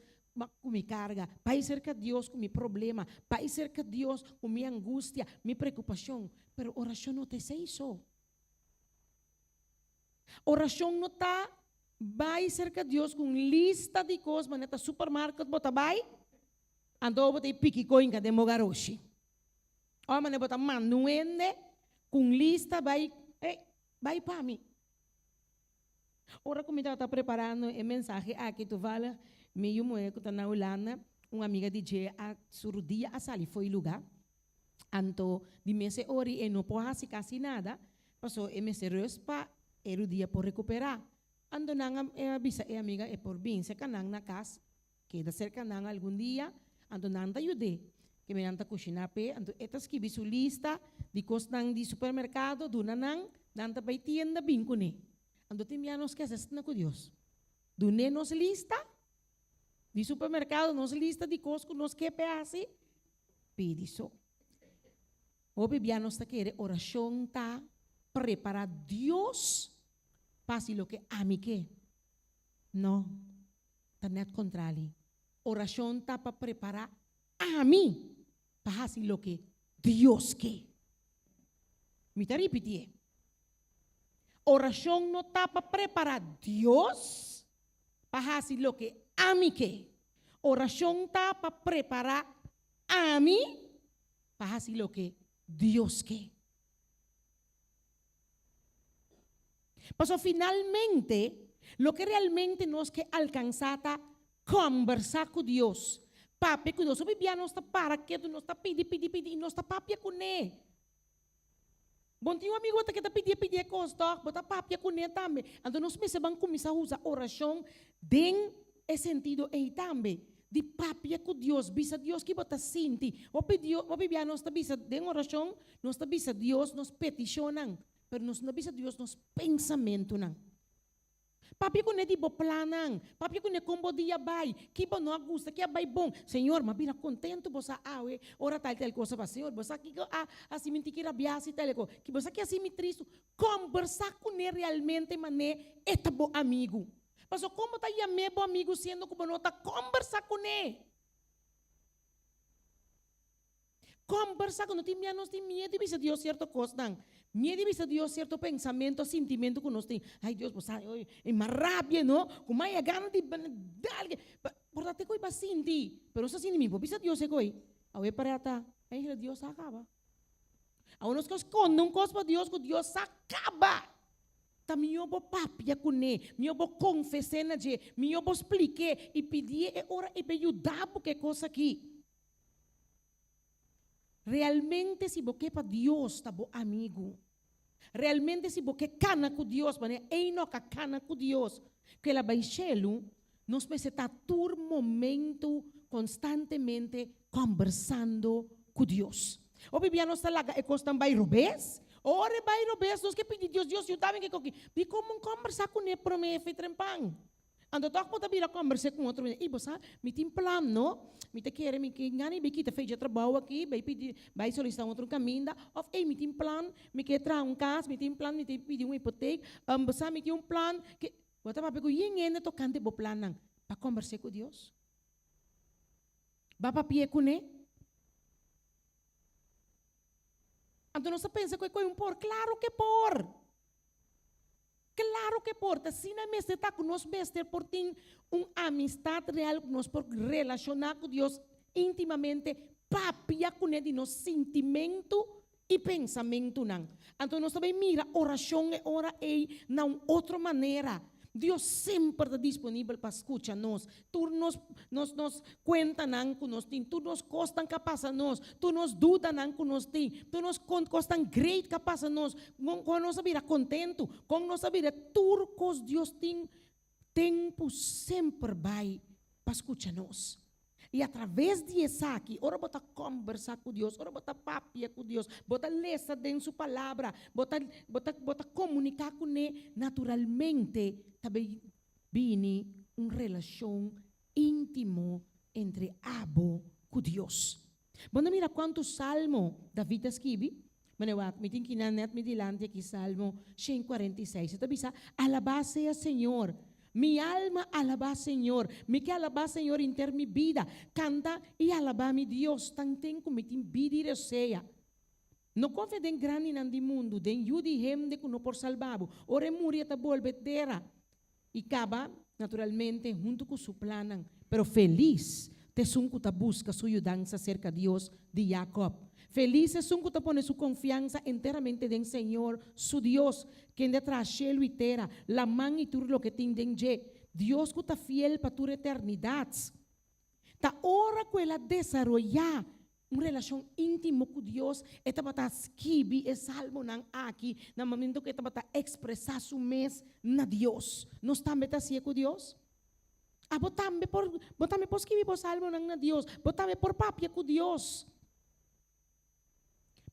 Ku mi karga, bai serka Dios ku mi problema, bai serka Dios ku mi angustia, mi preokupashon. Pero orashon no ta esei so. Orashon no ta bai serka Dios ku un lista di kos manera ta supermarket bo ta bai, anto bo ta e piki koinka den bo garoshi. Òf manera bo ta manda un hende ku un lista bai, ey, bai pa mi. Ora ku mi tabata preparando e mensahe aki, toevallig mi yu muhé ku ta na Hulanda, un amiga di dje a su rudia a sali fo'i lugá. Anto di mes e ora e no por hasi kasi nada, paso e mester rust pa e rudia por rekuperá. Anto nan a bisa e amiga e por bin serka nan na kas, keda serka nan algun dia, anto nan ta yud'é. Keme nan ta kushiná p'e, anto e ta skibi su lista di kosnan di supermerkado, duna nan, nan ta bai tienda bin kuné. Anto tin bia nos ke hasi asina ku Dios. Dun'é nos lista di supermerkado, nos lista di kos ku nos ke p'e hasi, pidi so. Hopi bia nos ta kere orashon ta prepará Dios pa hasi loke ami ke. No, ta nèt kontrali. Orashon ta pa prepará ami pa hasi loke Dios ke. Mi ta ripitié. Orashon no ta pa prepará Dios pa hasi loke ami ke. Orashon ta pa prepará ami pa hasi loke Dios ke. Pasobra finalmente, loke realmente nos ke alkansá ta kòmbersá ku Dios, papia ku Dios. Hopi bia nos ta para ketu, nos ta pidi, pidi, pidi i nos ta papia kuné. Bon tin un amigu bo ta keda pidié pidié kos tòg, bo ta papia kuné tambe. Anto nos mester ban kuminsá usa orashon den e sentido ei tambe, di papia ku Dios, bisa Dios ki bo ta sinti. Hopi Dios, hopi bia nos ta bisa den orashon, nos ta bisa Dios nos petishonnan, pero nos no bisa Dios nos pensamentunan. Papia kuné di bo plannan, papia kuné kon bo dia bai, ki bo no a gusta, ki a bai bon. Señor, m'a bira kontentu bo sa awe ora tal i tal kosa pasa. Señor, bo sa kiko a hasi mi tiki rabiá si tal i ko. Ki bo sa ki hasi mi tristu. Kombersá kuné realmente manera e ta bo amigu. Pasobra kon bo ta yam'é bo amigu siendo ku bo no ta kombersá kuné? Kombersá ku no tin miedu, nos tin miedu di bisa Dios sierto kosnan, miedu di bisa Dios sierto pensamentu o sintimentu ku nos tin. Ai Dios, bo sa, oi, e mas rabia no, ku mas e gana di dal, por ta te ku e ba sinti, pero nos ta sinti mi por bisa Dios e koi. Awe para ta, ai Dios sa kaba. Awe nos ke skonde un kos pa Dios ku Dios sa kaba. Ta mihó bo papia kuné, mihó bo konfes'é na dje, mihó bo splik'é i pidié e ora e be yuda bo ku e kos aki. Realmente si bo ke pa Dios ta bo amigu, realmente si bo ke kana ku Dios manera Enoch a kana ku Dios ku el a bai shelu, nos mester ta tur momento konstantemente kòmbersando ku Dios. Hopi bia nos ta laga e kosnan bai robes. Ora e bai robes nos ke pidi Dios, Dios yuda mi ke koki. Dikon bo kòmbersá kuné promé fe trempan? Anto tòg bo ta bira kòmbers'é ku otro hende, Ey, bo sa, mi tin plan, no? Mi ta kere, mi ke gana di bai kita fecha trabou aki, bai pidi, bai solisitá un otro kaminda. Òf, ey, mi tin plan, mi ke traha un kas, mi tin plan, mi ta pidi un hipotek. Bo sa, mi tin un plan ke. Bo ta papia ku yen hende tokante bo plannan pa kòmbers'é ku Dios? Ba papi'é kuné? Anto nos ta pensa ku e koe un por. Klaro ke por! Claro ke por, ta asina mester ta ku nos mester por tin un amistad real ku nos por relashoná ku Dios íntimamente, papia kuné di nos sintimentu i pensamentunan. Anto nos ta bai mira orashon e ora ei na un otro manera. Dios semper ta disponibel pa skucha nos. Tur nos nos nos kuentanan ku nos tin, tur nos kosnan ku a pasa nos, tur nos dudanan ku nos tin, tur nos kosnan great ku a pasa nos, kon nos a bira kontentu, kon nos a bira, tur kos Dios tin tempu semper bai pa skucha nos. I atraves di esaki, ora bo ta kòmbersá ku Dios, ora bo ta papia ku Dios, bo ta lesa den su Palabra, bo ta bo ta bo ta komuniká kuné, naturalmente ta bai bini un relashon íntimo entre abo ku Dios. Bo no mira kuantu salmo David a skibi? Mane wak, mi tin kinan nèt mi dilanti aki, Salmo 146. E ta bisa, Alabá sea Señor! Mi alma alabá Señor. Mi ke alabá Señor henter mi bida. Kanta i alabá mi Dios tanten ku mi tin bida i resea. No konfia den grandinan di mundu, den yu di hende ku no por salba bo. Ora e muri e ta bolbe tera i kaba, naturalmente, huntu ku su plannan. Pero felis ta esun ku ta buska su yudansa serka Dios di Yakòb. Felis esun ku ta pone su konfiansa enteramente den Señor, su Dios, kende a traha shelu i tera, laman i tur loke tin den dje, Dios ku ta fiel pa tur eternidat. Ta ora ku el a desaroyá un relashon íntimo ku Dios, e tabata skibi e salmonan aki na momento ku e tabata ekspresá su mes na Dios. Nos tambe ta hasié ku Dios? Abo tambe por, bo tambe por skibi bo salmonan na Dios. Bo tambe por papia ku Dios.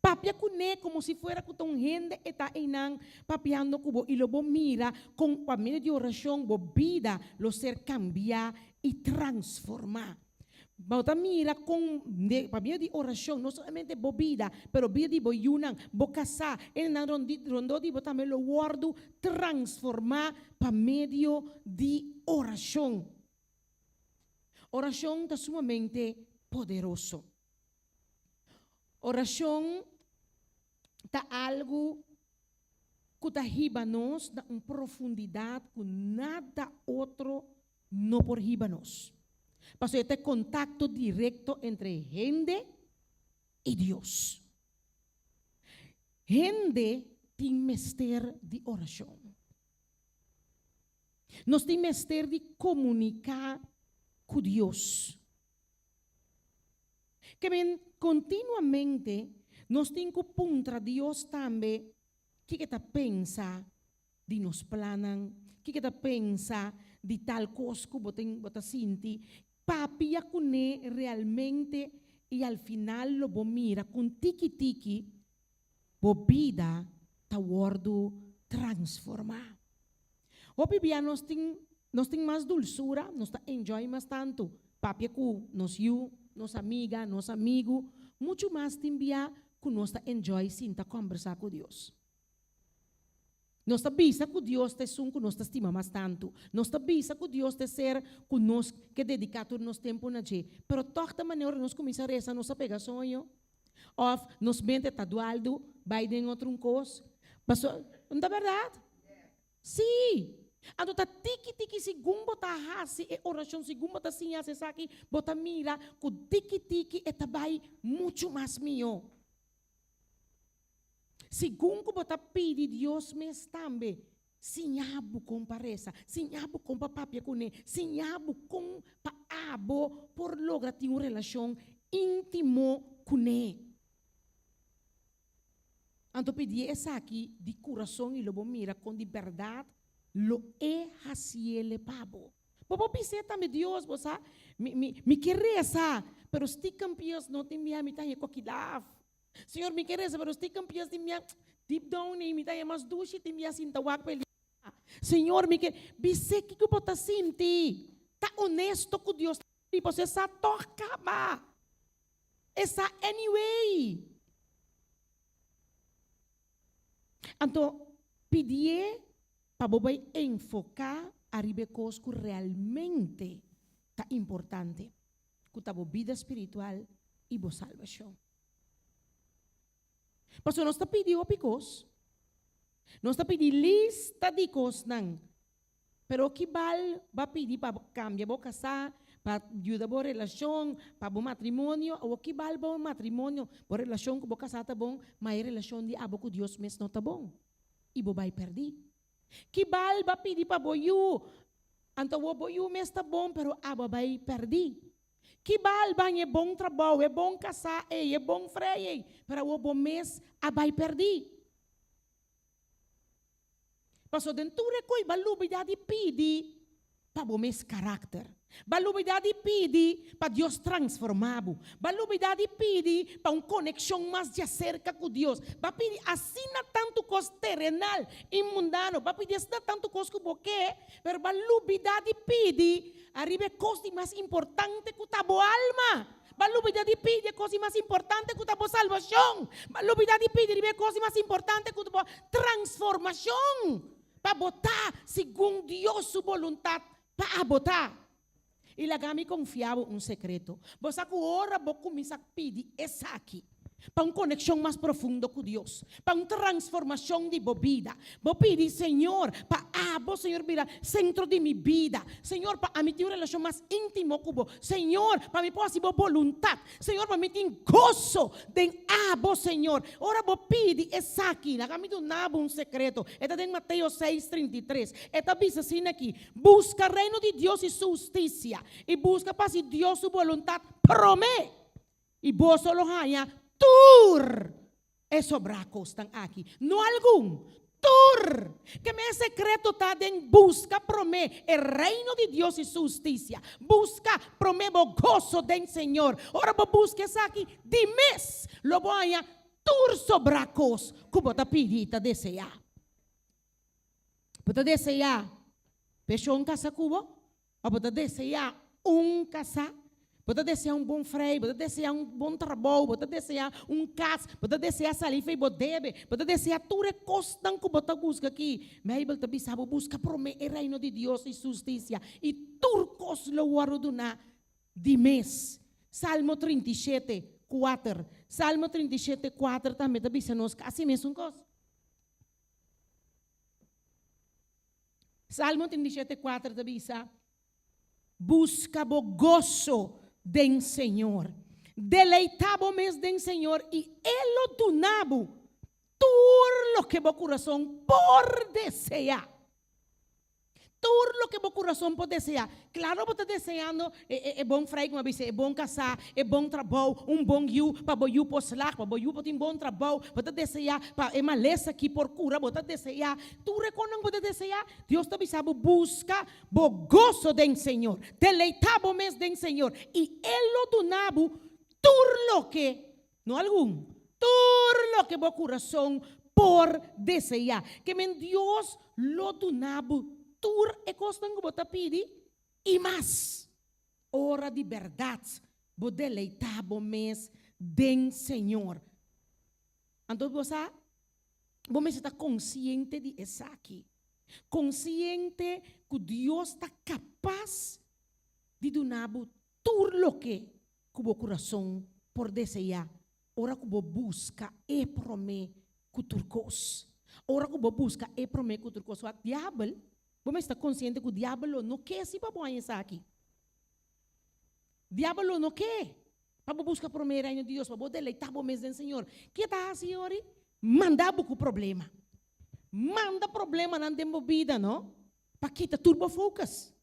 Papia kuné komo si fuera ku ta un hende e ta einan papiando ku bo i lo bo mira kon pa medio di orashon bo bida lo ser kambiá i transformá. Bo ta mira kon pa medio di orashon no solamente bo bida pero bida di bo yunan, bo kasá, hendenan rondó di bo tambe lo wòrdu transformá pa medio di orashon. Orashon ta sumamente poderoso. Orashon ta algu ku ta hiba nos na un profundidat ku nada otro no por hiba nos. Pasobra e ta e kontakto direkto entre hende i Dios. Hende tin mester di orashon. Nos tin mester di komuniká ku Dios. Ke men kontinuamente nos tin ku puntra Dios tambe kiko e ta pensa di nos plannan, kiko e ta pensa di tal kos ku bo tin bo ta sinti. Papia kuné realmente i al final lo bo mira kon tiki tiki bo bida ta wòrdu transformá. Hopi bia nos tin nos tin mas dulsura, nos ta enjoy mas tantu papia ku nos yu, nos amiga, nos amigu, muchu mas tin bia ku nos ta enjoy sinta kòmbersá ku Dios. Nos ta bisa ku Dios ta esun ku nos ta stima mas tantu. Nos ta bisa ku Dios ta e ser ku nos ke dediká tur nos tempu na dje. Pero tòg ta manera ora nos kuminsá resa nos a pega soño. Òf nos mente ta dualdu bai den otro un kos. Paso, no ta bèrdat? Sí! Anto ta tiki tiki segun bo ta hasi e orashon, segun bo ta siña hasi esaki, bo ta mira ku tiki tiki e ta bai muchu mas mihó. Segun ku bo ta pidi Dios mes tambe, siña bo kon pa resa, siña bo kon pa papia kuné, siña bo kon pa abo por logra tin un relashon íntimo kuné. Anto pidié esaki di kurason i lo bo mira kon di bèrdat lo e hasiele pa bo. Bo por bis'é tambe, Dios, bo sa, mi, mi, mi ke resa, pero stikem pies no tin mia, mi ta haña koki laf. Señor, mi ke resa, pero stikem pies tin mia, deep down ei mi ta haña mas dushi tin mia sinta wak pelíkula. Señor, mi ke, bis'é kiko bo ta sinti. Ta honesto ku Dios, pasobra e sa tòg kaba. E sa anyway. Anto, pidié pa bo bai enfoká ariba e kos ku realmente ta importante, ku ta bo bida spiritual i bo salbashon. Pasobra nos ta pidi hopi kos, nos ta pidi lista di kosnan, pero ki bal bo a pidi pa kambia bo kasá, pa yuda bo relashon, pa bo matrimonio, awor ki bal bo matrimonio, bo relashon ku bo kasá ta bon, ma e relashon di abo ku Dios mes no ta bon i bo bai pèrdí. Ki bal bo a pidi pa bo yu, anto awor bo yu mes ta bon pero abo a bai pèrdí. Ki bal baña e bon trabou, e bon kasá ei, e bon frei ei, pero awor bo mes a bai pèrdí. Pasobra den tur e koi bo a lubidá di pidi pa bo mes karakter. Bo a lubidá di pidi pa Dios transformá bo. Bo a lubidá di pidi pa un konekshon mas djaserka ku Dios. Bo a pidi asina tantu kos terenal i mundano. Bo a pidi asina tantu kos ku bo ke, pero bo a lubidá di pidi Ariba e kos di mas importante ku ta bo alma. Bo a lubida di pidi e kos di mas importante ku ta bo salbashon. Bo a lubida di pidi riba e kos di mas importante ku ta bo transformashon. Pa bo ta segun Dios su boluntat pa abo ta. I laga mi konfia bo un sekreto. Bo sa ku ora bo kuminsá pidi esaki pa un konekshon mas profundo ku Dios, pa un transformashon di bo bida, bo pidi, Señor, pa abo, Señor, bira sentro di mi bida. Señor, pa ami tin un relashon mas íntimo ku bo. Señor, pa mi por hasi bo boluntat. Señor, pa mi tin goso den abo, Señor. Ora bo pidi esaki, laga mi duna bo un sekreto. E ta den Mateo seis, 33. E ta bisa asina aki, Buska Reino di Dios i su hustisia, i buska pa hasi Dios su boluntat promé, i boso lo haña tur e sobrá kosnan aki. No algun, tur! Keme e sekreto ta den buska promé e Reino di Dios i su hustisia. Buska promé bo goso den Señor. Ora bo buska esaki, di mes lo bo haña tur sobrá kos ku bo ta pidi i ta deseá. Bo ta deseá p'e shon kasa ku bo? Òf bo ta deseá un kasá? Bo ta deseá un bon frei? Bo ta deseá un bon trabou? Bo ta deseá un kas? Bo ta deseá sali fei bo debe? Bo ta deseá tur e kosnan ku bo ta buska aki? Beibel ta bisa bo, Buska promé e Reino di Dios i su hustisia, i tur kos lo wòrdu duná di mes. Salmo 37, kuater. Salmo 37, kuater tambe ta bisa nos kasi mesun kos. Salmo 37, 4 ta bisa, Buska bo goso den Señor. Deleitá bo mes den Señor i E lo duna bo tur loke bo kurason por deseá. Tur loke bo kurason por deseá. Klaro bo ta deseando e bon frei, komo a bisa, e bon kasá, e bon trabou, un bon yu, pa bo yu por slag, pa bo yu por tin bon trabou. Bo ta deseá pa e malesa aki por kura. Bo ta deseá tur e kosnan ku bo ta deseá. Dios ta bisa bo, Buska bo goso den Señor. Deleitá bo mes den Señor, i E lo duna bo tur loke, no algun, tur loke bo kurason por deseá. Ke men Dios lo duna bo tur e kosnan ku bo ta pidi i mas. Ora di bèrdat bo deleitá bo mes den Señor. Anto bo sa, bo mester ta konsiente di esaki. Konsiente ku Dios ta kapas di duna bo tur loke ku bo kurason por deseá ora ku bo buska e promé ku tur kos. Ora ku bo buska e promé ku tur kos. Wak, diabel, bo mester ta konsiente ku diabel lo no ke si pa bo haña esaki. Diabel lo no ke pa bo buska promé e Reino di Dios, pa bo deleitá bo mes den Señor. Ke e ta hasi yori? Manda bo ku problema. Manda problemanan den bo bida, no? Pa kita tur bo focus.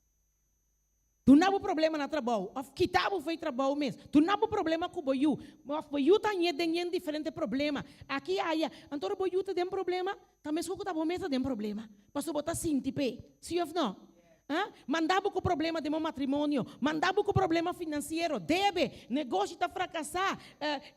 Duna bo problema na trabou of kita bo fo'i trabou mes. Duna bo problema ku bo yu of bo yu ta ñe den yen diferente problema aki aya. Anto ora bo yu ta den problema, ta meskos ku ta bo mes ta den problema pasobra bo ta sinti p'e. Si of no? Ha? Manda bo ku problema den bo matrimonio, manda bo ku problema finansiero, debe, negoshi ta frakasá,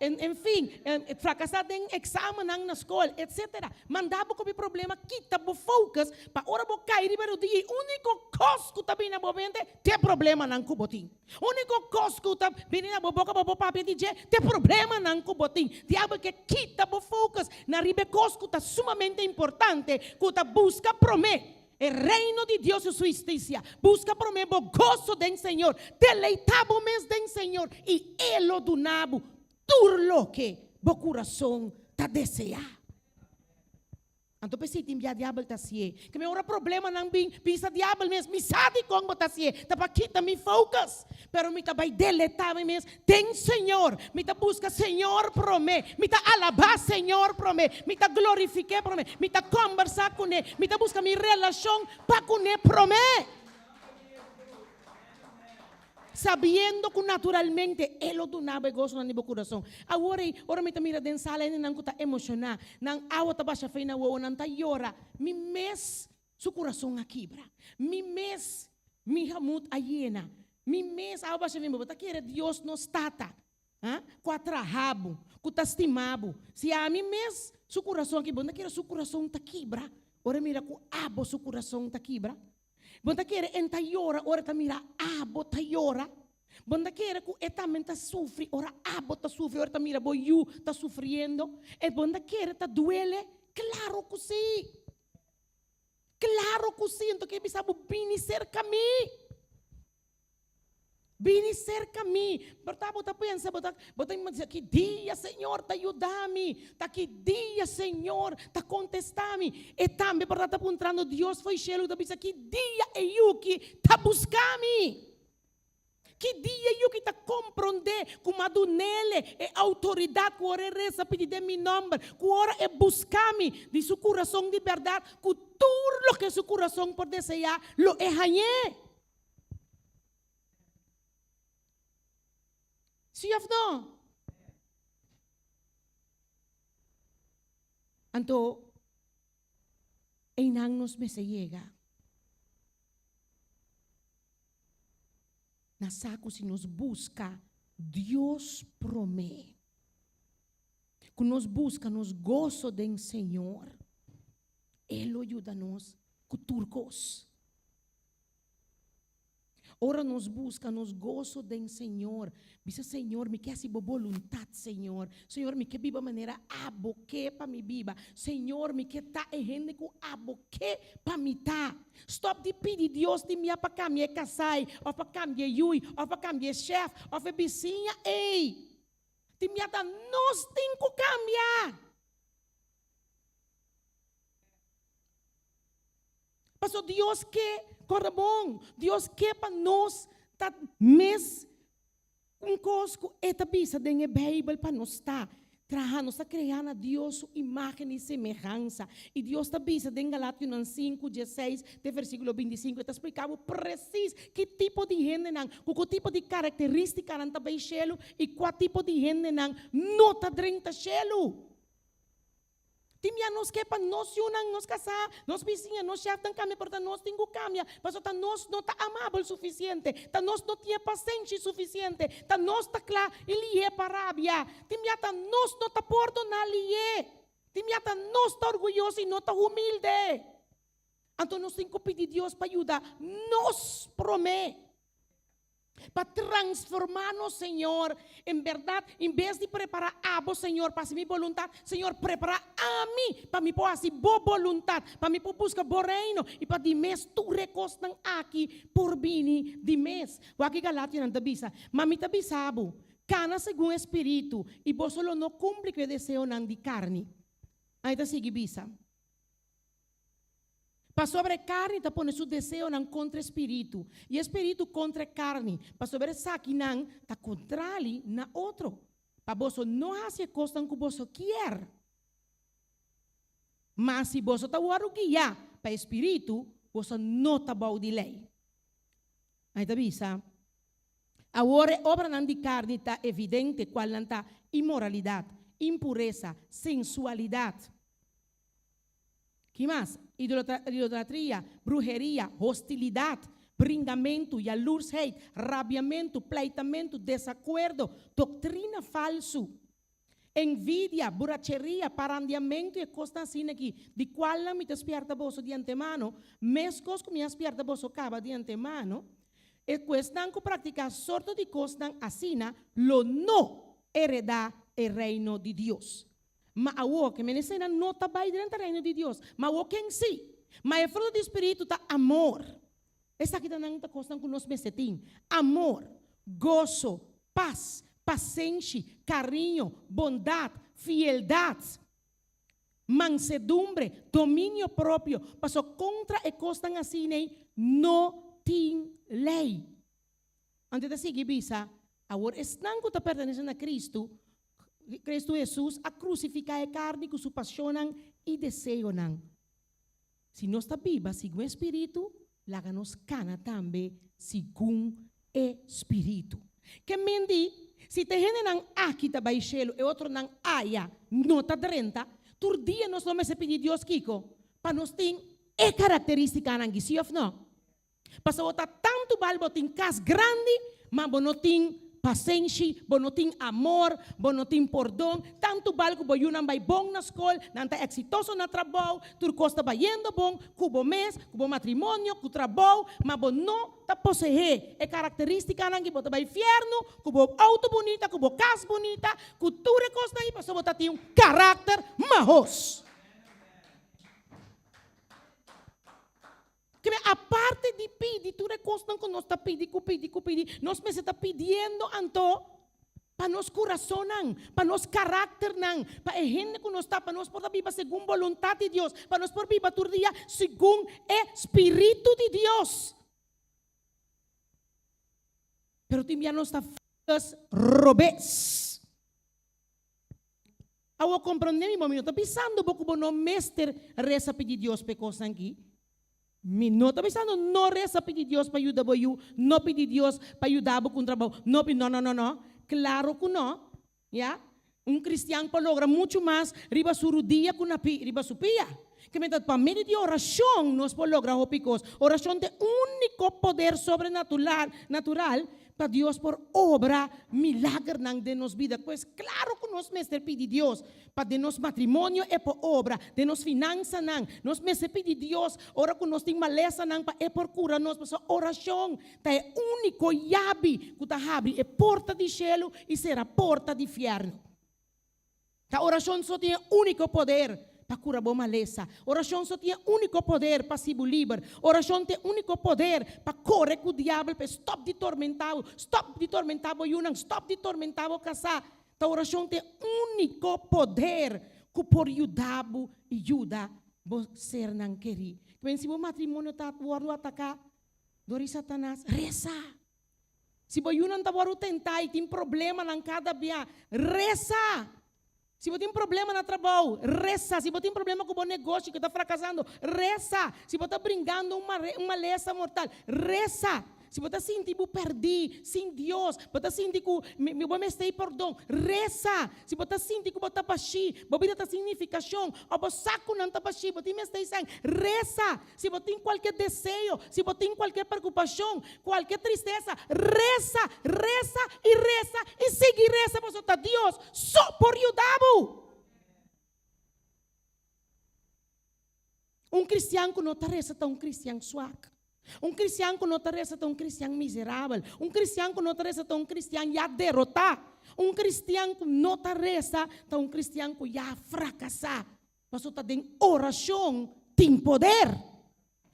en fin, frakasá den eksamennan na skol, etsetera. Manda bo kopi problema, kita bo focus pa ora bo kai riba rodia e úniko kos ku ta bini na bo mente t'e problemanan ku bo tin. Úniko kos ku ta bini na bo boka pa bo papia di dje t'e problemanan ku bo tin. Diabel ke kita bo focus na riba e kos ku ta sumamente importante, ku ta buska promé e Reino di Dios i su hustisia. Buska promé bo goso den Señor, deleitá bo mes den Señor i E lo duna bo tur loke bo kurason ta deseá. Anto p'esei tin bia diabel ta hasié. Ke mi ora problemanan bin, bisa diabel mes, mi sa dikon bo ta hasié, ta pa kita mi focus. Pero mi ta bai deletá mi mes den Señor. Mi ta buska Señor promé. Mi ta alabá Señor promé. Mi ta glorifik'é promé. Mi ta kòmbersá kuné. Mi ta buska mi relashon pa kuné promé. Sabiendo ku naturalmente E lo duna bo e gosonan di bo kurason. Awor ei, ora mi ta mira den sala hendenan ku ta emoshoná, nan awa ta basha fei na wowo, nan ta yora, mi mes su kurason a kibra. Mi mes mi hamut a yena. Mi mes awa basha fei. Bo ta kere Dios nos Tata, ha, ku a traha bo, ku ta stima bo. Si ami mes su kurason a kibra, bo no ta kere su kurason ta kibra ora e mira ku abo su kurason ta kibra? Bo ta kere en ta yora ora e ta mira abo ta yora? Bo ta kere ku e tambe ta sufri ora abo ta sufri, ora e ta mira bo yu ta sufriendo? E bo ta kere ta duele? Klaro ku si! Klaro ku sí, anto ke bisa bo bini serka mi. Bini serka mi. Por ta bo ta pensa, bo ta, bo ta imagina, ki dia Señor ta yuda mi? Ta ki dia Señor ta kontestá mi? E tambe por ta ta puntrando Dios fo'i shelu ta bisa, ki dia e yuki ta buska mi? Ki dia e yuki ta komprondé ku m'a dun'ele e outoridat ku ora e resa pidi den mi nòmber, ku ora e buska mi di su kurason di bèrdat, ku tur loke su kurason por deseá lo e hañ'é? Sí of no? Anto, einan nos mester yega. Na sa ku si nos buska Dios promé, ku nos buska nos goso den Señor, E lo yuda nos ku tur kos. Ora nos buska nos goso den Señor, bisa Señor, mi ke hasi bo boluntat, Señor. Señor, mi ke biba manera abo ke pa mi biba. Señor, mi ke ta e hende ku abo ke pa mi ta. Stòp di pidi Dios di mia pa kambia e kasai, òf pa kambia e yui, òf pa kambia e shèf, òf e bisiña. Ey! Di mia ta nos tin ku kambia. Paso Dios ke kòrda bon. Dios ke pa nos ta mes un kos ku e ta bisa den e Beibel pa nos ta. Traha, nos ta kreá na Dios su imágen i semehansa. I Dios ta bisa den Galationan sinku, dieseis te versíkulo bintisinko, e ta splika bo presis ki tipo di hendenan, ku ku tipo di karakterístikanan ta bai shelu i kua tipo di hendenan no ta drenta shelu. Tin bia nos ke pa nos yunan, nos kasá, nos bisiña, nos shèfnan kambia, pero ta nos tin ku kambia, pasobra ta nos no ta amabel sufisiente, ta nos no tin e pasenshi sufisiente, ta nos ta kla i lihé pa rabia, tin bia ta nos no ta pordoná lihé, tin bia ta nos ta orguyoso i no ta humilde. Anto nos tin ku pidi Dios pa yuda nos promé. Pa transformá nos, Señor. En bèrdat, en bes di prepará abo, Señor, pa hasi mi boluntat, Señor, prepará ami pa mi por hasi bo boluntat, pa mi por buska bo Reino i pa di mes tur e kosnan aki por bini di mes. Wak e Galationan ta bisa, Ma mi ta bisa bo, kana segun e Spiritu, i boso lo no kumpli ku e deseonan di karni. Ai ta sigui bisa. Pasobra e karni ta pone su deseonan kontra e spiritu, i e spiritu kontra e karni, pasobra esakinan ta kontrali na otro, pa boso no hasi e kosnan ku boso kier. Ma si boso ta wòrdu guiá pa e spiritu, boso no ta bou di lei. Ai ta bisa, Awor e obranan di karni ta evidente, kualnan ta inmoralidat, impuresa, sensualidat. Ki mas? Idolatria, bruheria, hostilidat, bringamentu, yalursheid, rabiamentu, pleitamentu, desakuerdo, doktrina falsu, envidia, buracheria, parandiamentu i e kosnan asina aki, di kualnan mi ta spièrta boso di antemano, meskos ku mi a spièrta boso kaba di antemano, e ku esnan ku praktiká sorto di kosnan asina lo no heredá e Reino di Dios. Ma awor, ke men eseinan no ta bai drenta Reino di Dios, ma awor ken si? Ma e fruto di Spiritu ta amor. Esaki ta nan ta kosnan ku nos mester tin, amor, goso, pas, pasenshi, kariño, bondat, fieldat, mansedumbre, dominio propio, paso kontra e kosnan asinei no tin lei. Anto e ta sigui bisa, Awor esnan ku ta pertenesé na Kristu, Kristu Hesus a krusifiká e karni ku su pasionnan i deseonan. Si nos ta biba segun e spiritu, laga nos kana tambe segun e spiritu. Ke men di, si ta e hendenan aki ta bai shelu, e otronan aya no ta drenta, tur dia nos lo mester pidi Dios kiko? Pa nos tin e karakterístikanan aki, sí òf nò? Pasobra bo ta tantu bal bo tin kas grandi, ma bo no tin pasenshi, bo no tin amor, bo no tin pordon. Tantu bal ku bo yunan bai bon na skol, nan ta eksitoso na trabou, tur kos ta bayendo bon ku bo mes, ku bo matrimonio, ku trabou, ma bo no ta poseé e karakterístikanan ki bo ta bai fièrnu ku bo outo bunita, ku bo kas bunita, ku tur e kosnan ei pasobra bo ta tin un karakter mahos. Ke men aparte di pidi tur e kosnan ku nos ta pidi ku pidi ku pidi, nos mester ta pidiendo anto pa nos kurasonnan, pa nos karakternan, pa e hende ku nos ta, pa nos por ta biba segun boluntat di Dios, pa nos por biba tur dia segun e Spiritu di Dios. Pero tin bia nos ta focus robes. Awor komprondé mi bon, mi no ta bisando bo ku bo no mester resa pidi Dios pa e kosnan aki. Mi no ta bisando no resa pidi Dios pa yuda bo yu, no pidi Dios pa yuda bo ku un trabou, no pidi, no, no, no, no. Klaro ku no, ya. Un kristian por logra muchu mas riba su rudia ku na pi, riba su pia. Ke men ta pa medio di orashon nos por logra hopi kos. Orashon ta e úniko poder sobrenatural, natural, Pa Dios por obra milagernan den nos bida. Pues claro cu nos mester pidi Dios pa den nos matrimonio e por obra, den nos finansanan. Nos mester pidi Dios ora cu nos tin malesanan pa e por cura nos. Pasobra oracion ta e unico yabi cu ta habri e porta di shelu y cera porta di fierno. Ta orashon so tin e úniko poder pa kura bo malesa. Orashon so tin e úniko poder pa hasi bo liber. Orashon tin e úniko poder pa kore ku diabel pa e stòp di tormentá bo, stòp di tormentá bo yunan, stòp di tormentá bo kasá. Ta orashon tin e úniko poder ku por yuda bo i yuda bo sernan kerí. Kib'en si bo matrimonio ta wòrdu ataká dor di Satanas, resa! Si bo yunan ta wòrdu tentá i tin problemanan kada bia, resa! Si bo tin problema na trabou, resa! Si bo tin problema ku bo negoshi ku ta frakasando, resa! Si bo ta bringando un un malesa mortal, resa! Si bo ta sinti bo pèrdí, sin Dios, bo ta sinti ku bo mester pordon, resa! Si bo ta sinti ku bo ta bashí, bo bida ta sin nifikashon, òf bo sa ku nan ta bashí, bo tin mester esei, resa! Si bo tin kualke deseo, si bo tin kualke preokupashon, kualke tristesa, resa, resa i resa i sigui resa pasobra ta Dios so por yuda bo. Un kristian ku no ta resa ta un kristian swak. Un kristian ku no ta resa ta un kristian miserabel. Un kristian ku no ta resa ta un kristian ya derotá. Un kristian ku no ta resa ta un kristian ku ya frakasá. Pasobra ta den orashon tin poder.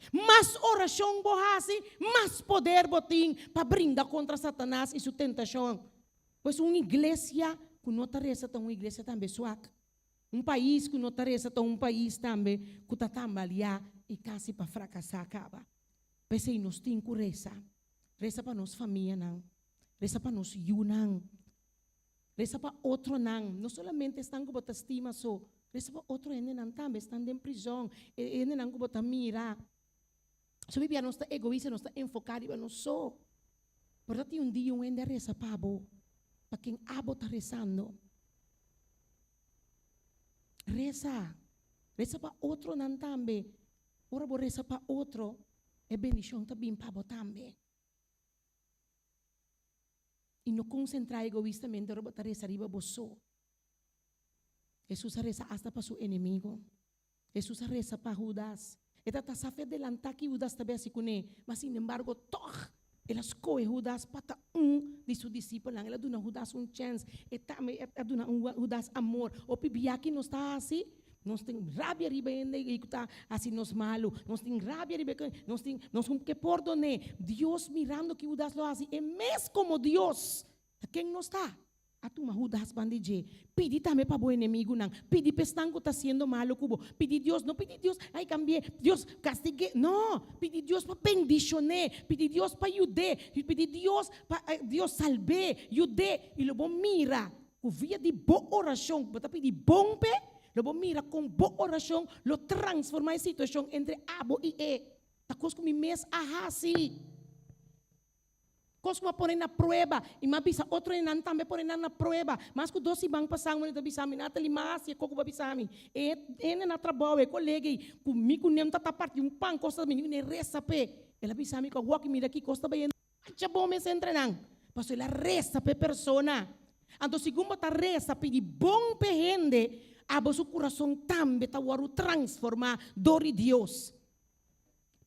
Mas orashon bo hasi, mas poder bo tin pa bringa kontra Satanas i su tentashon. Pues un iglesia ku no ta resa ta un iglesia tambe swak. Un pais ku no ta resa ta un pais tambe ku ta tambaliá i kasi pa frakasá kaba. P'esei nos tin ku resa. Resa pa nos famianan. Resa pa nos yunan. Resa pa otronan, no solamente esnan ku bo ta stima so, resa pa otro hendenan tambe, esnan den prizòn, e hendenan ku bo ta mira. So bibia nos ta egoista, nos ta enfoká riba nos so. Por ta tin un dia un hende a resa pa bo, pa ken abo ta resando. Resa, resa pa otronan tambe. Ora bo resa pa otro, e bendishon ta bin pa bo tambe. I no konsentrá egoistamente ora bo ta resa riba bo so. Hesus a resa asta pa su enemigo. Hesus a resa pa Hudas. E ta ta sa fe delantá ki Hudas ta besi kuné, ma sinembargo tòg el a skohe Hudas pa ta un di su disipelnan. El a duna Hudas un chèns. E tambe a duna Hudas amor. Hopi bia ki nos ta hasi? Nos tin rabia riba hende ei ku ta hasi nos malu. Nos tin rabia riba e nos tin, nos ku ke pordon'é. Dios mirando ki Hudas lo hasi, e mes komo Dios, ta ken nos ta? A tuma Hudas banda di dje. Pidi tambe pa bo enemigunan. Pidi pa esnan ku ta hasiendo malu ku bo. Pidi Dios, no pidi Dios, ai kambi'é, Dios kastig'é. No! Pidi Dios pa bendishon'é. Pidi Dios pa yud'é. Pidi Dios pa Dios salb'é, yud'é. I lo bo mira Ku via di bo orashon ku bo ta pidi bon p'e, lo bo mira kon bo orashon lo transformá e situashon entre abo i e. Ta kos ku mi mes a hasi. Kos ku mi a pone na prueba i mi a bisa otro hendenan tambe pone nan na prueba. Mas ku dos siman pasá un hende ta bisa mi, Nathalie, m'a hasi e kos ku bo a bisa mi. E hende na trabou, e kolega ei, ku mi ku nem ta ta parti un pan kos ta bini, mi resa p'e. El a bisa mi ku awor ki mira ki kos ta bayendo. Masha bon mes entre nan, pasobra el a resa pa e persona. Anto segun bo ta resa pidi bon pa e hende, abo su kurason tambe ta wòrdu transformá dor di Dios.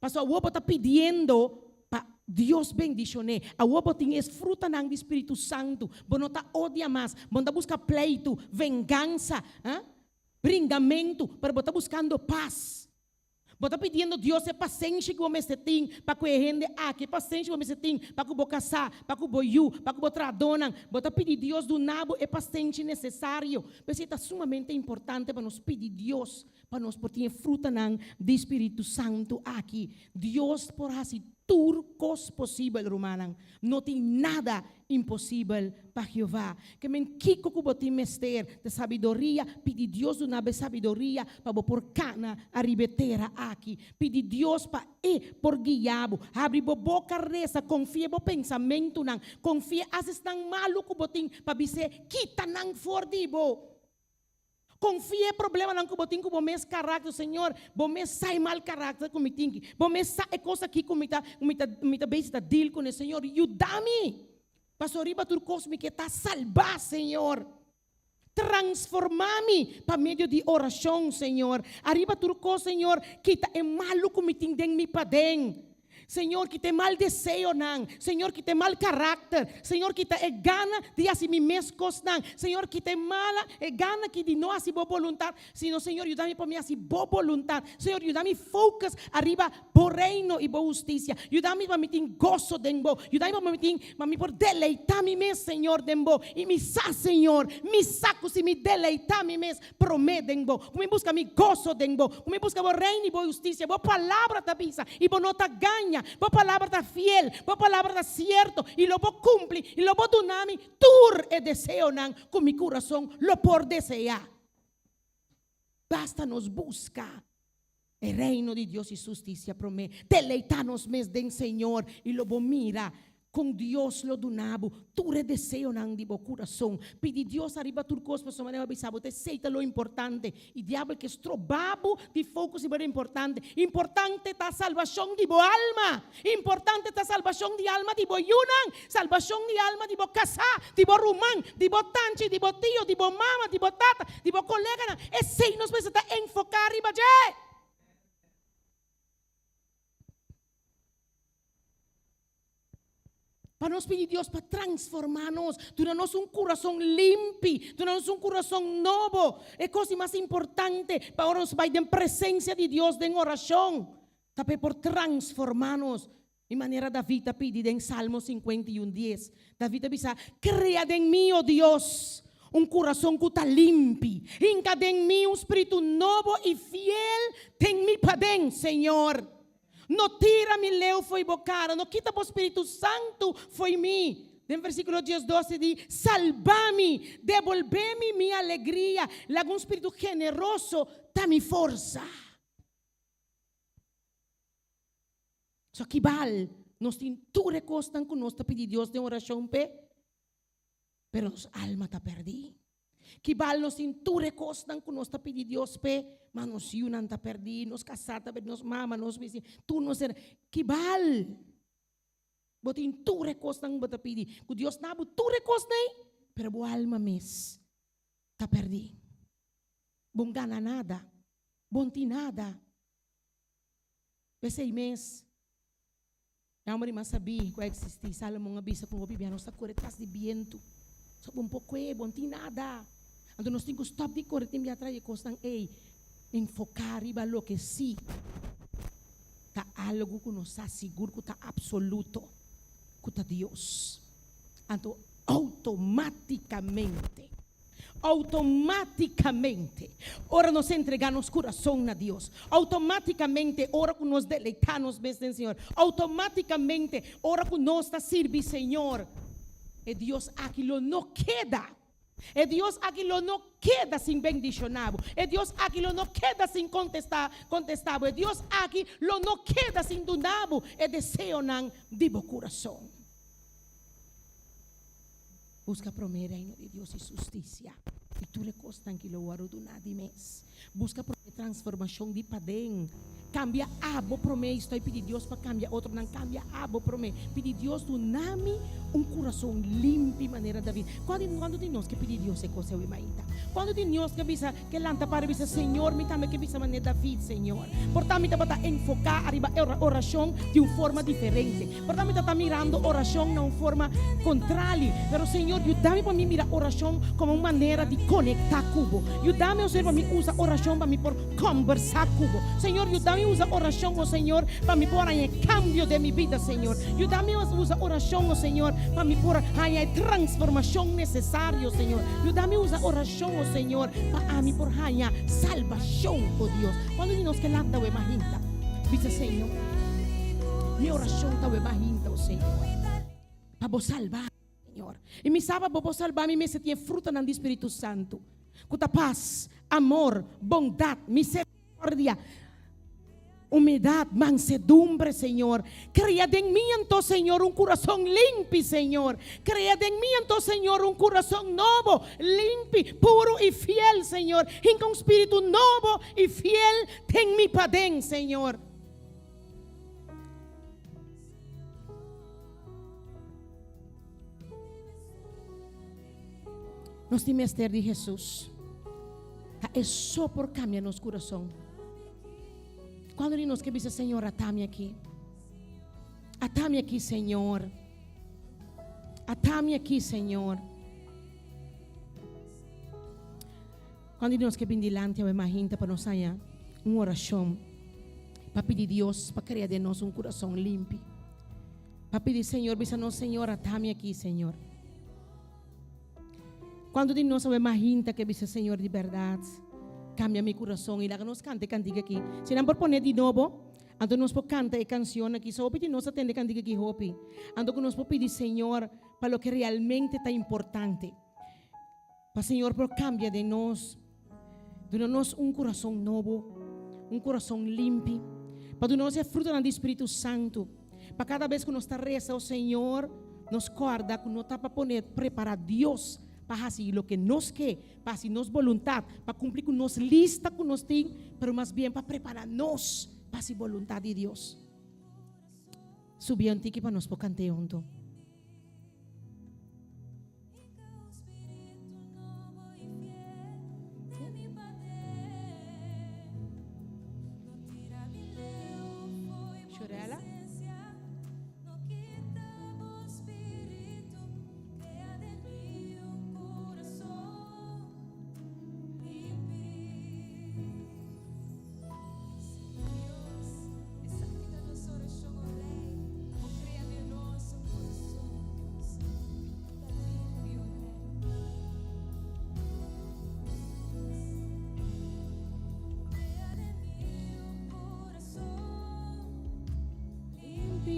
Pasobra awor bo ta pidiendo pa Dios bendishon'é. Awor bo tin e frutanan di Spiritu Santu. Bo no ta odia mas, bo no ta buska pleitu, vengansa, bringamentu, pero bo ta buskando pas. Bo ta pidiendo Dios e pasenshi ku bo mester tin pa ku e hende aki, e pasenshi ku bo mester tin pa ku bo kasá, pa ku bo yu, pa ku bo trahadónan. Bo ta pidi Dios duna bo e pasenshi nesesario. P'esei ta sumamente importante pa nos pidi Dios pa nos por tin e frutanan di spiritu santu aki. Dios por hasi tur kos posibel, rumannan. No tin nada imposibel pa Jehová. Ke men kiko ku bo tin mester ta sabiduria, pidi Dios duna bo e sabiduria pa bo por kana ariba e tera aki. Pidi Dios pa E por guia bo. Habri bo boka resa, konfia bo pensamentunan, konfia as esnan malu ku bo tin pa bis'é kita nan for di bo. Konfia e problemanan ku bo tin ku bo mes karakter, Señor, bo mes sa e mal karakter ku mi tin ki. Bo mes sa e kos aki ku mi ta mi ta mi ta bezig ta deal kuné, Señor, yuda mi. Pasobra riba tur kos mi ke ta salbá, Señor. Transformá mi pa medio di orashon, Señor. Ariba tur kos, Señor, kita e malu ku mi tin den mi paden. Señor, kita e mal deseonan. Señor, kita e mal karakter. Señor, kita e gana di hasi mi mes kosnan. Señor, kita e mala, e gana aki di no hasi Bo boluntat, sino, Señor, yuda mi pa mi hasi Bo boluntat. Señor, yuda mi focus ariba Bo reino i Bo hustisia. Yuda mi pa mi tin goso den Bo. Yuda mi pa mi tin, pa mi por deleitá mi mes, Señor, den Bo. I mi sa, Señor, mi sa ku si mi deleitá mi mes, Promé den bo, ku mi buska mi goso den bo, ku mi buska bo reino i bo hustisia. Bo palabra ta bisa i bo no ta gaña. Bo palabra ta fiel, bo palabra ta sierto i lo bo kumpli i lo bo duna mi tur e deseonan ku mi kurason lo por deseá. Basta nos buska e reino di Dios i su hustisia promé. Deleitá nos mes den Señor i lo bo mira kon Dios lo duna bo tur e deseonan di bo kurason. Pidi Dios ariba tur kos pasobra manera bo a bisa bo ta esei ta lo importante i diabel ke stroba bo di focus riba lo importante. Importante ta salbashon di bo alma. Importante ta salbashon di alma di bo yunan, salbashon di alma di bo kasá, di bo ruman, di bo tanchi, di bo tio, di bo mama, di bo tata, di bo koleganan. Esei nos mester ta enfoká riba dje. Pa nos pidi Dios pa transformá nos, duna nos un kurason limpi, duna nos un kurason nobo. E kos di mas importante pa ora nos bai den presensia di Dios den orashon, ta pa e por transformá nos. Di manera David ta pidi den Salmo 51 dies. David ta bisa, Krea den mi, o Dios, un kurason ku ta limpi. Hinka den mi un spiritu nobo i fiel den mi paden, Señor. No tira mi leu fo'i bo kara, no kita bo spiritu santu fo'i mi. Den versíkulo diesdos e di, Salba mi, debolbé mi mi alegria, laga un spiritu generoso ta mi forsa. So kibal nos tin tur e kosnan ku nos ta pidi Dios den orashon p'e, pero nos alma ta pèrdí. Kibal nos tin tur e kosnan ku nos ta pidi Dios p'e, ma nos yunan ta pèrdí, nos kasá ta pèrdí, nos mama, nos bisiña, tur nos hende. Kibal bo tin tur e kosnan ku bo ta pidi, ku Dios na bo tur e kosnan ei, pero bo alma mes ta pèrdí. Bo no gana nada, bo no tin nada. P'esei mes, E homber di mas sabí ku a eksistí, Salomon a bisa ku hopi bia nos ta kore tras di bientu. So bon por kue, bo no tin nada. Anto nos tin ku stòp di kore tin bia tras di e kosnan ei. Enfoká riba loke sí ta algu ku nos sa sigur ku ta apsoluto, ku ta Dios. Anto outomátikamente. Outomátikamente, ora nos entregá nos kurason na Dios, outomátikamente, ora ku nos deleitá nos mes den Señor, outomátikamente, ora ku nos ta sirbi Señor, e Dios aki lo no keda, e Dios aki lo no keda sin bendishoná bo, e Dios aki lo no keda sin kontestá, kontestá bo, e Dios aki lo no keda sin duna bo e deseonan di bo kurason. Buska promé Reino di Dios i su hustisia, i tur e kosnan ki lo wòrdu duná di mes. Buska promé transformashon di paden. Kambia abo promé, i stoi pidi Dios pa kambia otronan. Kambia abo promé. Pidi Dios duna mi un kurason limpi manera David. Kuantu di nos ke pidi Dios e kos awe mainta? Kuantu di nos ke bisa, ke lanta para i bisa, Señor, mi tambe ke bisa manera David, Señor. Por ta mi tabata enfoká ariba e orashon di un forma diferente. Por ta mi ta ta mirando orashon na un forma kontrali. Pero Señor, yuda mi pa mi mira orashon komo un manera di. konektá ku bo. Yuda mi, o Señor, pa mi usa orashon pa mi por kòmbersá ku bo. Señor, yuda mi usa orashon, o Señor, pa mi por haña e kambio den mi bida, Señor. Yuda mi usa orashon, o Señor, pa mi por haña e transformashon nesesario, Señor. Yuda mi usa orashon, o Señor, pa ami por haña salbashon, o Dios. Kuantu di nos ke lanta awe mahinta? Bisa, Señor, mi orashon ta awe mahinta, o Señor, pa bo salba mi, Señor. I mi sa pa bo por salba mi mester tin e frutanan di Spiritu Santu, ku ta pas, amor, bondat, misericordia, humildad, mansedumbre, Señor. Crea den mi anto, Señor, un curason limpi, Señor. Crea den mi anto, Señor, un curason nobo, limpi, puro y fiel, Señor. Hinca un spiritu nobo y fiel den mi paden, Señor. Nos tin mester di Hesus. Ta e so por kambia nos kurason. Kuando di nos ke bisa, Señor, atami aki. Atami aki, Señor. Atami aki, Señor. Kuando di nos ke bin dilanti awe mahinta pa nos haña un orashon pa pidi Dios pa krea den nos un kurason limpi. Pa pidi Señor, bisa nos, Señor, atami aki, Señor. Cuanto di nos awe mahinta ke bisa Señor di berdad cambia mi curason y laga nos canta e cantica aki. Si nan por pone di nobo, anto nos por canta e cancion aki. So hopi di nos a tende e cantica aki hopi. Anto cu nos por pidi Señor pa loke realmente ta importante. Pa Señor por cambia den nos, duna nos un curason nobo, un curason limpi, pa duna nos e frutanan di Spiritu Santu, pa cada bes cu nos ta reza, o Señor, nos corda cu no ta pa pone prepara Dios pa haci loke nos ke, pa haci nos boluntad, pa cumpli cu nos lista cu nos tin, pero mas bien pa prepara nos pa haci boluntad di Dios. Subi un tiki pa nos por cant'e hunto. Shurella.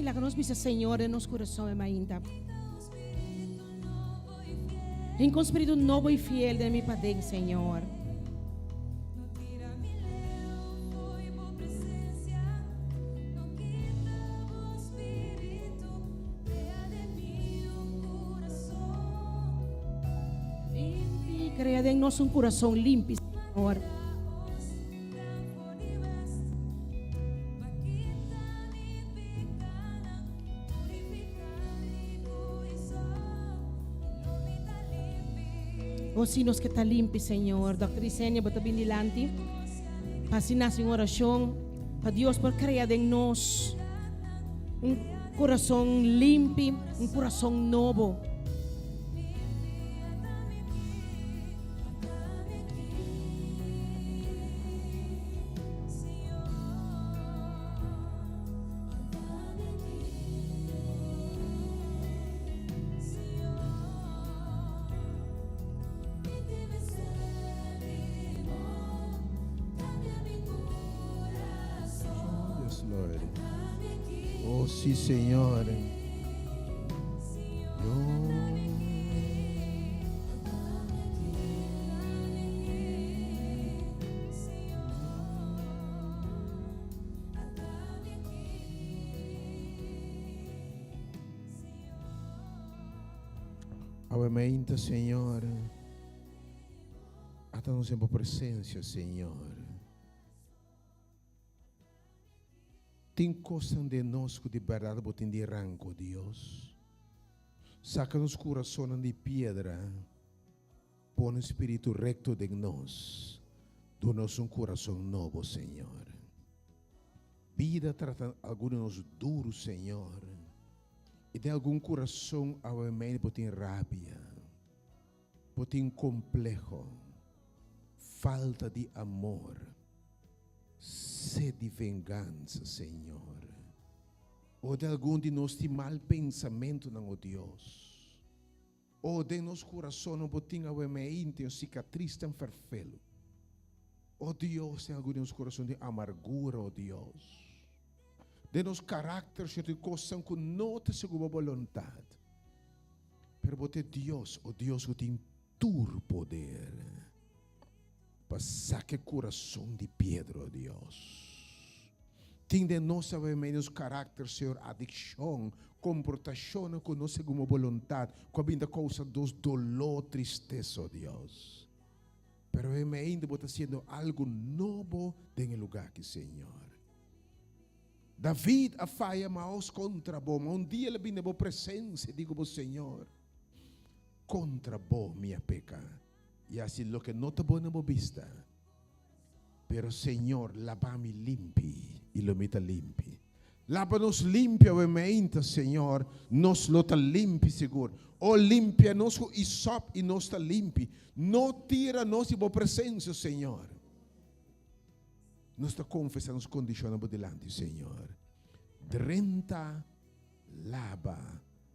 Laga nos bisa Señor den nos kurason e mainta. Hinka un spiritu nobo i fiel den mi paden, Señor. Limpi, crea den nos un curason limpi, Señor. O si nos ke ta limpi, Señor. Dòkter Isenia, bo ta bin dilanti pa hasi nasi un orashon pa Dios por krea den nos un kurason limpi, un kurason nobo. Yes, Lord. Oh, sí, Señor. Awe mainta, Señor, ata nos en bo presencia, Señor. Tin cosnan den nos cu di berdad bo tin di ranco, Dios. Saca nos curasonnan di piedra, pone spiritu recto den nos. Duna nos un curason nobo, Señor. Bida trata algun di nos duru, Señor. I den algun kurason awe mei bo tin rabia. Bo tin kompleho, falta di amor, sed di vengansa, Señor. O den algun di nos tin mal pensamentunan, o Dios. O den nos kurasonnan bo tin awe meinte un sikatris tan ferfelu. O Dios, den algun di nos kurason tin amargura, o Dios. Den nos karakter, Señor, tin kosnan ku no ta segun bo boluntat. Pero bo ta e Dios, o Dios ku tin tur poder, pa saka e kurason di piedra, o Dios. Tin den nos awe mei nos karakter, Señor, adikshon, komportashonnan ku no segun bo boluntat, ku a bin ta kousa nos doló, tristesa, o Dios. Pero awe mei ainda bo ta hasiendo algu nobo den e lugá aki, Señor. David a faya maos kontra bo, ma un dia el a bini den bo presensia i di ku bo, Señor, kontra bo mi a peka i a hasi loke no ta bon na bo bista. Pero, Señor, laba mi limpi i lo mi ta limpi. Laba nos limpi awe meinta, Señor, nos lo ta limpi sigur. O limpia nos ku isòp i nos ta limpi. No tira nos di bo presensia, Señor. Nos ta konfesá nos kondishonnan bo dilanti, Señor. Drenta, laba,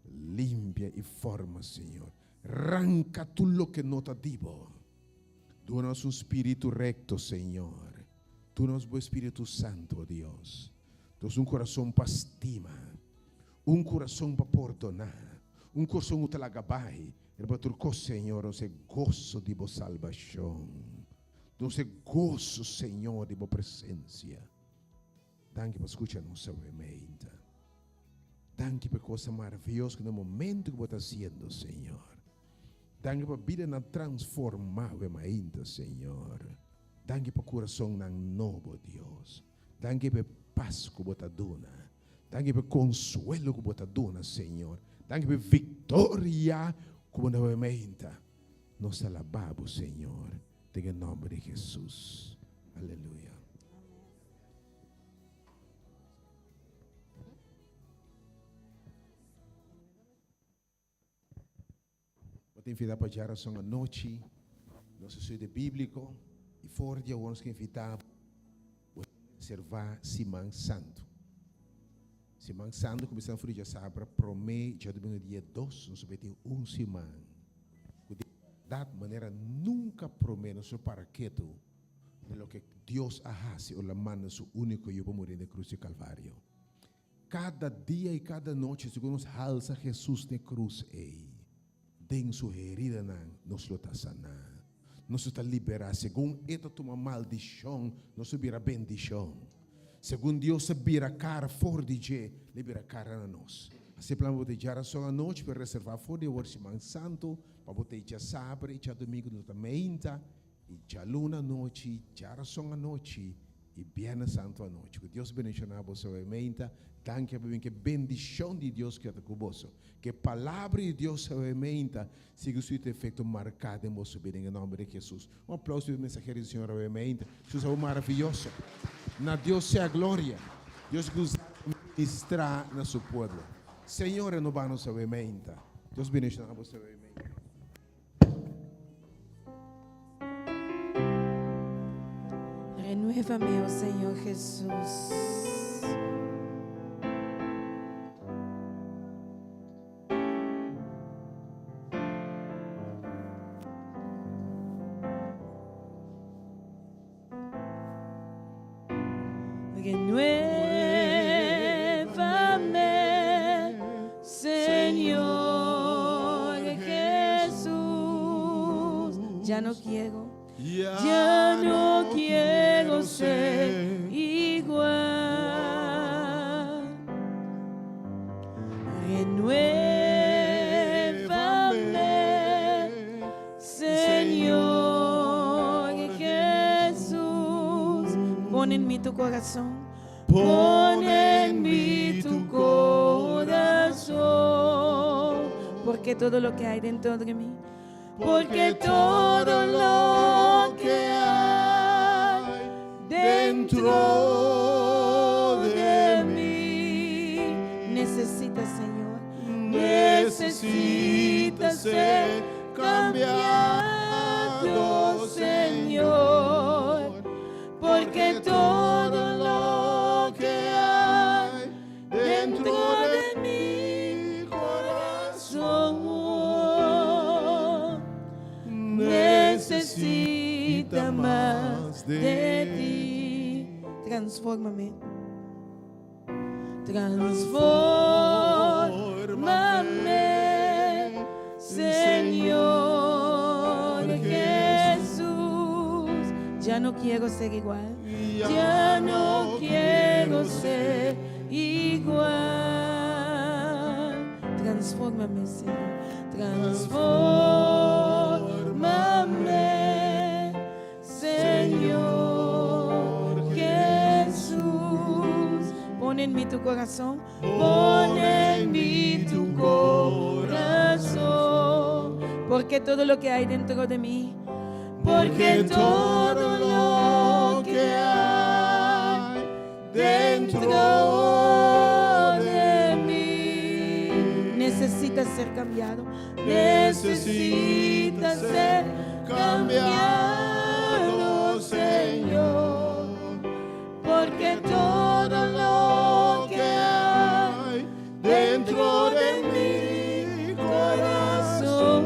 limpia i forma, Señor. Ranka tur loke no ta di bo. Duna nos un spiritu rekto, Señor. Duna nos bo Espíritu Santu, o Dios. Nos un kurason pa stima, un kurason pa pordoná, un kurason ku ta laga bai. Riba tur kos, Señor, nos e goso di bo salbashon. Nos e goso, Señor, di bo presencia. Danki pa scucha nos awe meinta. Danki pa e cosa maravilloso cu na momento cu bo ta haciendo, Señor. Danki pa bidanan transforma awe mainta, Señor. Danki pa curasonnan nobo, Dios. Danki pa e pas cu bo ta duna. Danki pa e consuelo cu bo ta duna, Señor. Danki pa e victoria cu bo na awe mainta. Nos ta alabá bo, Señor, den e nomber di Jesus. Aleluya. Bo ta invitá pa djarason anochi nos estudio bíbliko i for di awor nos ke invitá bo reservá Siman Santu. Siman Santu kuminsá for di djasabra promé djadumingu dia dos nos ta tin un siman ku di bèrdat manera nunka promé nos lo para ketu den loke Dios a hasi ora el a manda su úniko Yu pa muri den krus di Kalvario. Kada dia i kada nochi segun nos halsa Hesus den krus ei, den su heridanan nos lo ta saná, nos lo ta liberá. Segun e ta tuma maldishon, nos lo bira bendishon. Segun Dios ta bira kara for di dje, lo bira kara na nos. Así plan bo ta djarason anochi pa reservá for di awor Siman Santu pa bo ta e djasabra i djadumingu nos ta meinta i djaluna anochi, djarason anochi i Biernes Santu anochi. Ku Dios bendishoná boso awe meinta. Danki awe bin. Ku e bendishon di Dios keda ku boso. Ku e palabra di Dios awe meinta sigui su efekto marká den boso bida den e nòmber di Hesus. Un aplauso pa e mensahero di Señor awe meinta. Su algu maravioso. Na Dios sea gloria. Dios gusta ministrá na su pueblo. Señor renobá nos awe meinta. Dios bendishoná boso awe meinta. Renuévame, oh Señor Jesús. Renuévame, Señor Jesús. Ya no quiero, ya no quiero ser igual. Renuévame, Señor Jesús, pon en mí tu corazón, pon en mí tu corazón, porque todo lo que hay dentro de mí, porque todo lo que hay dentro de mí necesita, Señor, necesita ser. cambiado, Señor, porque todo lo que hay dentro de mi corazón necesita más de ti. Transfórmame. Transfórmame, Señor Jesús. Ya no quiero ser igual. Ya no quiero ser igual. Transfórmame, Señor. Transfórmame, Señor Jesús. Pon en mí tu corazón. Pon en mí tu corazón. Porque todo lo que hay dentro de mí. Porque todo lo que hay dentro de mí necesita ser cambiado. Necesita ser cambiado, Señor. Porque todo lo que hay dentro de mi corazón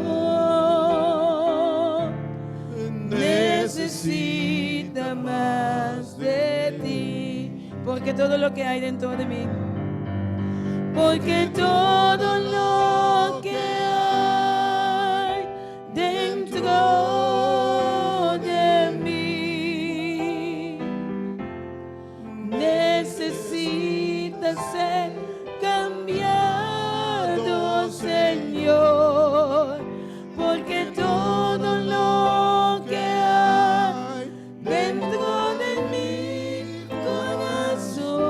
necesita más de ti. Porque todo lo que hay dentro de mí, porque todo lo que hay dentro de mí necesita ser cambiado, Señor, porque todo lo que hay dentro de mi corazón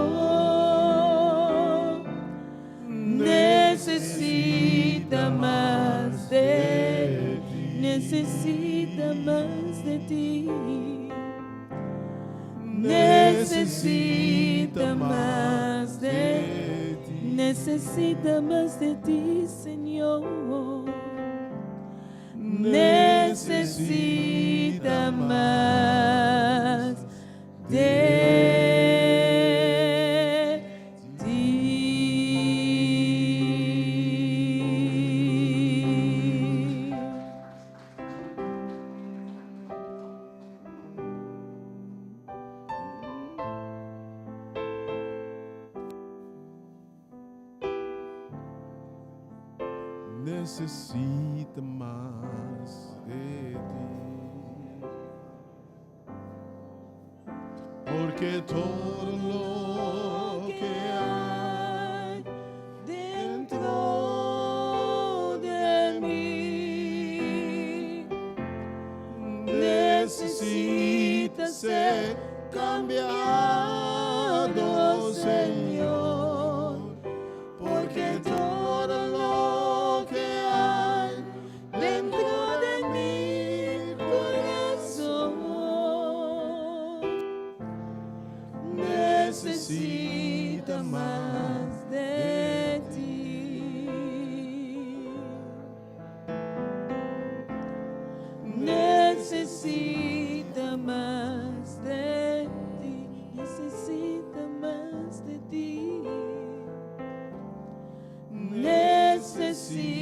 necesita más de necesita más de ti. Necesita más de necesita más de ti, Señor. Necesita más de ti. Necesita mas di ti. Porque todo lo que hay dentro de mí necesita ser cambiado, Señor. Porque todo lo que hay dentro de mi corazón necesita más de ti. Necesita más de ti, necesita mas de ti. Necesita.